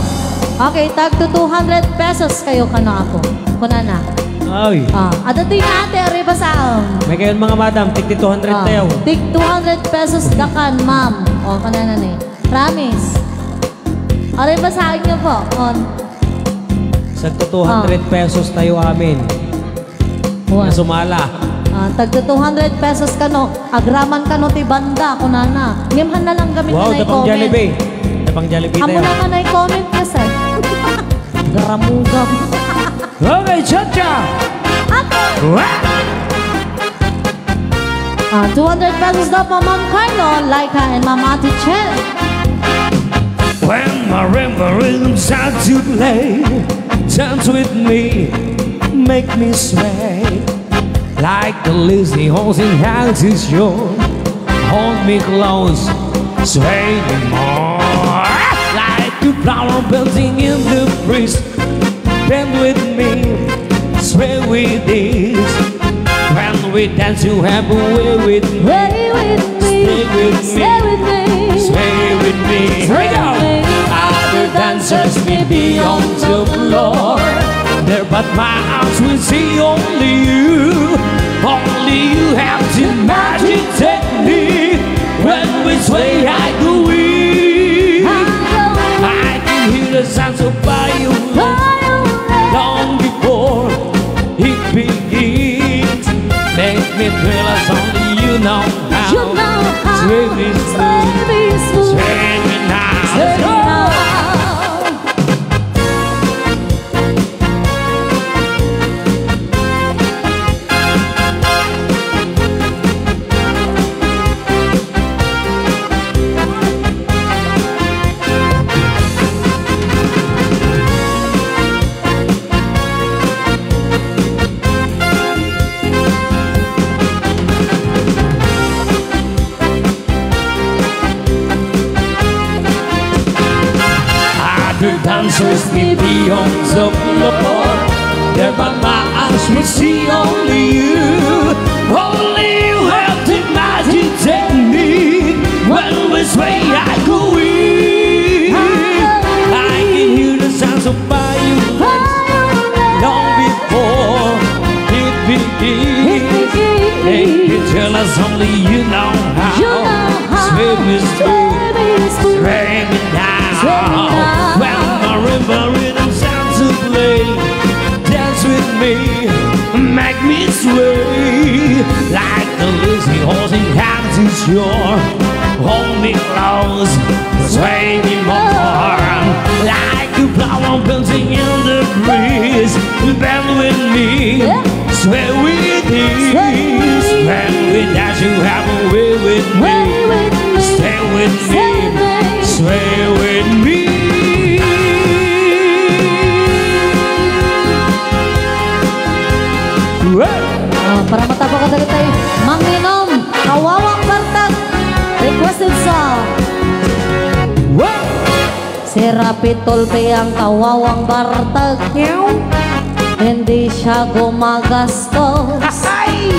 Okay, tag to two hundred pesos kayo kano, Apo. Kunana. Ay. Ah, adatoy na, ate, aray basaam. May kayon, mga madam, tig two hundred Ah, tayo. Tig two hundred pesos dakan, ma'am. O, kunana ni. Promise. Aray basaam niyo po. On. Sagto two hundred Ah. pesos tayo amin. Wa. Nga sumala. Ah, tagto two hundred pesos kano, agraman kano ti banda, kunana. Ngem han na lang kami Wow, nga tapang i-comment. Jollibee. Tapang Jollibee Amo tayo. Naman ay comment ka, sir. Garamugam. Okay, Chacha! Ako! Wa! Ah, two hundred pesos daw pa, Ma'am Carlo, Laika, and Ma'am Ate Chen. When marimba rhythm start to play, dance with me, make me sway. Like the lazy horse in Hang's shore, hold me close, sway me more. Like a flower bending in the breeze, bend with me, sway with ease. When we dance, you have a way with me. Way with me. Stay with me. Stay with me. Sway with me. Here we go. Sway with me. Other dancers may be on the floor. There, but my eyes will see only you. Only you have the magic technique. When we sway, I go weak. I go weak. I can hear the sounds of violin. Violin. Long before it begins. Make me feel as only you know how. You know how. Sway me smooth. Sway me smooth. Sway me now. Sway me now. Other dancers may be on the floor. There, but my eyes will see only you. Only you have the magic technique. When we sway, I go weak. I can hear the sounds of violence long before it begins. Only you know how. You know how. Sway me smooth. Sway me smooth. Sway me now. Sway me now. When marimba rhythm sounds to play, dance with me, make me sway like the lazy horse in Kansas shore. Hold me close, sway me more, like a flower bouncing in the breeze. Bend with me, yeah, sway with me. Sway with me. Sway with us, you have a way with me. Way with me. Stay with me. Stay with me. Sway with me. Wow. Ah, para matabang ka dagitay manginom, Kawawang Bartag. Requested song. Wow. Si Rapi Tulpi ang kawawang bartag. Hindi siya gumagastos. Ay!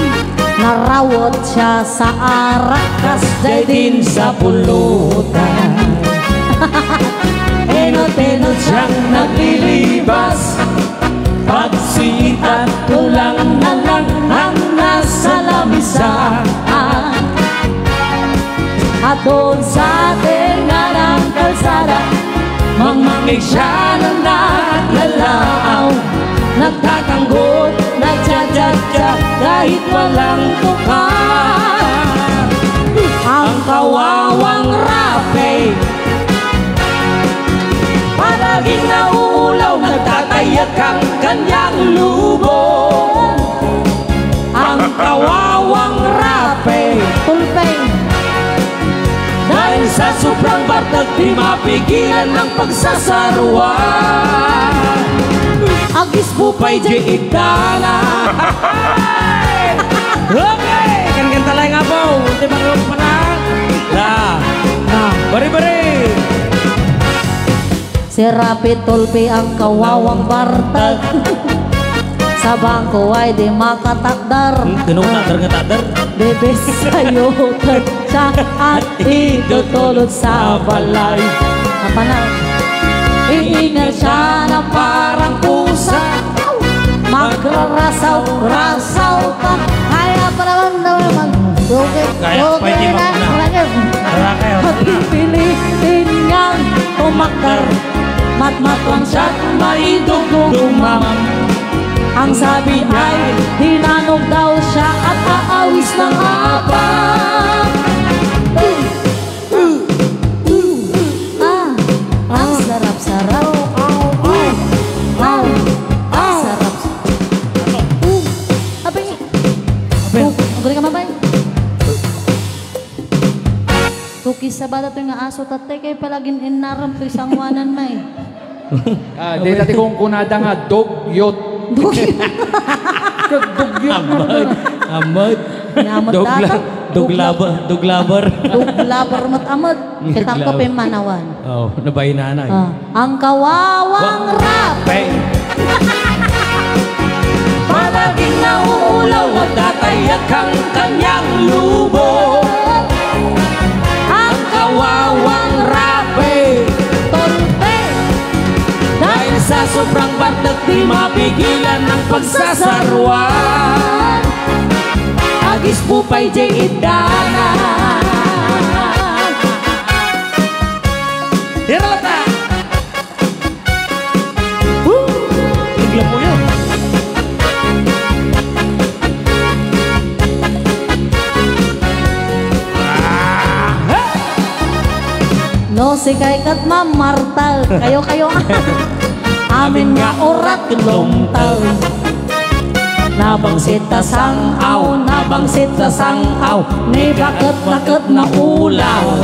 Narawot siya sa arak. Kasjay din sa pulutan. Inot-inot siyang naglilibas. Pagsiitan, tulang na lang ang nasa lamisaan. At doon sa tenga ng kalsada, mangmangit siya ng naglalaaw. Nagtatanggot, nagtsatsatsat kahit walang tukar. Ang kawawang Rapi, palaging nauulaw, nagtatayag ang kanyang lubong. Ang kawawang Rapi. Tulpeng. Dahil sa sobrang bartag, di mapigilan ang pagsasarwa. Agis po pa'y di itala. Okay! Kankanta laeng, Apo. Ultima nga para. Na. Na. Bari-bari. Si Rapi Tulpi ang kawawang bartag. Sa bangko ay di makatakdar. Hmm, tinong takdar nga takdar. Bebe sayo ka siya at itutulod sa balay. Apa na? Iingay siya na parang pusa. Magrarasaw-rasaw ka. Kaya pa naman, naman, naman. Okay, kaya okay pwede na, makuna. Wala niya. Wala kayo. Pipilitin niyang umakdar. Matmatwang siya't maidugdugmam. Ang sabi ay, hinanog daw siya at aawis ng apa. Ah, ang sarap-sarap. Aw, aw, aw, aw. Sarap. Abay. Abay. Oh, ang galing naman, bay. Cookies sa bata to nga aso, tatay, kay palagin inaram to isang wanan, may. Ah, di dati kong kunada nga, dugyot. Dugyot. Dugyot. Amad. Amad. Ni amad dog data. La-, dog lover. Dog lover. Dog lover mat amad. Kita ko pimanawan. Oh, nabainanay. Ah, ang kawawang Rapi. Palaging nauulaw at tatayag ang kanyang lubong. Ang kawawang Rapi. Tulpi. Dahil sa sobrang bartag, di mapigilan ang pagsasarwan. Agis po pa'y di itana. Hirata! Woo! Tigla po yun. Ah! No, si kay kat mamartal. Kayo, kayo. Amin nga urat lumtal. Nabangsit ta sang-aw, nabangsit ta sang-aw, ni baket-baket na ulaw.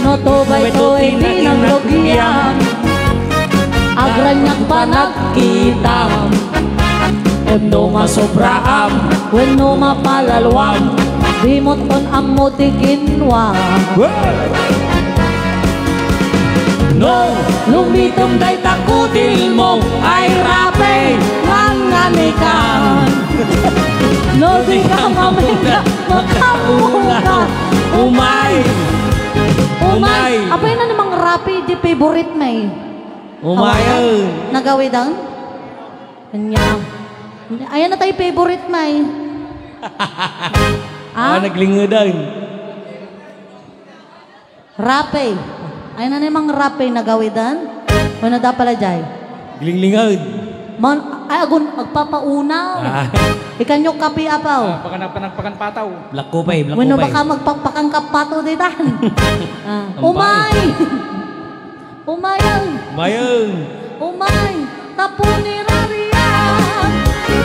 No tubay to, eh, di nang lugyan. Agranyag panagkitam. Wenno masobraam, wenno mapalalwam. Dimot on ammo ti kinwa. No lumitom dayta kutil mo, ay Rapi, manganikan. No di ka mamina, makaulaw. Umay. Umay. Umay. Apay na namang Rapi, di favorite may. Umay. Nagawidan? Kanya. Ayan na tayo favorite may. Ah? Ah, naglingedan. Rapay. Ay, nanay mang rapay nagawidan? Ano da pala jay? Glinglingaw. Man, ay, agun, agpapauna. Ah. Ikanyo kape, apaw. Ah, pakan, pakan, pakan pataw. Black Copay, Black Copay. Baka magpakpakan ka pato ditan. Ah. Ampay. Umay! Umayang! Umayang! Umay! Tapu ni Rarian!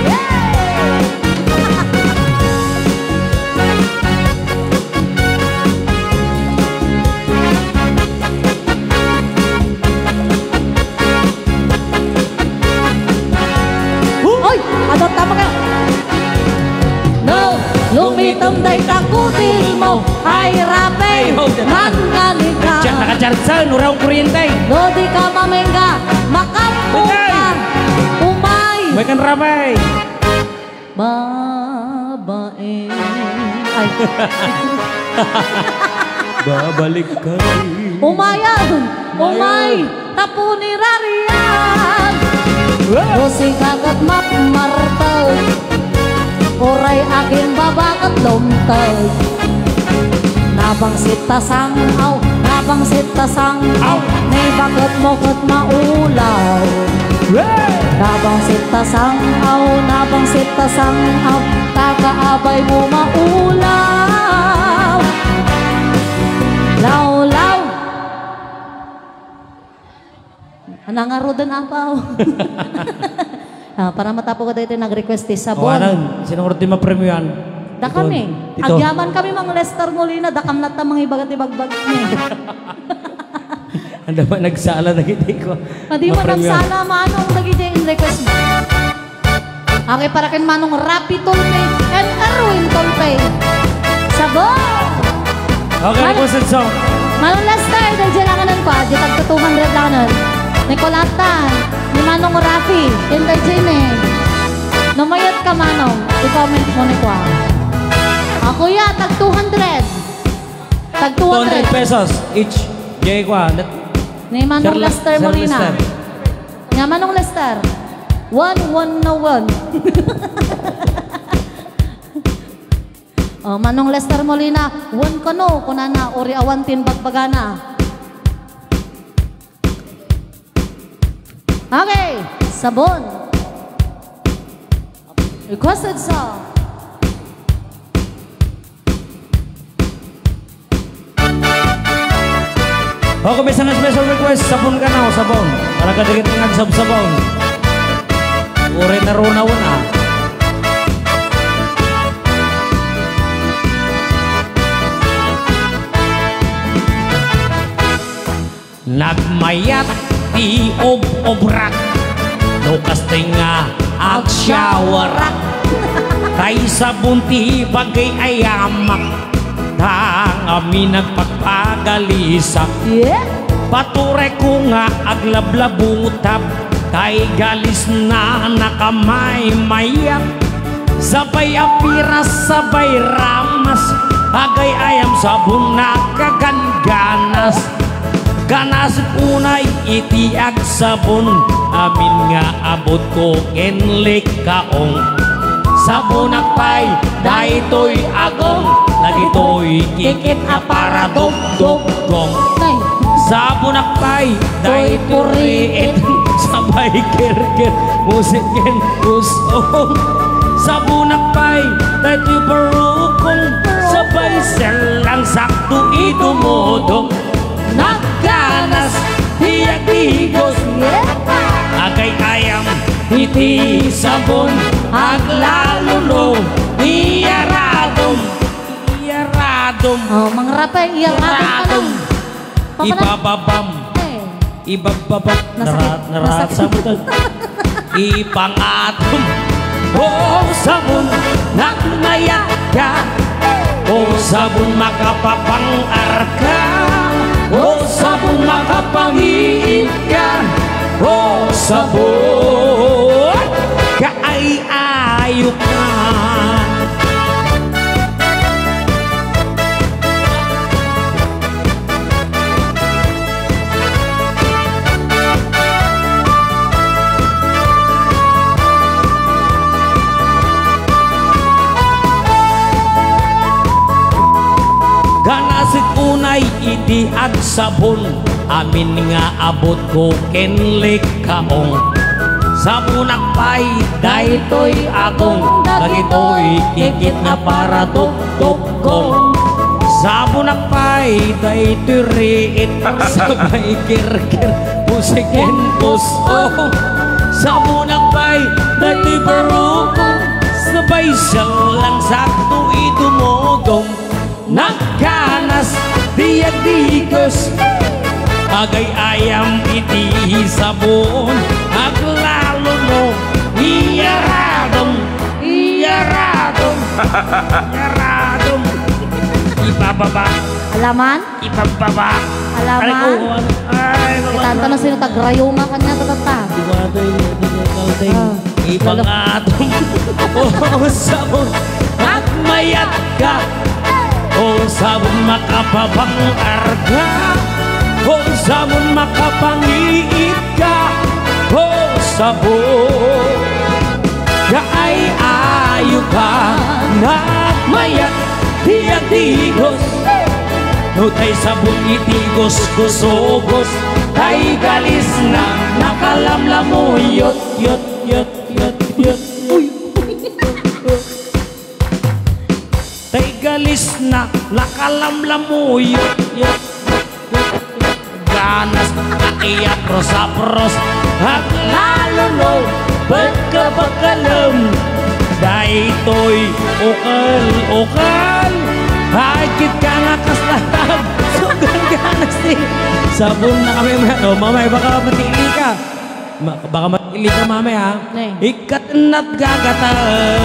Yay! Oy! Adot tama ka! No, lumitom dayta kutil mo, ay rapay, mangali ka. Naka-charge sa, nura ang kuryente. No, di ka mamengga, makampo ka. Umay. Umay kan rapay. Babae. Ay. Babalik ka rin. Umayan. Umay. Umayan. Tapu ni Rarian. Wow. Musika ket mapmartag. Uray akin babaket lumtag. Nabangsit ta sang-aw, nabangsit ta sang-aw, ni baket mo ket maulaw. Hey! Nabangsit ta sang-aw, nabangsit ta sang-aw, ta kaabay mo maulaw. Lawlaw. Nangaroden, apaw. Ah, para matapo ka dito nag-request ti sabon. O, anan, sino nga ti mapremyoan? Da kami. Tito. Agyaman kami, Mang Lester Molina, da kam latta mangibaga ti bagbag ni. Anda ba nagsala na giti ko? Madi mo nagsala, manong dagiti in request mo. Okay, para ken Manong Rapi Tulpe and Erwin Tulpe. Sabon! Okay, Manong, requested song. Manong Lester, daydiay langanan pa, di tagto two hundred langanan. Nicolata, ni Manong Rafi, and daydiay ni. No mayat ka, Manong, i-comment mo ni kwa. Ah, kuya, tag two hundred. Tag two hundred. Two hundred pesos each. Jay kwa. Ni Manong Lester Molina. Nga Manong Lester. One, one na one. Oh, Manong Lester Molina, one kano, kunana, uri awan tin bagbagana. Okay, sabon. Requested song. O, kung may isang special request, sabon ka na, o, sabon. Para kadagit nga agsabsabon. Uri na runawan, ah. Nagmayat ti ob-obrak, no kasta nga agsyawarak. Tay sabon ti bagay ayamak, ta ngamin nagpagpagalisak. Yeah. Paturay ko nga aglablabungotab, tay galisna nakamaymayat. Sabay a piras, sabay ramas, agay-ayam sabon nakagangganas. Ganas unay iti agsabon, amin nga abutko ken likaong. Sabonak pay daytoy agong, dagitoy kikit a paradugdugong. Nay. Sabonak pay daytoy puriit, sabay kirkir, musik ken usong. Sabonak pay daytoy barukong, sabay sellang sakto idumudong. Nagganas ti agdigos, agay-ayam iti sabon, aglalulo, iyaradom, iyaradom. Oh, mangrapay, iyaradom. Iyaradom. Ibababam. Eh. Ibababa. Nasakit. Nara-, naraat. Nasakit. Sabon. Ipangatom. O sabon, nagmayat ka. O sabon, makapapang-arka. O sabon, makapangiit ka. O sabon, kaay-ayo ka. Unay iti agsabon, amin nga abutko ken lekkaong. Sabonak pay daytoy agong, dagitoy kikit nga para tuktukkong. Sabonak pay daytoy riit, sabay kirkir, pusik ken pus-ong. Sabonak pay daytoy barukong, sabay siya lang sakto idumodong. Nagganas, di agdigos. Agay-ayam iti sabon. Aglalo no, iyaradom, iyaradom, iyaradom. Ibababa, Alaman? Ibababa. Alaman? Aray ko, ay, Kita ta na sino tagrayuma kanya, tatata. Di ko ato yung, di ko ato yung, Ah. Ipangatom. O sabon, agmayat ka. O sabon, makapabang-ar ka. O sabon, makapangiit ka. O sabon, kaay-ayo ka. Nagmayat, di agdigos. No tay sabon iti gusgusogos, tay galis na, nakalamlamuyot, yot, yot, yot, yot, yot. Uy. Tay galis na, nakalamlamuyot, yot, yot, yot, yot. Ganas, akiapros-apros, aglalo no, pagkabakalam. Daytoy, ukal, ukal. Ay, kit ka nga kasla. Sugal ganas ti sabon na kami, ma-, oh, mamay, baka matili ka. Ma-, baka matili ka, mamay, ha? Ne. Ikatennat gagatan.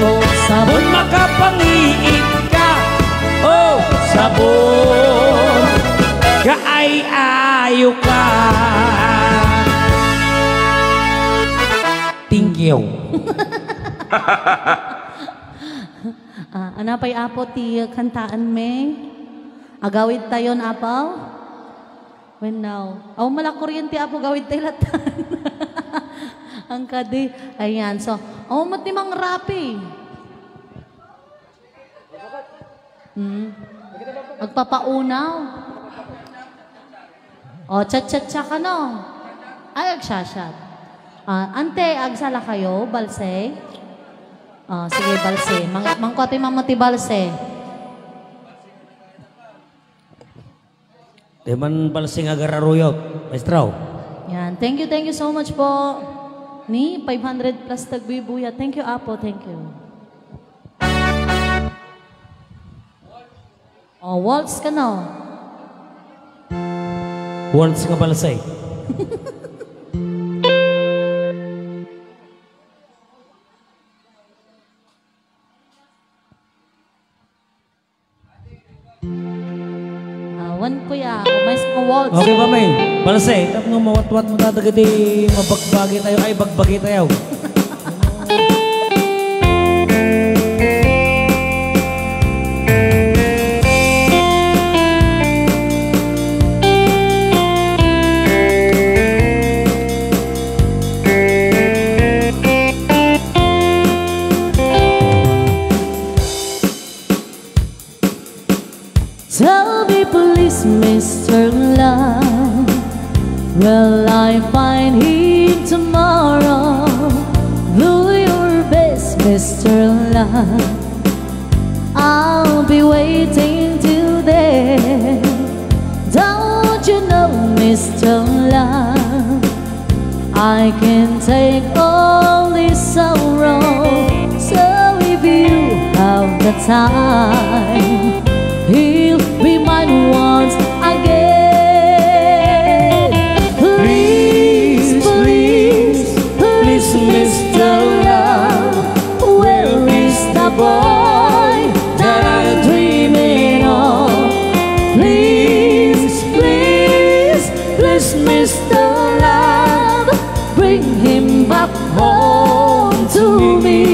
O sabon, makapangiit ka. O sabon, kaay-ayo ka. Thank you. Ah, anapay, Apo, ti kantaanmi? Agawid tayon, Apo? Wenno. Awan met la kuryente, Apo, gawid tayo latan. Ang kadi. Ayan. So, awan met ni Mang Rapi. Hmm. Agpapaunaw. O, chat-chat siya kano. Ay, agsasat. Ah, ante, agsala kayo, balse? Ah, sige, balse. Mang-, mangkuha ti mama ti balse. Di man balsing agararuyot, maestro. Yan. Thank you, thank you so much po. Ni five hundred plus tagbubuya. Thank you, Apo. Thank you. Oh, waltz kano. Waltz nga balsay. Awan, kuya. Umayes nga waltz. Okay, mamay. Balse, tapno mawatwat mo ta dagiti mabagbagi tayo. Ay, bagbagi tayo. Tell me please, Mister Love, will I find him tomorrow? Do your best, Mister Love, I'll be waiting till then. Don't you know, Mister Love, I can take all this sorrow. So if you have the time, he'll be mine once again. Please, please, please, Mister Love, where is the boy that I'm dreaming of? Please, please, please, Mister Love, bring him back home to me.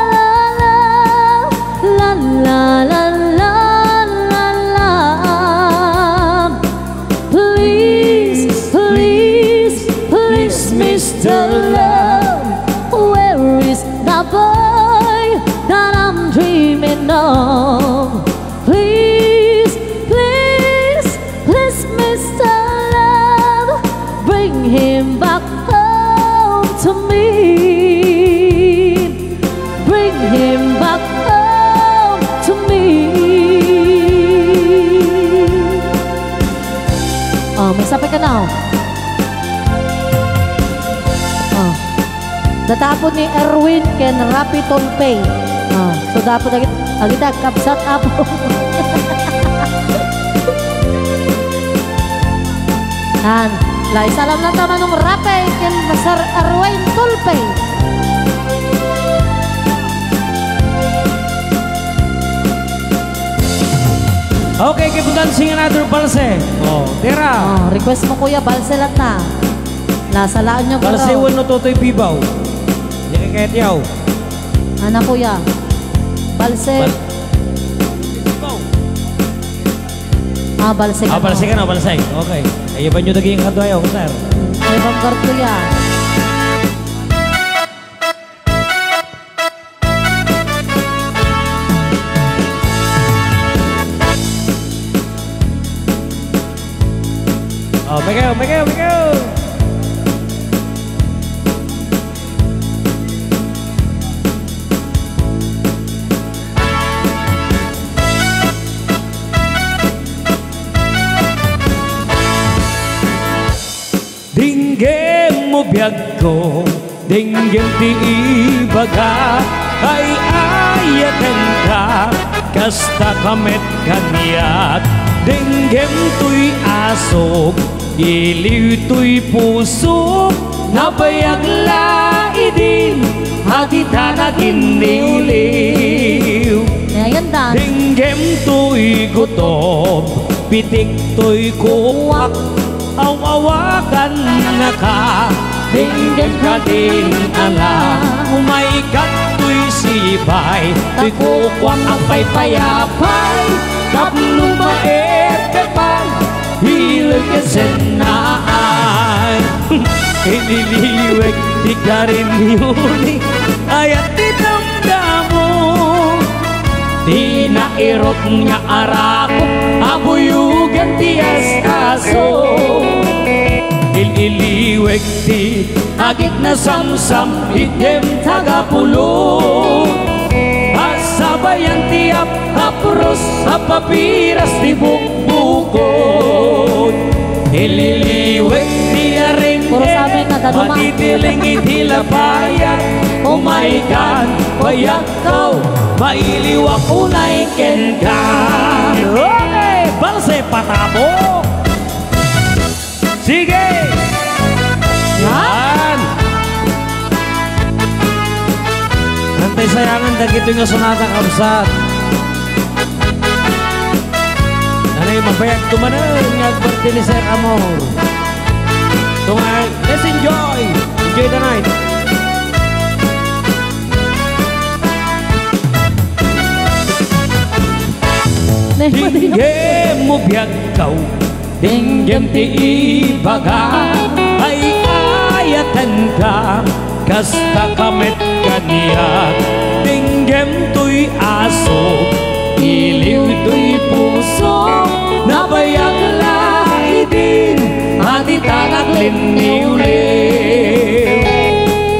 la, la, la, la, la, la, la. Please, please, please, Mister Love, where is the boy that I'm dreaming of? Please, please, please, Mister Love, bring him back home to me. Bring him back home to me. Oh, may sapay ka na, oh. Oh. Datapo ni Erwin ken Rapi Tolpe. Oh, so dapo dagit-, agita, kabsat, apo. Yan. La, isalam lang ta Manong Rape ken Sir Erwin Tulpe. Okay, keep dancing another balse. Oh, tira. Oh, request mo, kuya, balse lang ta. Nasa laan niyo, Balse kuya. Wenno Totoy Bibaw. Di kay kayat yaw. Ana, kuya. Balse. Bal- Ah, balse Ah, ka, balse no? Ka na, balse. Okay. Ayaban nyo daging kadwayo, sir. Ay, bang kartuya. Oh, Miguel, Miguel, Miguel! Dinggem mo biagko, dinggem ti ibaga, ay ayatenka, kasta ka met kaniak. Dinggem toy asok, iliw toy pusok, nabayag la idin, a ditan aginniwliw. Ayan, dan. Dinggem toy gutom, pitik toy kukuak, aw-awagannaka. Dinggem kadin ala, umaykat toy sipay, toy kukuak a paypayapay, tapno maetepang, hileg ken sennaay. Ililiwek ti karinnioni, ayat ti damdamo. Ti nairot nga arakop a buyogan ti astaso. Ililiwek ti agik nasamsam, itdem tagapulot. Asabayan ti ap-, apros a papiras ti bukbukod. Ililiwek ti aring Puro sabi na, daduma. Matitiling iti labayag, umaykan, bayag Ikaw, mailiwak unay kenka. Okay, balse patabo. Sige. Yan. Antay sayangan dagitoy nga sonata, kabsat. Nanay, mabayag tumanen nga agbarte ni Sir Amor. Tungay, let's enjoy. Enjoy the night. Dinggem Mo biagko, denggem ti ibaga, ay ayatenka, kasta ka met kaniak. Denggem toy aso, iliw toy puso, nabayag la idin, mati tagak linniwliw.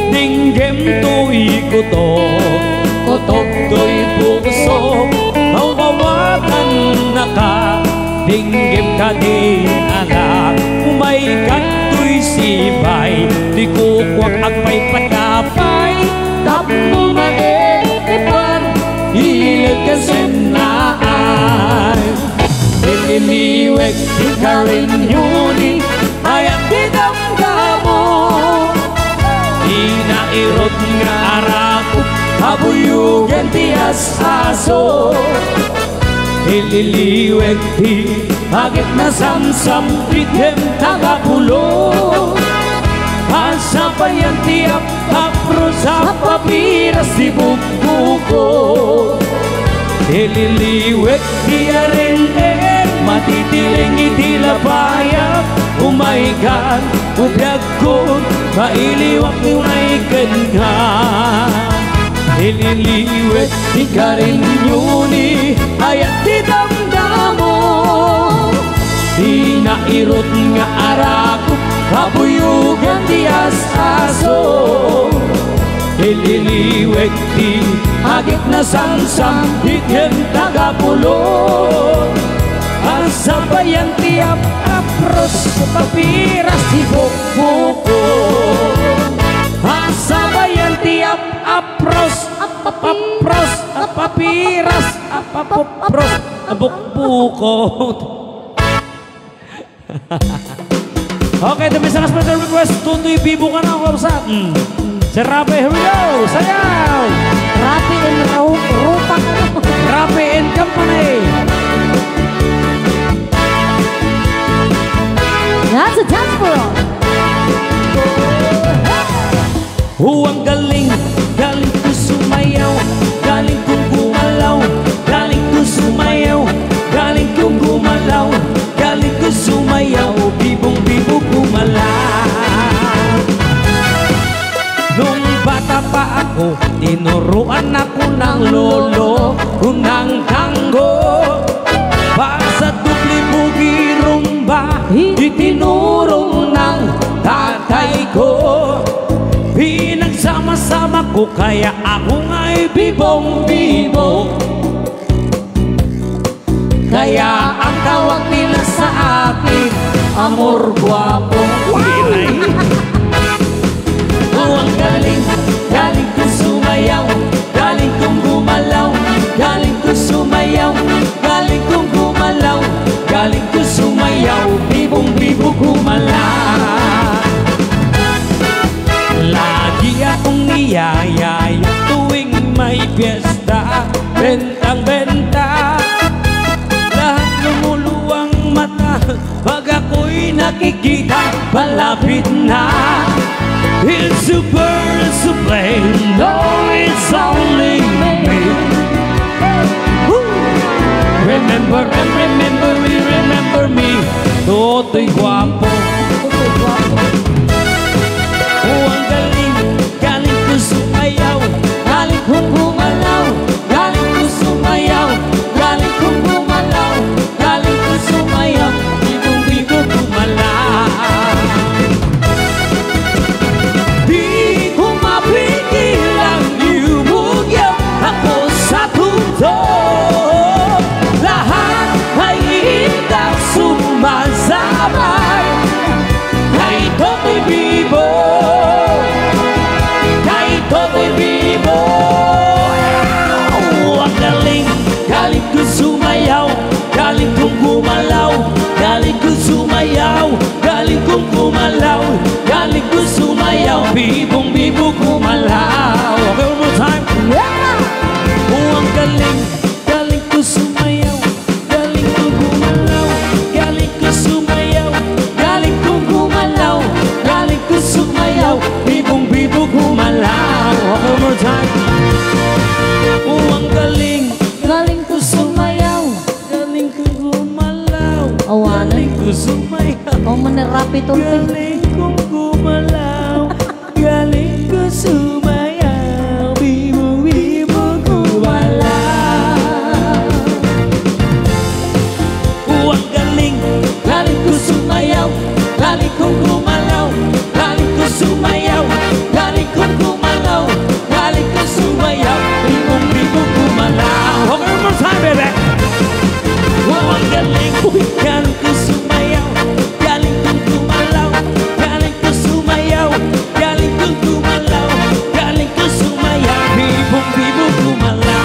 Denggem toy kutok, kutok toy puso, awawatennaka. Denggem kadin ala, umaykan toy sibay, ti kukuak agpaypayapay, tapno mailipan, ilet ken sennaay. Ililiwek ti karinyoni, ayat ti damdamo. Inairot nga arako, kabuyogen ti as-aso. Ililiwek ti agek nasamsam, ti dem tagapulo. Asabayan ti ap-, apros a papiras ti bukbuko. Ililiwek ti arin-en, matitileng iti labayag, umaykan, ubiag Kun mailiwak ti unay kenka, ililiwek ti karinyoni, ayat ti damdamo. Ti nairot nga arako, kabuyogan ti as-aso. Ililiwek ti agik nasamsam, ti ken tagapulo. Asabayan ti ap-, apros, papiras ti bukbuko. Asabayan ti ap-, apros, ap-, apros, ap-, papiras, ap-, apros, bukbuko. Okay, the Miss Hospital request, Tutoy Bibo ka na, what's up? Mm. Si Rapi, here we go! Sayaw! Rapi and Ru-, Rupa ka na. Rapi and Company. That's a dance floor. Huwag galing, galing ko sumayaw, galing kong gumalaw, galing ko sumayaw, galing kong gumalaw, galing ko sumayaw, bibong-bibo gumalaw. Nung bata pa ako, tinuruan ako ng lolo ko ng tango. Basta doble boogie rumba, itinuro ng tatay ko. Pinagsama-sama ko kaya ako nga'y bibong-bibo. Kaya ang tawag nila sa akin, Amor Guapo. Wow! Oh, ang galing, galing ko sumayaw, galing kong gumalaw, galing ko sumayaw, galing kong gumalaw, galing ko sumayaw, bibong-bibo gumalaw. Lagi akong niyayaya tuwing may piyesta, bentang-benta. Lahat lumuluwang mata pag ako'y nakikita, palapit na. It's a bird to play, no, it's only me. Woo! Remember and remember, remember me. Totoy Guapo. Totoy Guapo. Oh, ang galing, galing ko sumayaw, galing ko gumalaw, galing ko sumayaw, galing ko gumalaw, galing ko sumayaw, bibong-bibo gumalaw. Di ko mapigilang yumugyaw ako sa tuntok. Lahat ay indak sumasabay. Pitulpi. Galing kong gumalaw, galing ko sumayaw, bibo-bibo gumalaw. Ang galing, galing ko sumayaw, galing kong gumalaw, galing ko sumayaw, galing kong gumalaw, galing ko sumayaw, bibong-bibong gumalaw. Okay, one more time, baby. Wow, ang galing, galing ko sumayaw, galing kong gumalaw, galing ko sumayaw, galing kong gumalaw, galing ko sumayaw, bibong-bibong gumalaw.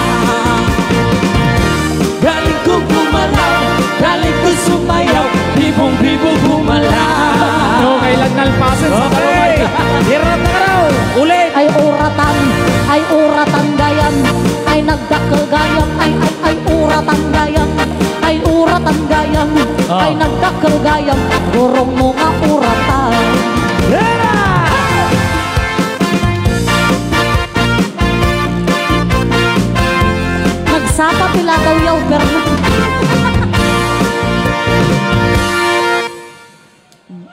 Galing kong gumalaw, galing kong sumayaw, bibong-bibong gumalaw. No, kailan nalpasan sa Okay. Tira na raw. Ulit. Ay uratan, ay uratan gayam, ay nagdakkel gayam, ay, ay, ay uratan gayam, ay uratan gayam, Ah. ay nagdakkel gayam, gurong mo nga uratan. Tira! Nagsapa ti lataw, yaw, pero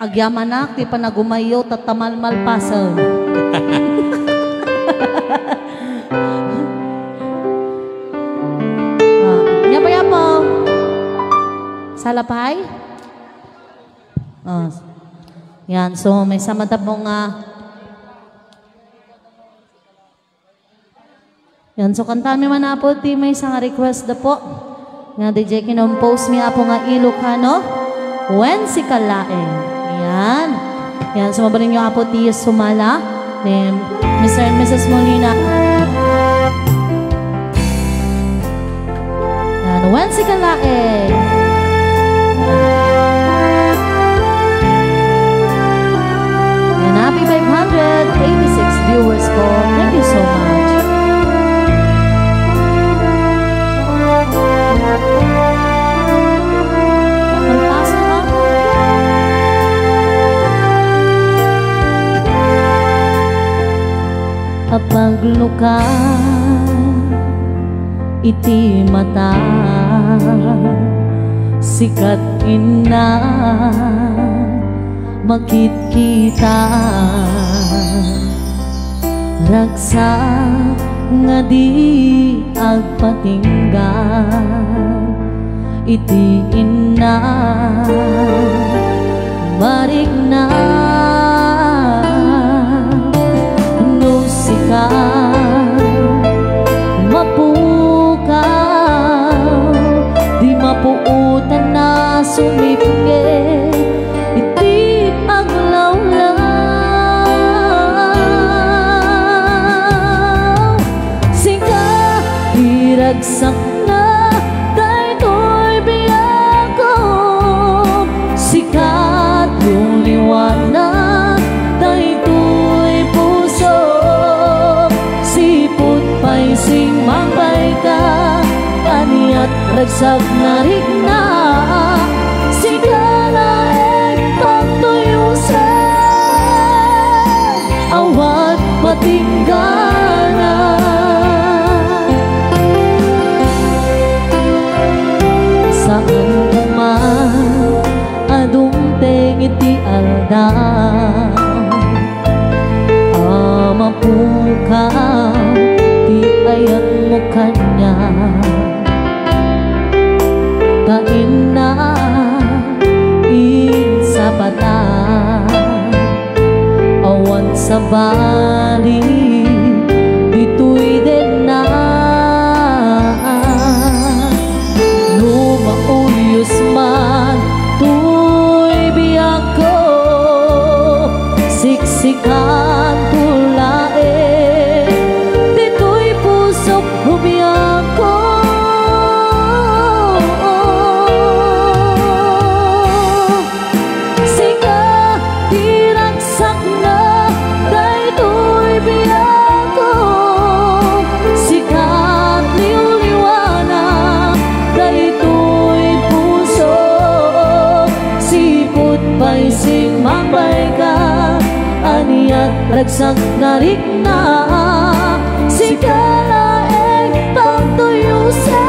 agyamanak ti panagumayyo, tatta malmalpasen. Ah, nia pay, Apo. Sala pay? Ah. Yan, so, maysa, madamo nga Yan, so kantaanmi man, Apo, ti maysa nga request da po. Nga D J kinompose mi, Apo, nga Ilocano. Wen sika laeng. Yan. Yan, so mabalinyo, Apo, ti sumala ni Mister and Missus Molina. Yan, wen sika laeng. And happy five hundred eighty-six viewers po. Thank you so much. Ang taas na ba? Apagluka iti mata, sikat inna, makitkita, ragsak nga di agpatingga. Iti inna, marikna, no sika mapukaw, di mapuotan a sumipnget iti aglawlaw. Sika ti ragsakna, daytoy biagko. Sika ti uliwana, daytoy puso. Sipud pay simmangpayka, aniat ragsak nga rikna. Sika laeng pagtuyosen, awan patinggana. Saan man a dumteng iti aldaw a mapukaw ti ayatmo kaniak. Ta inna, insapata, awan sabali ditoy denna. No mauyos man toy biagko, siksikanto laeng ditoy pusok, o biagko. Sika ti ragsakna, daytoy biagko. Sika ti uliwana, daytoy puso. Sipud pay simmangpayka, aniat ragsak nga rikna. Sika laeng pagtuyosen,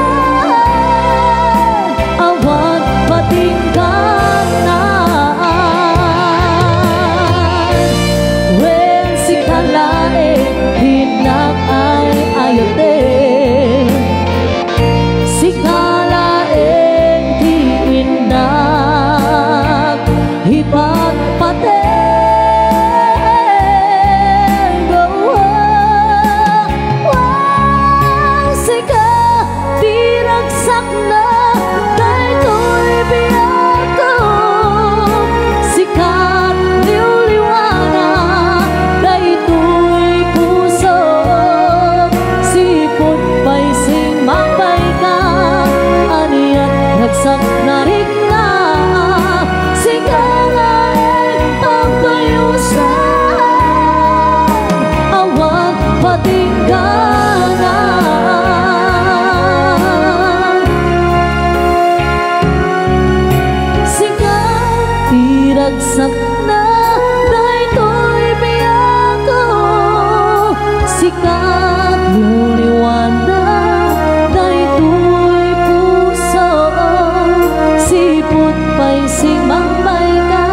awan patinggana. Narikna, sika laeng pagtuyusan, awan patingganan. Sika ti ragsakna, daytoy biagko. Sika ti liwanag, daytoy puso. Sipud pay simangbayka,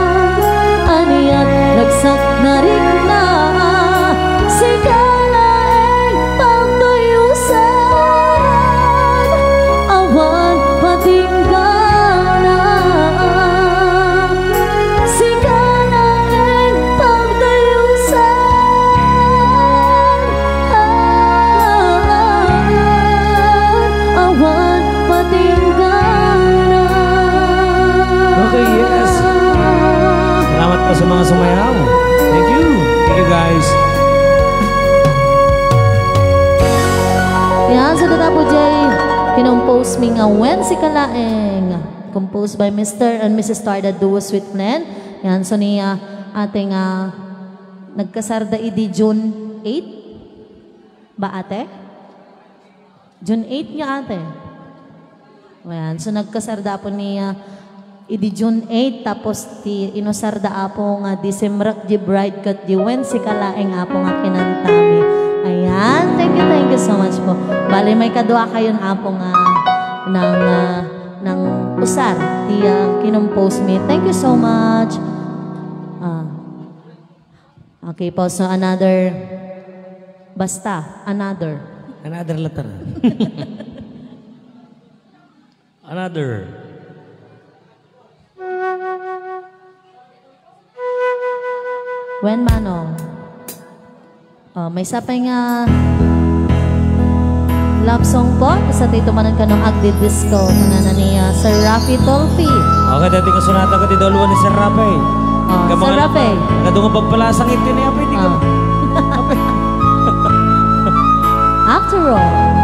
ania't ragsak narikna. Sika laeng pagtuyusan, awan patingganan. Sika laeng pagtuyusan, awan patingganan. Okay, yes. Salamat po sa mga sumayaw. Thank you. Thank you, guys. Yan, so dada po, Jay, kinompose mi nga Wen Sika Laeng. Composed by Mister and Missus Tarda Duo Sweet Blend. Yan, so ni, ah, ate nga nagkasarda idi June eight? Ba, ate? June eight nga, ate. Ayan, so nagkasarda po ni, ah, idi June eight, tapos ti inusarda, Apo, nga disimrek di bride ket di Wen Sika Laeng, Apo, nga kinantami. Ayan, thank you, thank you so much po. Bali, may kadua kayon, Apo, nga nang, ah, nang usar ti, ah, kinompose mi. Thank you so much. Ah. Okay po, so another, basta, another. Another letter. Another. Wen, Manong. Oh, maysa pay nga love song po. Basta ti tumanan kano agdidisco. Kanana ni, ah, Sir Raffy Tolfi. Okay, dati nga sonata ko ti dauluan ni Sir Raffy. Oh, Sir Raffy. Kadungan pagpalasang iti ni Apay, di ka. Ah. After all.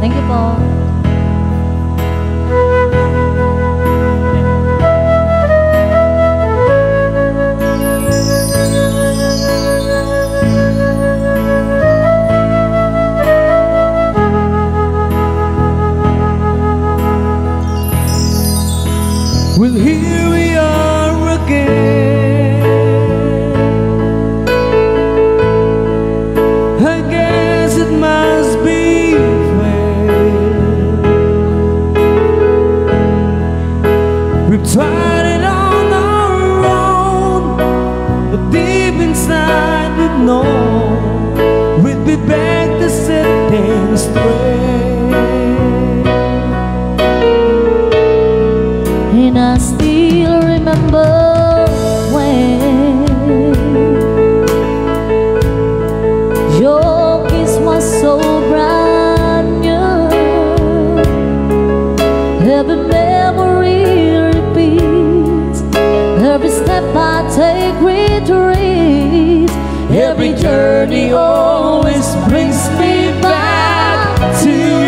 Thank you po. Well, here we are again. I guess it must be fate. We've tried it on our own, but deep inside we know we'd be back to set things straight. And I still remember when your kiss was so brand new. Every memory repeats, every step I take retreats. Every journey always brings me back to you.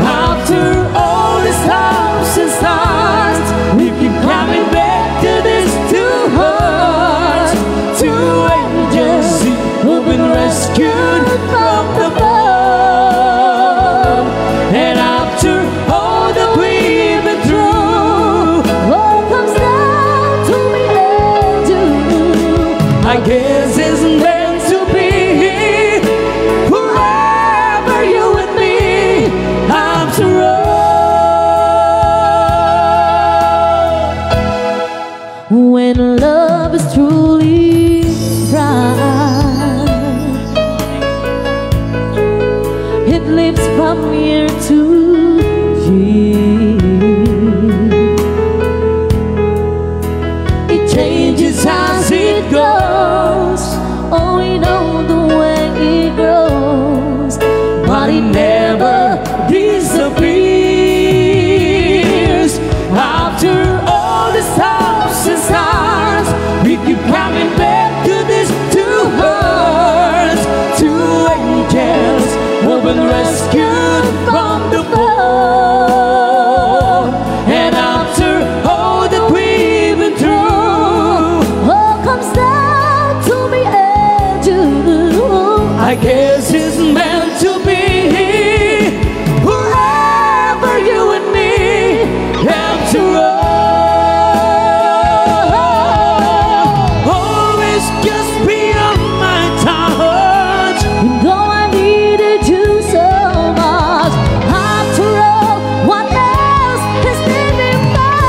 After all these ups and downs, we keep coming back to these two hearts, two angels who've been rescued from the flood. And after all that we've been through, all comes down to me and you. I guess it's meant to be. Forever you and me, after all. When love is truly bright, it lives from year to year. It changes as it goes. Oh, we know the way it grows, but it never disappears. After all the ups and downs, we keep coming back to these two I guess it's meant to be. Forever you and me, after all. Always just beyond my touch. And though I needed you so much, after all, what else is living for?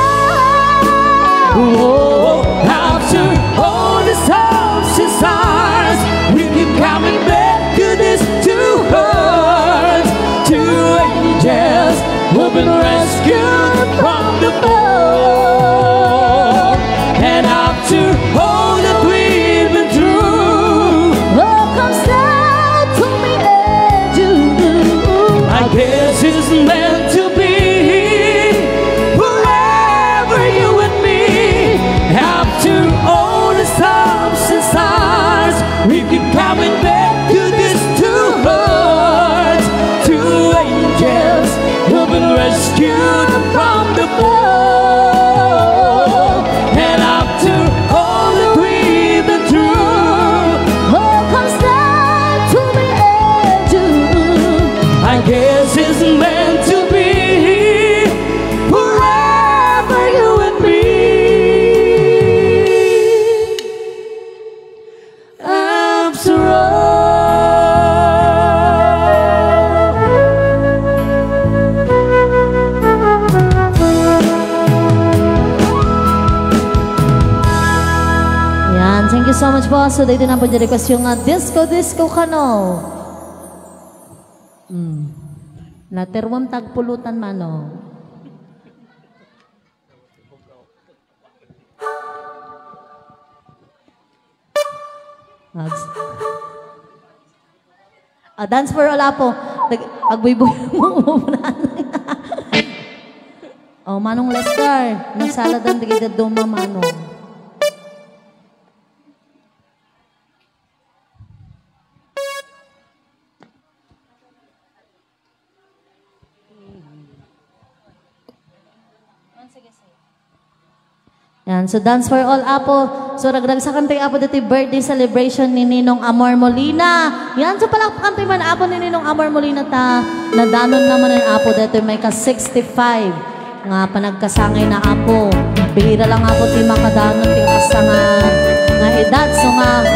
Oh, after all the storms and stars, we keep coming back to these two hearts, two angels who've been rescued from the fall. And after all that we've been through, what comes down to me and you, I guess it's meant to be. Forever you and me, after all the storms and stars, we keep coming back to these two hearts, two angels who've been rescued from the fall. And after all that we've been through, all comes down to me and you, I guess it's meant to be. Forever you and me, after all. Yan, thank you so much po. So, daytoy na po di request yung, ah, disco, disco kano. Mm. Naterwam tagpulutan mano. Ags-, ah, dance for all, apo. Nag-, agbuybuy mo, umapunan. Oh, Manong Lester, nagsaladan ti kay Daduma, Manong. Yan, so dance for all, apo. So, ragragsakan tayo, apo, dito'y birthday celebration ni Ninong Amor Molina. Yan, so palakpakan tayo man, apo, ni Ninong Amor Molina ta. Nadanon naman ang apo, dito'y may ka sixty-five. Nga panagkasangay na, apo. Bihira lang, apo, ti makadanon ti kasta nga, nga edad. So nga,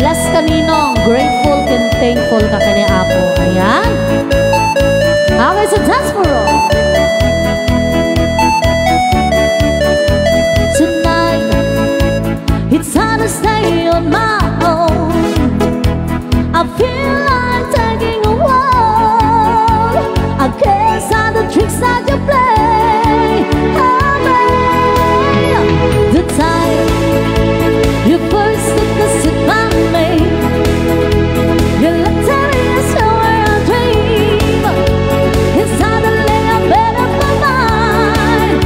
bless ka, Ninong. Grateful ken thankful ka kani, apo. Ayan. Okay, so that's for all. Tonight, it's hard to stay on my own. I feel like taking a walk. I guess all the tricks that you play are made. The time you first took a sip of me, you looked at me as you were a dream. It's hard to lay a bed of my mind.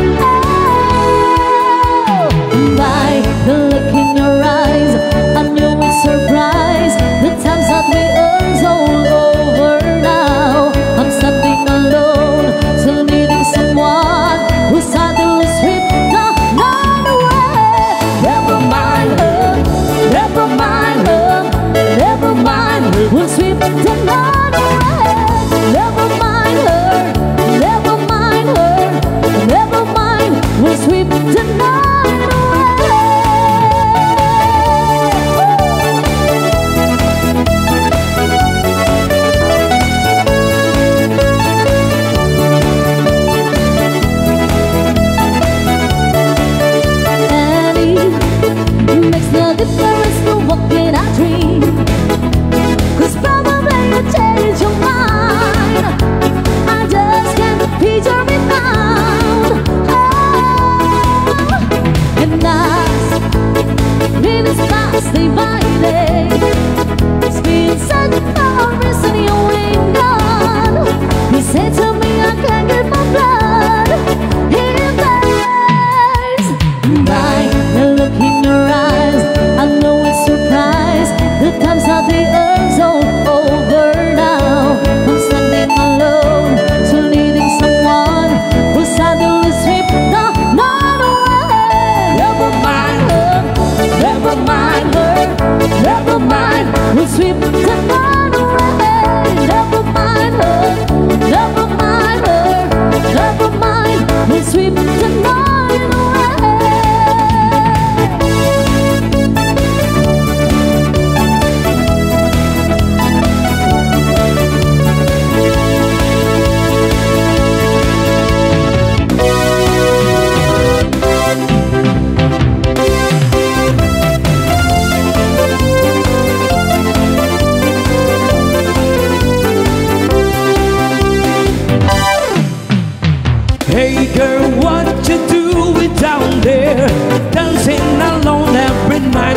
Oh, by the look in your eyes, I knew with surprise the times that we earned all over now. I'm standing alone, still needing someone who suddenly swept the night away. Never mind her, never mind her, never mind her, we'll sweep the night away. Never mind her, never mind her, never mind, we'll sweep the night away. And it makes no difference to walk in a dream, 'cause probably you change your mind. I just can't picture me found. Oh, and as minutes pass day by day, it's been such a reason you ain't gone. He said to me, "I can't get my blood." He plays by the look in your eyes, I know it's surprise. The times that they earn so over now. I'm standing alone, still needing someone who suddenly sweep the night away. Never mind her, never mind her, never mind. We'll sweep the night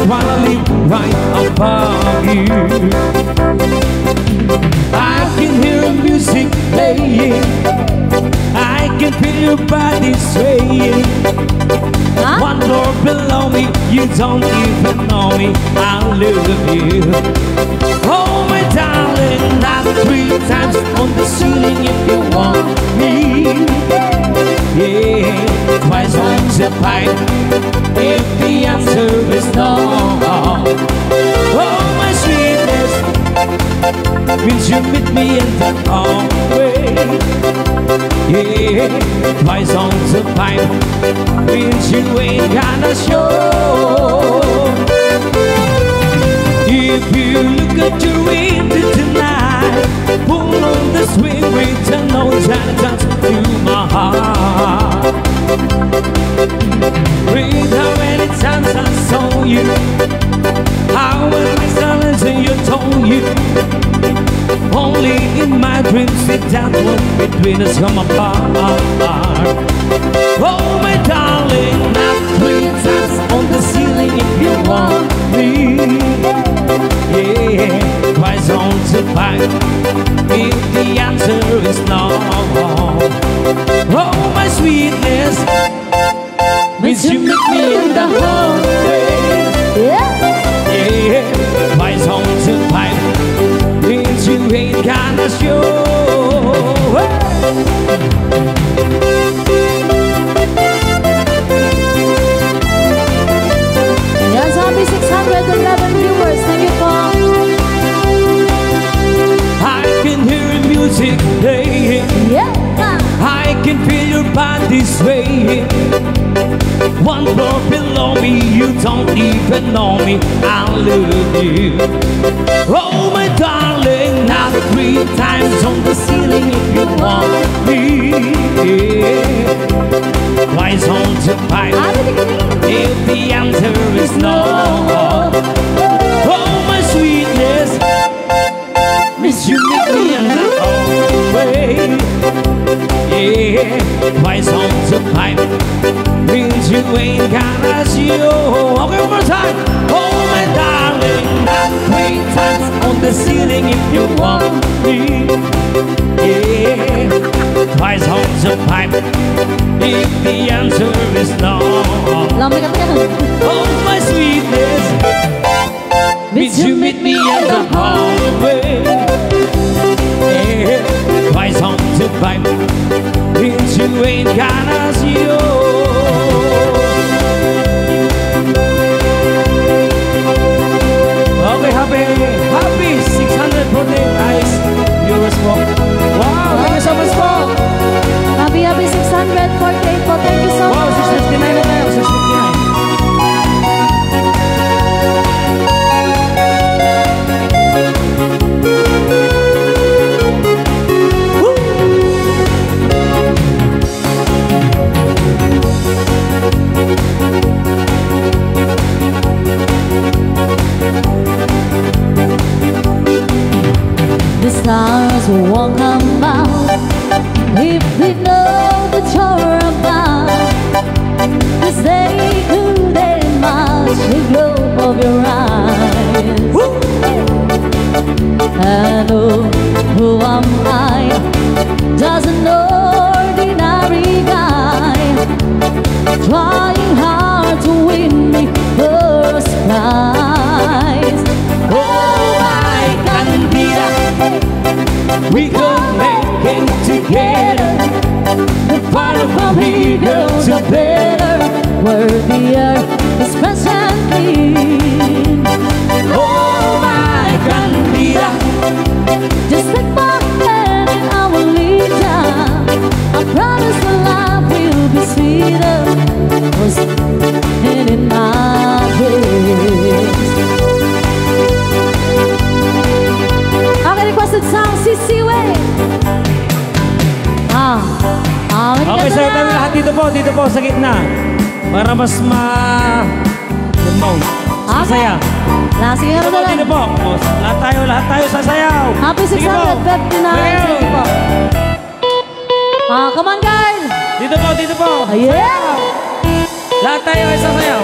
Wanna live right above you. I can hear music playing. I can feel your body swaying. Huh? One floor below me, you don't even know me. I love you. Oh, my darling, not three times on the ceiling if you want me. Yeah, twice on the pipe if the answer is no. Oh, my sweetness, means you meet me in the hallway. Yeah, twice on the pipe means you ain't gonna show. If you look at your window tonight, pull on the swing with the noise and dance to my heart. Read how many times I saw you, how many times you told you. Only in my dreams did that look between us come apart. Oh, my darling, not three times on the ceiling if you want me. Yeah, twice on the pipe if the answer is no. Oh, my sweetness, means you meet me in the hallway. Yeah. Yeah, twice on the pipe means you ain't gonna show. Yan, sa aming six hundred eleven viewers, thank you po. I can hear music playing. Yeah. I can feel your body swaying. One floor below me, you don't even know me. I love you. Oh, my darling, not three times on the ceiling if you want me. Yeah. Twice on the pipe if the answer is no. Oh, my sweetness, means you meet me in the hallway. Yeah, twice on the pipe means you ain't gonna see you. Okay, one more time. Oh, my darling, not three times on the ceiling if you want me. Yeah, twice on the pipe if the answer is no. Lamig ka, teka. Oh, my sweetness, means you meet me in the hallway. Yeah, twice on the pipe means you ain't gonna see you. Okay, happy, happy six hundred forty-eight eyes viewers po. Wow, thank you so much po. Happy, happy six hundred forty-eight po. Thank you so much. Wow, six fifty-nine na tayo, six fifty-nine. The stars won't come out if they know that you're about. 'Cause they couldn't match the glow of your eyes. And oh, who am I? Just an ordinary guy trying hard to win the first prize. Oh, my candida, we could make it together. The farther from here goes, the better. Where the earth is presently. Oh, my candida, just take my hand and I will lead ya. I promise the life will be sweeter. Was in my dreams. Ang requested song, Sisiwe. Ah, ah, okay, sa tayo lahat dito po, dito po sa gitna. Para mas ma-, ano, okay. Masaya. Sige po, dito po. Lahat tayo, lahat tayo sasayaw. Happy six hundred fifty-nine. Sige po. Ah, come on, girl. Dito po, dito po. Ayan. Lahat tayo ay sasayaw.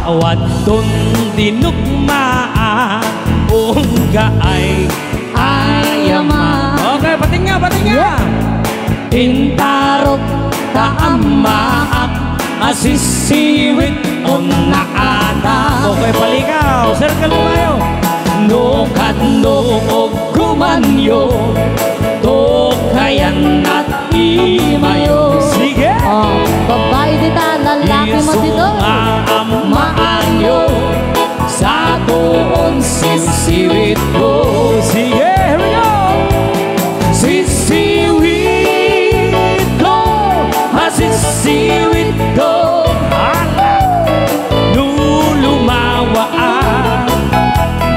Wadton dinukma a ungga ay ayama. Okay, patingga, patingga. Intarok ta ammaak a sisiwit unna ata. Okay, palikaw. Circle tayo. No kadno uggumanyo, to kayan at imayo. Sige. Oh, babae dita, lalaki mo dito. Isu nga ammaanyo, sa tuon sisiwit ko. Sige, here we go. Sisiwit ko, ah, sisiwit ko. Ala. No lumawa a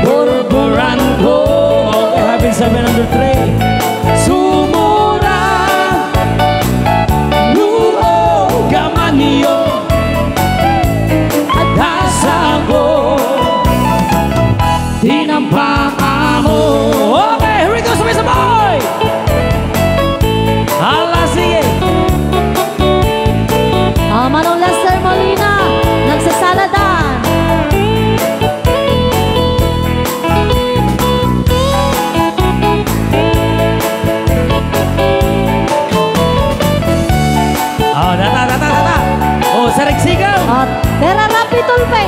burburan ko. Okay, happy seven hundred three. Sumura. Luo ka maniyo. Dasako. Tinampakamo. Okay, here we go, sabay-sabay. Hala, sige. Ah, Manong Lester Molina, nagsasaladan. Oh, data, data, data. Oh, sarigsigaw. At Tera Rapi Tulpe.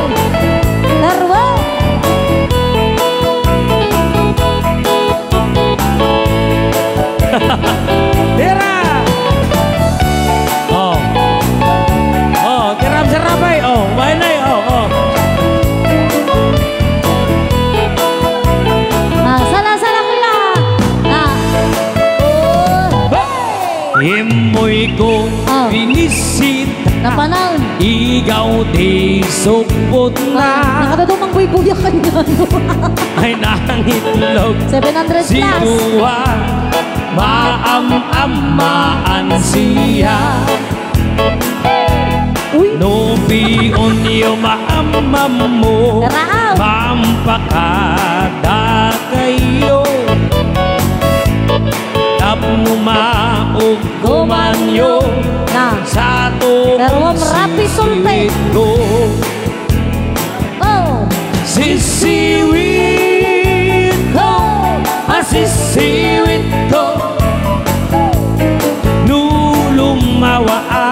Tarwa. Tera. Oh. Oh, Tera Serapay. Oh, Bainay. Oh, oh. Ah, sala, sala, kuya. Ah. Oh. Immoy ko, ah, binisita. Napanan. Igaw ti sukbutna. Ah, nakadadumang buybuya kanya, no? Ay, nangitlog. Seven hundred plus. Sidua, maam-ammaan siya. Uy. No pion yo maamammo, Raam. Mampakadakayo. Tapno mauggumanyo. Na. Sa tuon Pero Rapi Sulpe. Sisiwit ko. Oh. Sisiwit ko, ah, sisiwit ko. No lumawa a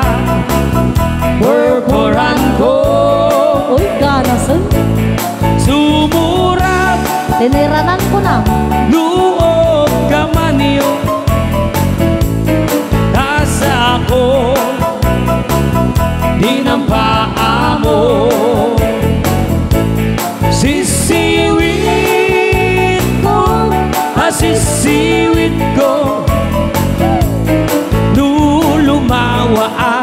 purpuran ko. Uy, ganasen. Sumurat. Tiniranan ko na. Luog ka maniyo. Dasako. Dinampaamo. Sisiwit ko, ah, sisiwit ko. No lumawa a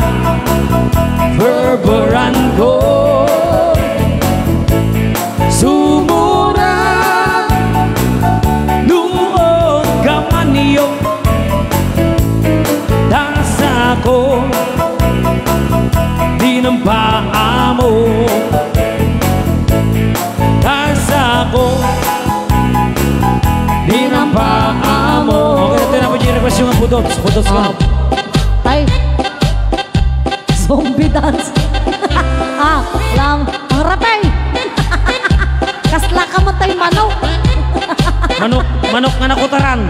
purpuran ko. Sumura, luog ka maniyo. Dasako, dinampaamo. Dasako, dinampaamo. Okay, ito na po yung request yung budots. Budots ka. Ah. Tay. Zombie dance. Ah, lang. Ang ratay. Kasla ka mo tay manok. Manok, manok nga nakutaran.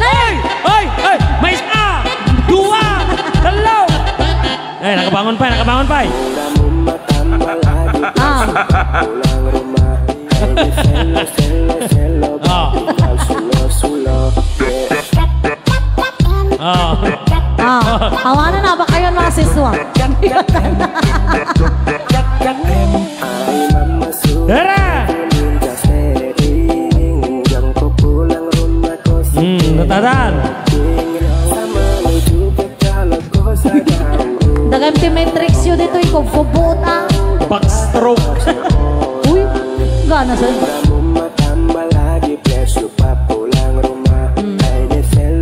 Ay! Ay! Ay! May isa! Dua! Talo! Ay, nakabangon pa, nakabangon pa. Ah. Ah. Ah. Ah. Awanan na ba kayo, mga siswa? Tara! Hmm, tatadan. Dagam ti Matrix yu ditoy, kubkubot, ah. Backstroke. Uy, gana sa. Hmm.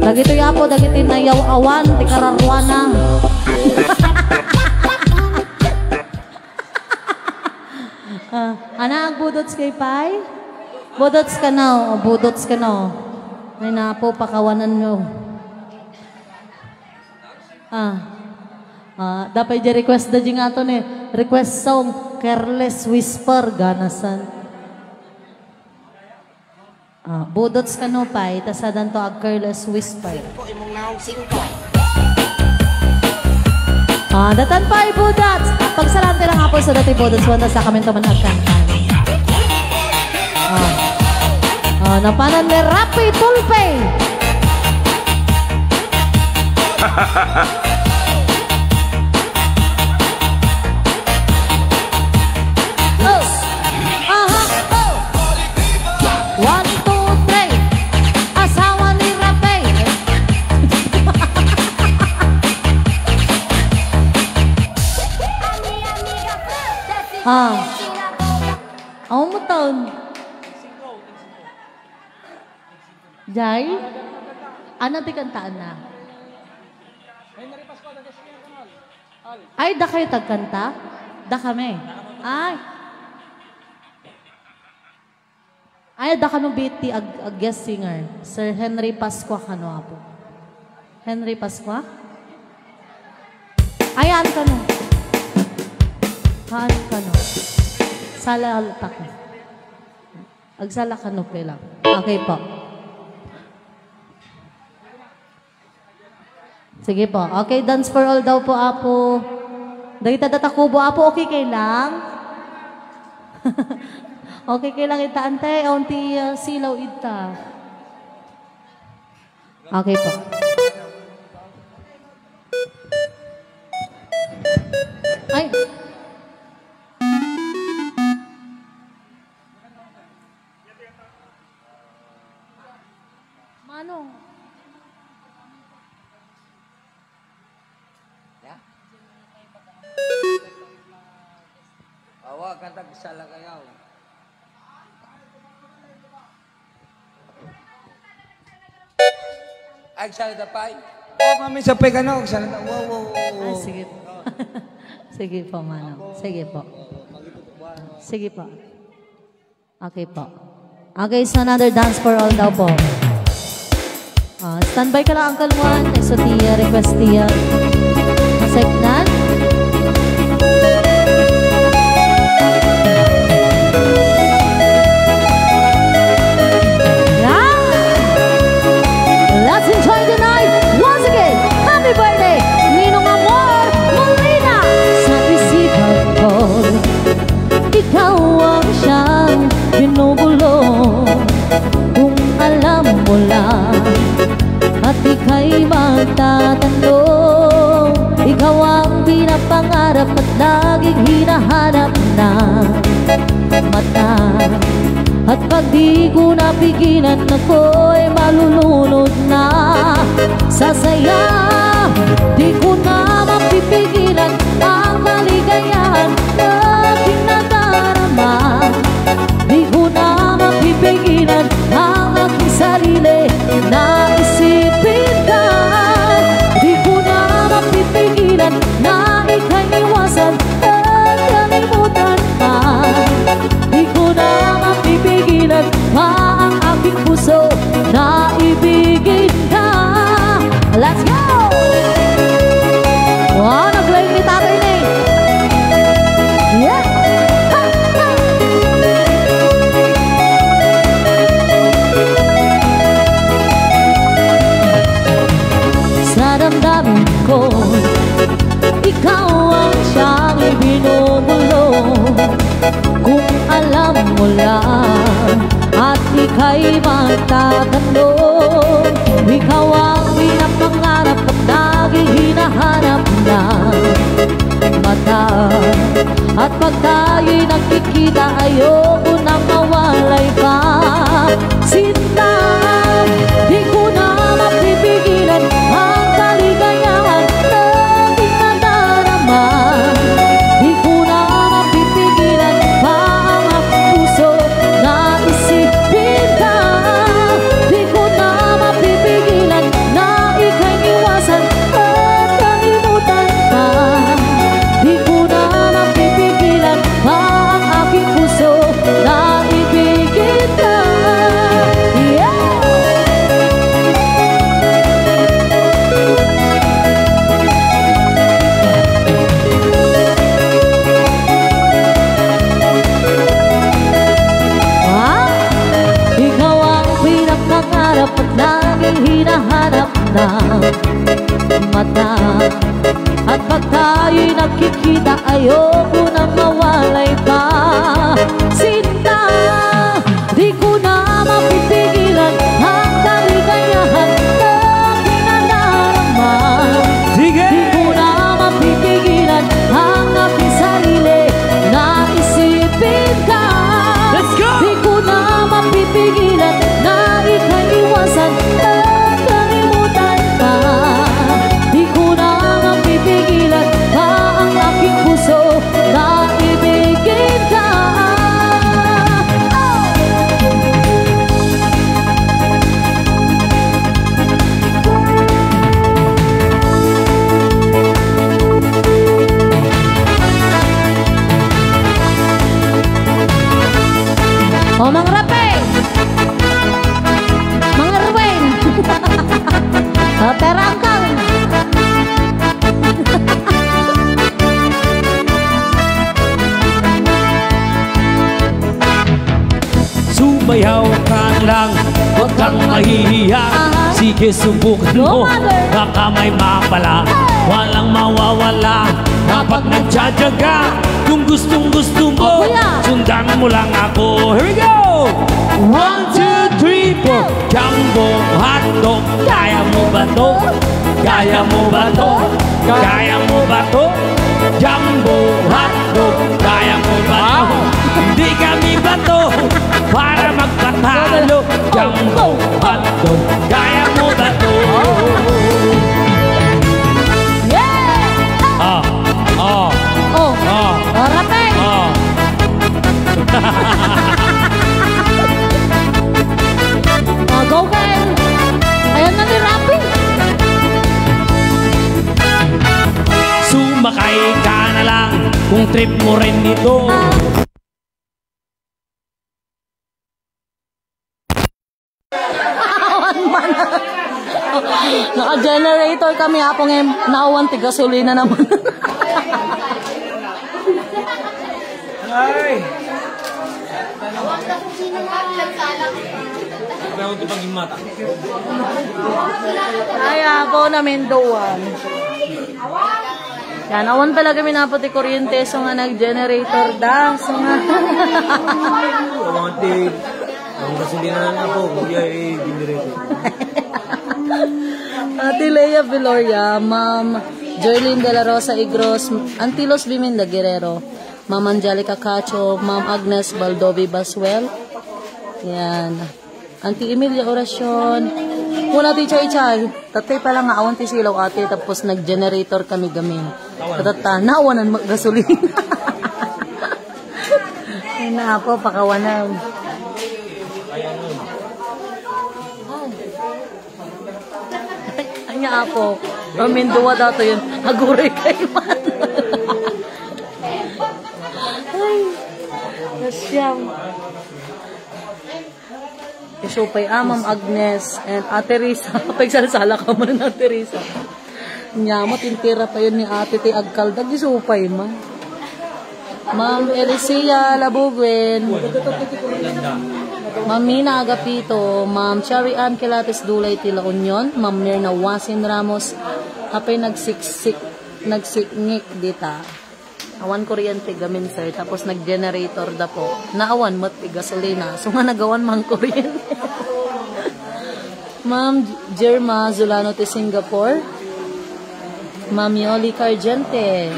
Dagitoy, apo, dagiti nayaw-awan ti kararuana. Ah, ana, agbudots kay pay? Budots kano, budots kano. Ay, napo, pakawananyo. Ah. Ah, dapay di request da di nga to ni request song, Careless Whisper, Ganasan. Ah, budots kano pay, ta sadanto ag Careless Whisper. Singko, imong naong singko. Ah, datan pay budots. Pagsarante lang apol sa dati budots, wanda sa kami to man agkantan. Ah. Ah, napanan ni Rapi Tulpe. Oh. Aha. Oh. One, two, three. Asawa ni Rape. Ah. Aw mo taon. Jay? Ano ti kantaan na? Ay, da kayo tagkanta? Da kami. Ay. Ay, da kano biti ag, ag guest singer. Sir Henry Pascua kano, apo. Henry Pascua? Ay, aan kano? Haan kano? Sala altak. Agsala kano, okay lang. Okay po. Sige po. Okay, dance for all daw po, apo. Dagita datakubo, apo, okay kay lang? Okay kay lang ita, ante? Awan ti, ah, silaw ita. Okay po. Ay. Manong. Ya? Awa, katag sala kayo. Ay, salita pay. Oh, mami, sa pay ka na, salita. Wow, wow, wow, wow. Ay, sige po. Sige po, Manong. Sige po. Sige po. Okay po. Okay, so another dance for all daw po. Ah, standby ka lang, Uncle Juan. So, ti, ah, request ti, ah, maseknan. Yeah! Let's enjoy the night once again. Happy birthday, Ninong Amor Molina! Sa isipan ko, ikaw ang siyang binubulong. Kung alam mo lang at ika'y magtatanong, ikaw ang pinapangarap at laging hinahanap ng mata. At pag di ko napigilan, ako'y malulunod na sa saya. Di ko na mapipigilan ang kaligayahan na kinadarama. Di ko na mapipigilan ang aking sarili na isipin ka. Di ko na mapipigilan na ika'y iwasan at kalimutan ka. Di ko na mapipigilan pa ang aking puso na ibigin ka. Let's go! Wow, nag-live ni Tatay Nate. Yeah! Ha! Ha! Sa damdamin ko, ikaw ang siyang ibinubulong. Kung alam mo lang at ika'y magtatanong, ikaw ang pinapangarap at laging hinahanap ng mata. At pag tayo'y nagkikita, ayoko na mawalay pa. Sinta, di ko na mapipigilan ang kaligayahan na aking nadarama. Di ko na mapipigilan pa ang puso na isipin ka. Ayoko nang mawalay pa, sinta. Di ko na mapipigilan ang kaligayahan na pinadarama. Sige! Di ko na mapipigilan ang aking sarili na isipin ka. Let's go! Di ko na mapipigilan na ikaiwasan at kalimutan ka. Di ko na mapipigilan pa ang aking puso na ibigin ka. Oh! O, Mang Rape! Mang Erwin! O, Terangkang! Sumayaw ka lang, huwag kang mahihiya. Aha. Sige, subukan mo, Go, mother. Baka may mapala. Hey! Walang mawawala kapag nagtsatsaga. Kung gustong gusto mo, Oh, kuya. Sundan mo lang ako. Here we go! One, two, three, four. Jumbo hotdog, kaya mo ba to? Kaya mo ba to? Kaya mo ba to? Jumbo hotdog, kaya mo ba to? Wow! Hindi kami bato para magpatalo. Jumbo hotdog, kaya mo ba to? Yeah! Ah, ah, Oh, ah, Rafael! Ah. Ah, go, Ken! Ayan na ni Rafi! Sumakay ka na lang kung trip mo rin ito. Ah. Awan man. Naka-generator kami, Apo, ngayon. Naawan ti gasolina naman. Ay! Ay, Apo, namendoan. Yan, awan talaga minapo ti kuryente, so nga nag-generator da, so nga. Awan ti, ang gasolina na po, kuya, eh, generator. Ate Lea Veloria, Ma'am Jerlyn de la Rosa Igros, Antilos Biminda Guerrero, Ma'am Angelica Cacho, Ma'am Agnes Baldovi Baswell. Yan. Auntie Emilia Oracion. Kuna ti chay-chay. Tatay pala nga awan ti silaw, ate, tapos nag-generator kami gamin. Katatta, naawanan maggasolina. Ay, na, Apo, pakawanan. Anya, Apo, maminduwa dato yun. Aguray kayo man. Ay, nasyam. Isupay, ah, Ma'am Agnes and Ate Risa. Pagsalsala ka man, Ate Risa. Nya mo, tintira pa yun ni Ate ti agkaldag. Isupay, ma. Ma'am Erisia Labuguen. Ma'am Mina Agapito. Ma'am Cherry Ann Quilates Dulay ti La Union. Ma'am Mirna Wasin Ramos. Apay nagsiksik, nagsikngik dita. Awan kuryente gamin, sir. Tapos nag-generator da po. Naawan met ti gasolina. So nga nagawan man kuryente. Ma'am Jerma Zulano ti Singapore. Ma'am Yoli Cargente.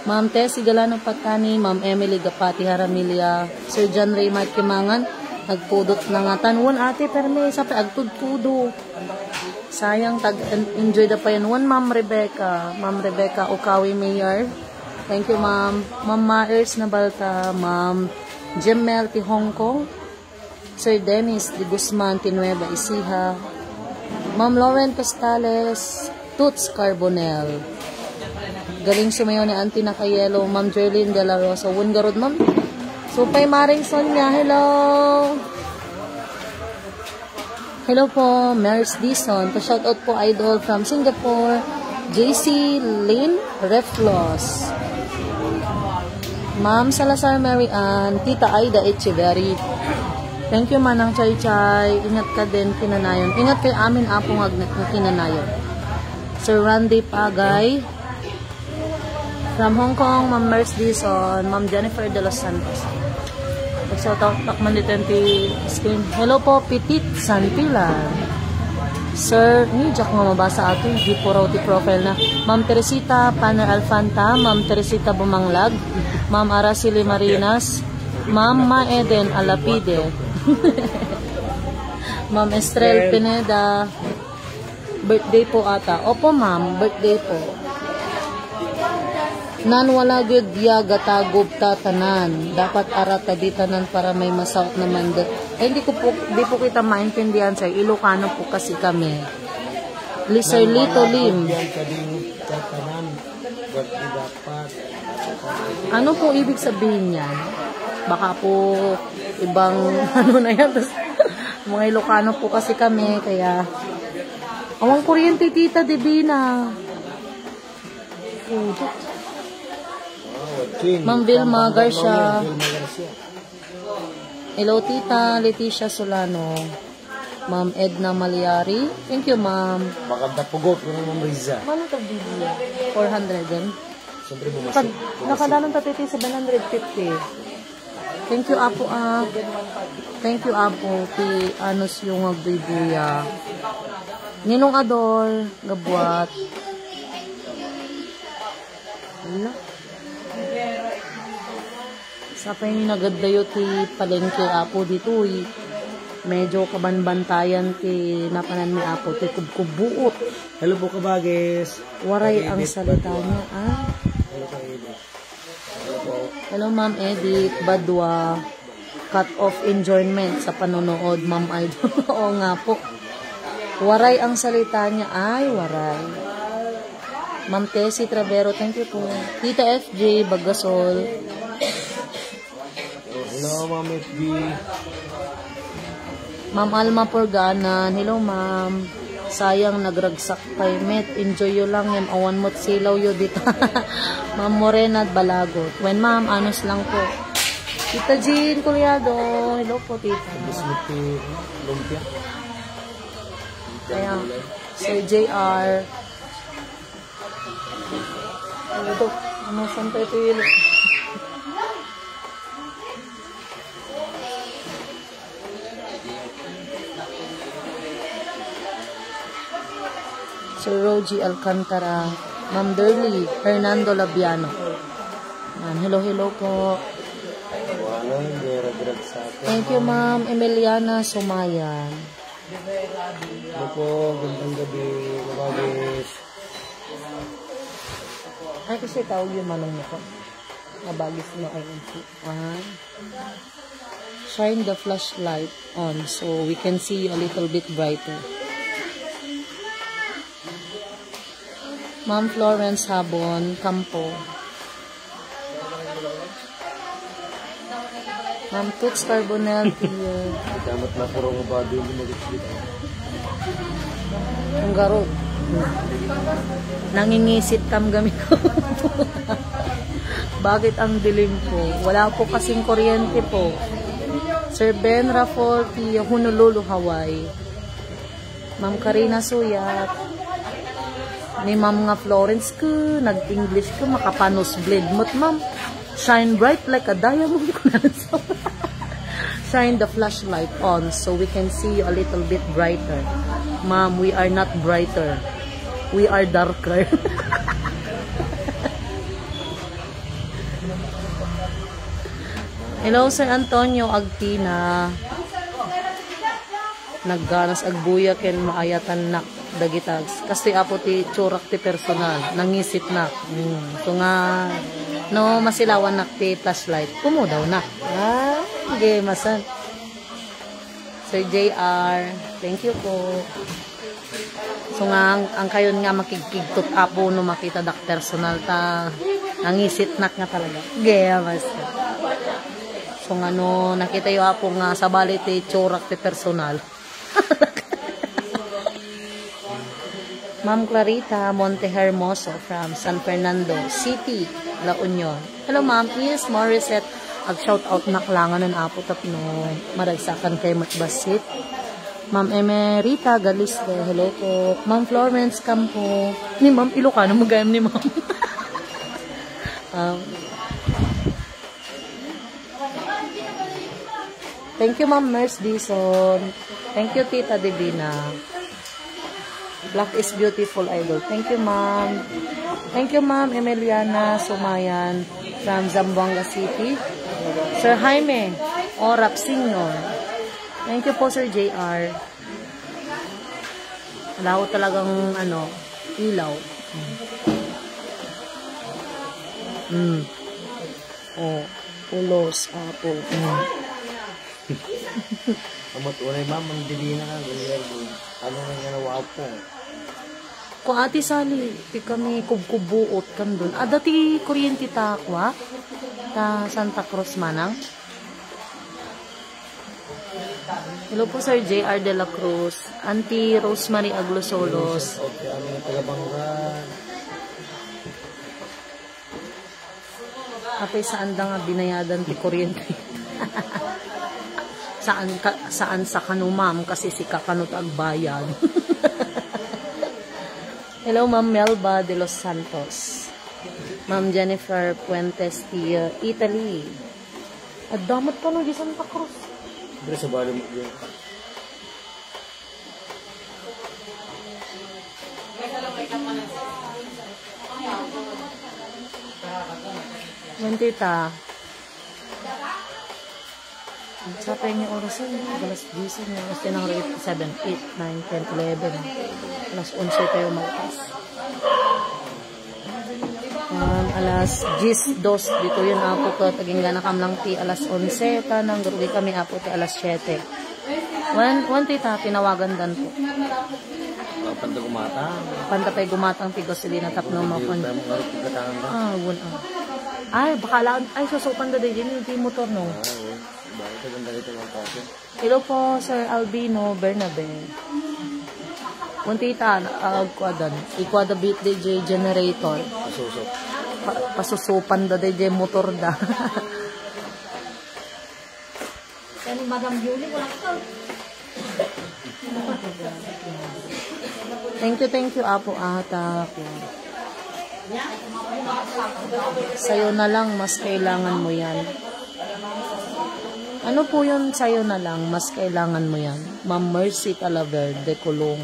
Ma'am Tessie Galano Patani, Ma'am Emily Gapati Haramilia, Sir John Ray Marquimangan, nagpudot na nga tan. Wen, ate, permi, sa pa agtudtudo. Sayang, tag-enjoy da pa yan. Wen, Ma'am Rebecca. Ma'am Rebecca Okawi Mayor. Thank you, Ma'am. Ma'am Maers Nabalta, Ma'am Jemmel ti Hong Kong, Sir Dennis de Guzman ti Nueva Ecija, Ma'am Lauren Costales, Toots Carbonell. Galing sumayaw ni Auntie Nakayelo, Ma'am Jerlyn de la Rosa. Wen garud, Ma'am. Supay, Maring Sonia, hello. Hello po, Maris Dizon. Pa-shoutout po, idol, from Singapore. J C Lin Reflos. Ma'am Salazar Mary Ann, Tita Aida Echeverry. Thank you, Manang Chay Chay. Ingat ka din, kinanayon. Ingat kay amin, Apo, nga agnak nga kinanayon. Sir Randy Pagay. From Hong Kong, Ma'am Mers Dizon, Ma'am Jennifer De Los Santos. Nag-shoutout tak man dito ti screen. Hello po, Petit Santilan. Sir, ni Jack nga mabasa ato, di po raw ti profile na. Ma'am Teresita Paner Alfanta, Ma'am Teresita Bumanglag, Ma'am Araceli Marinas, Ma'am Ma Eden Alapide, Ma'am Estrel Pineda, birthday po ata. Opo, ma'am, birthday po. Nan wala gud ya gatagob ta tanan. Dapat arata di tanan para may masaot naman. Da- eh, hindi ko po, di po kita maintindihan sa Ilocano po kasi kami. Liserlito Lim. Yan kading tatanan. Birthday dapat. Ano po ibig sabihin niyan? Baka po ibang ano na yan. Tas, mga Ilocano po kasi kami, kaya awang kuryente, Tita Divina. Ma'am Vilma Garcia. Hello, Tita Leticia Solano. Ma'am Edna Maliari. Thank you, ma'am. Maganda pugot ko ng Ma'am Riza. Mano to, Biblia? Four hundred din? Siyempre, bumasok. Pag nakadanon ta, Tita, seven hundred fifty. Thank you, Apo, ah. Thank you, Apo. Ti Anos yung agbubuya. Ninong Ador, gabuat. Hala. Sapay ni nagaddayo ti palengke, Apo, ditoy. Medyo kabanbantayan ti napanan mi, Apo, ti kubkubbuot. Hello po, kabagis. Waray ang salita niya, ah. Hello po, Edith. Hello po. Hello, Ma'am Edith Badua. Cut off enjoyment sa panonood, Ma'am Idol. Oo nga po. Waray ang salita niya. Ay, waray. Ma'am Tessie Trevero, thank you po. Tita F J Bagasol. Hello, Ma'am F B. Ma'am Alma Porganan, hello, ma'am. Sayang, nagragsak pay met. Enjoy yo lang, ngem awan met silaw yo dita. Ma'am Morena Balagot. Wen, ma'am, anos lang po. Tita Jean Coliado, hello po, tita. Tapos mo ti lumpia. Kaya, Sir J R. Ano to? Ano, saan tayo ito yun? Sir Rogie Alcantara, Ma'am Derly, Hernando Labiano. Yan, hello, hello po. Wala, hindi nagragsakan. Thank you, Ma'am Emiliana Sumayan. Hello po, gandang gabi, kabagis. Ay, kasi tawag yung manong nito. Kabagis na ay ang si-, ah. Shine the flashlight on so we can see you a little bit brighter. Ma'am Florence Habon Campo. Ma'am Toots Carbonell, tiyo. Damat na puro nga bago yung lumagit dito. Ang garog. Nangingisit kam gamit ko. Bakit ang dilim po? Wala po kasing kuryente po. Sir Ben Raffol, tiyo, Honolulu, Hawaii. Ma'am Karina Suyat. Ni Ma'am nga Florence ko, nag-English ko, makapanus blade mo't, Ma'am. Shine bright like a diamond. Shine the flashlight on so we can see you a little bit brighter. Ma'am, we are not brighter. We are darker. Hello, Sir Antonio Agtina. Nagganas agbuya ken maayatan nak dagita. Kastoy, Apo, ti itsurak ti personal. Nangisit nak. Mm. So nga, no, masilawan nak ti flashlight. Kumudaw nak. Ah, okay, masan. Sir J R, thank you po. So nga, ang, ang kayon nga makigkigtot, Apo, no makita dak personal ta, nangisit nak nga talaga. Gaya, basta. So nga, no, nakita yo, Apo, nga sabali ti itsurak ti personal. Ma'am Clarita Monte Hermoso from San Fernando City, La Union. Hello, ma'am. Is Morissette, ag-shout out nak langanan, Apo, tapno maragsakan kay met bassit. Ma'am Emerita Galiste, hello po. Ma'am Florence Campo. Ni Ma'am Ilocano, magayam ni Ma'am. Ah. Thank you, Ma'am Nurse Dison. Thank you, Tita Divina. Black is beautiful, idol. Thank you, ma'am. Thank you, ma'am Emiliana Sumayan from Zamboanga City. Sir Jaime Orap Senior. Thank you po, Sir J R. Wala ho talagang, ano, ilaw. Mm. Oh, pulos, apo. Mm. Amat unay, ma'am, ang dili na nga, ganyan, ano na nga nawa po. Ko Ate Sally, ti kami kubkubuot kan dun. Ada ti kuryente ta, kwa? Ta Santa Cruz manang? Hello po, Sir J R de la Cruz, Auntie Rosemary Aglosolos. Okay, ano yung taga-Bangga? Apay, saan da nga binayadan ti kuryente? Saan ka, saan sa kano, ma'am? Kasi sika kano ti agbayad. Hello, Ma'am Melba de los Santos. Ma'am Jennifer Fuentes ti, uh, Italy. Adda met kano di Santa Cruz. Diri sa bali mo, diri. Wen, tita. Sa pa yung oras yun, alas diyes yun, alas diyes ng rate, seven, eight, nine, ten, eleven. Alas onse tayo magpas. Um, alas diyes dos, dito yun, apo, ko, tagingga na kam lang ti alas onse, ta nang garugi kami, apo, ti alas siyete. Wen, wen, tita, tinawagan dan po. Ah, panda gumatang. Panda pay gumatang ti gasolina tapno Hindi mapon. Tayo mangarap ti gatangan ba? Ah, wen, ah. Ay, baka lang, ay, susupan da di, di motor, no? Ah, wen. Bakit ang ganda nito ng kaso? Hello po, Sir Albino Bernabe. Wen, tita, ah, agkuadan. Ikuada bit di J generator. Pasusok. Pa-, pasusupan da di J motor da. Yan ni Madam Yuli, wala ka. Thank you, thank you, Apo Atak. Sa'yo na lang, mas kailangan mo yan. Ano po yun, sa'yo na lang, mas kailangan mo yan? Ma'am Mercy Talaver de Colong.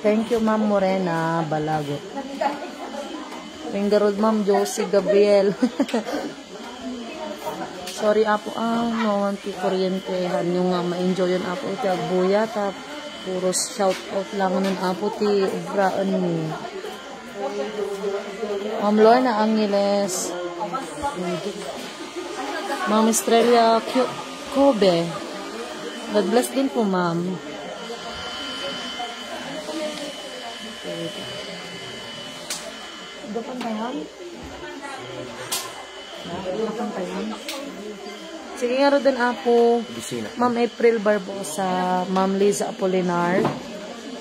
Thank you, Ma'am Morena Balagot. Thank you, Ma'am Josie Gabriel. Sorry, Apo, ah, no, ti kuryente. Hanyo nga ma-enjoy yun, Apo, iti agbuya, ta puro shout out lang nun, Apo, ti obraan mo. Ma'am Lorna Angeles. Ma'am Estrella Q-, Kobe. God bless din po, ma'am. Doon ba yan? Sige nga, Roden Apo. Ma'am April Barbosa, Ma'am Liza Apolinar,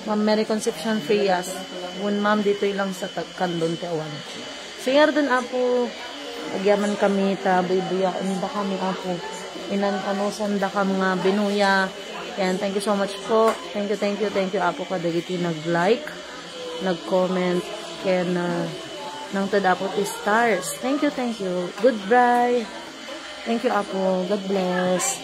Ma'am Mary Concepcion Frias. Wen, ma'am, ditoy lang sa tag-, Candon ti awan. Sige nga, Roden Apo. Agyaman kami ta buybuyaen da kami, Apo. Inan-anusan da kam nga binuya. Yan, thank you so much po. Thank you, thank you, thank you, Apo, kadagiti nag-like, nag-comment, ken, ah, nangted, Apo, ti stars. Thank you, thank you. Goodbye. Thank you, Apo. God bless.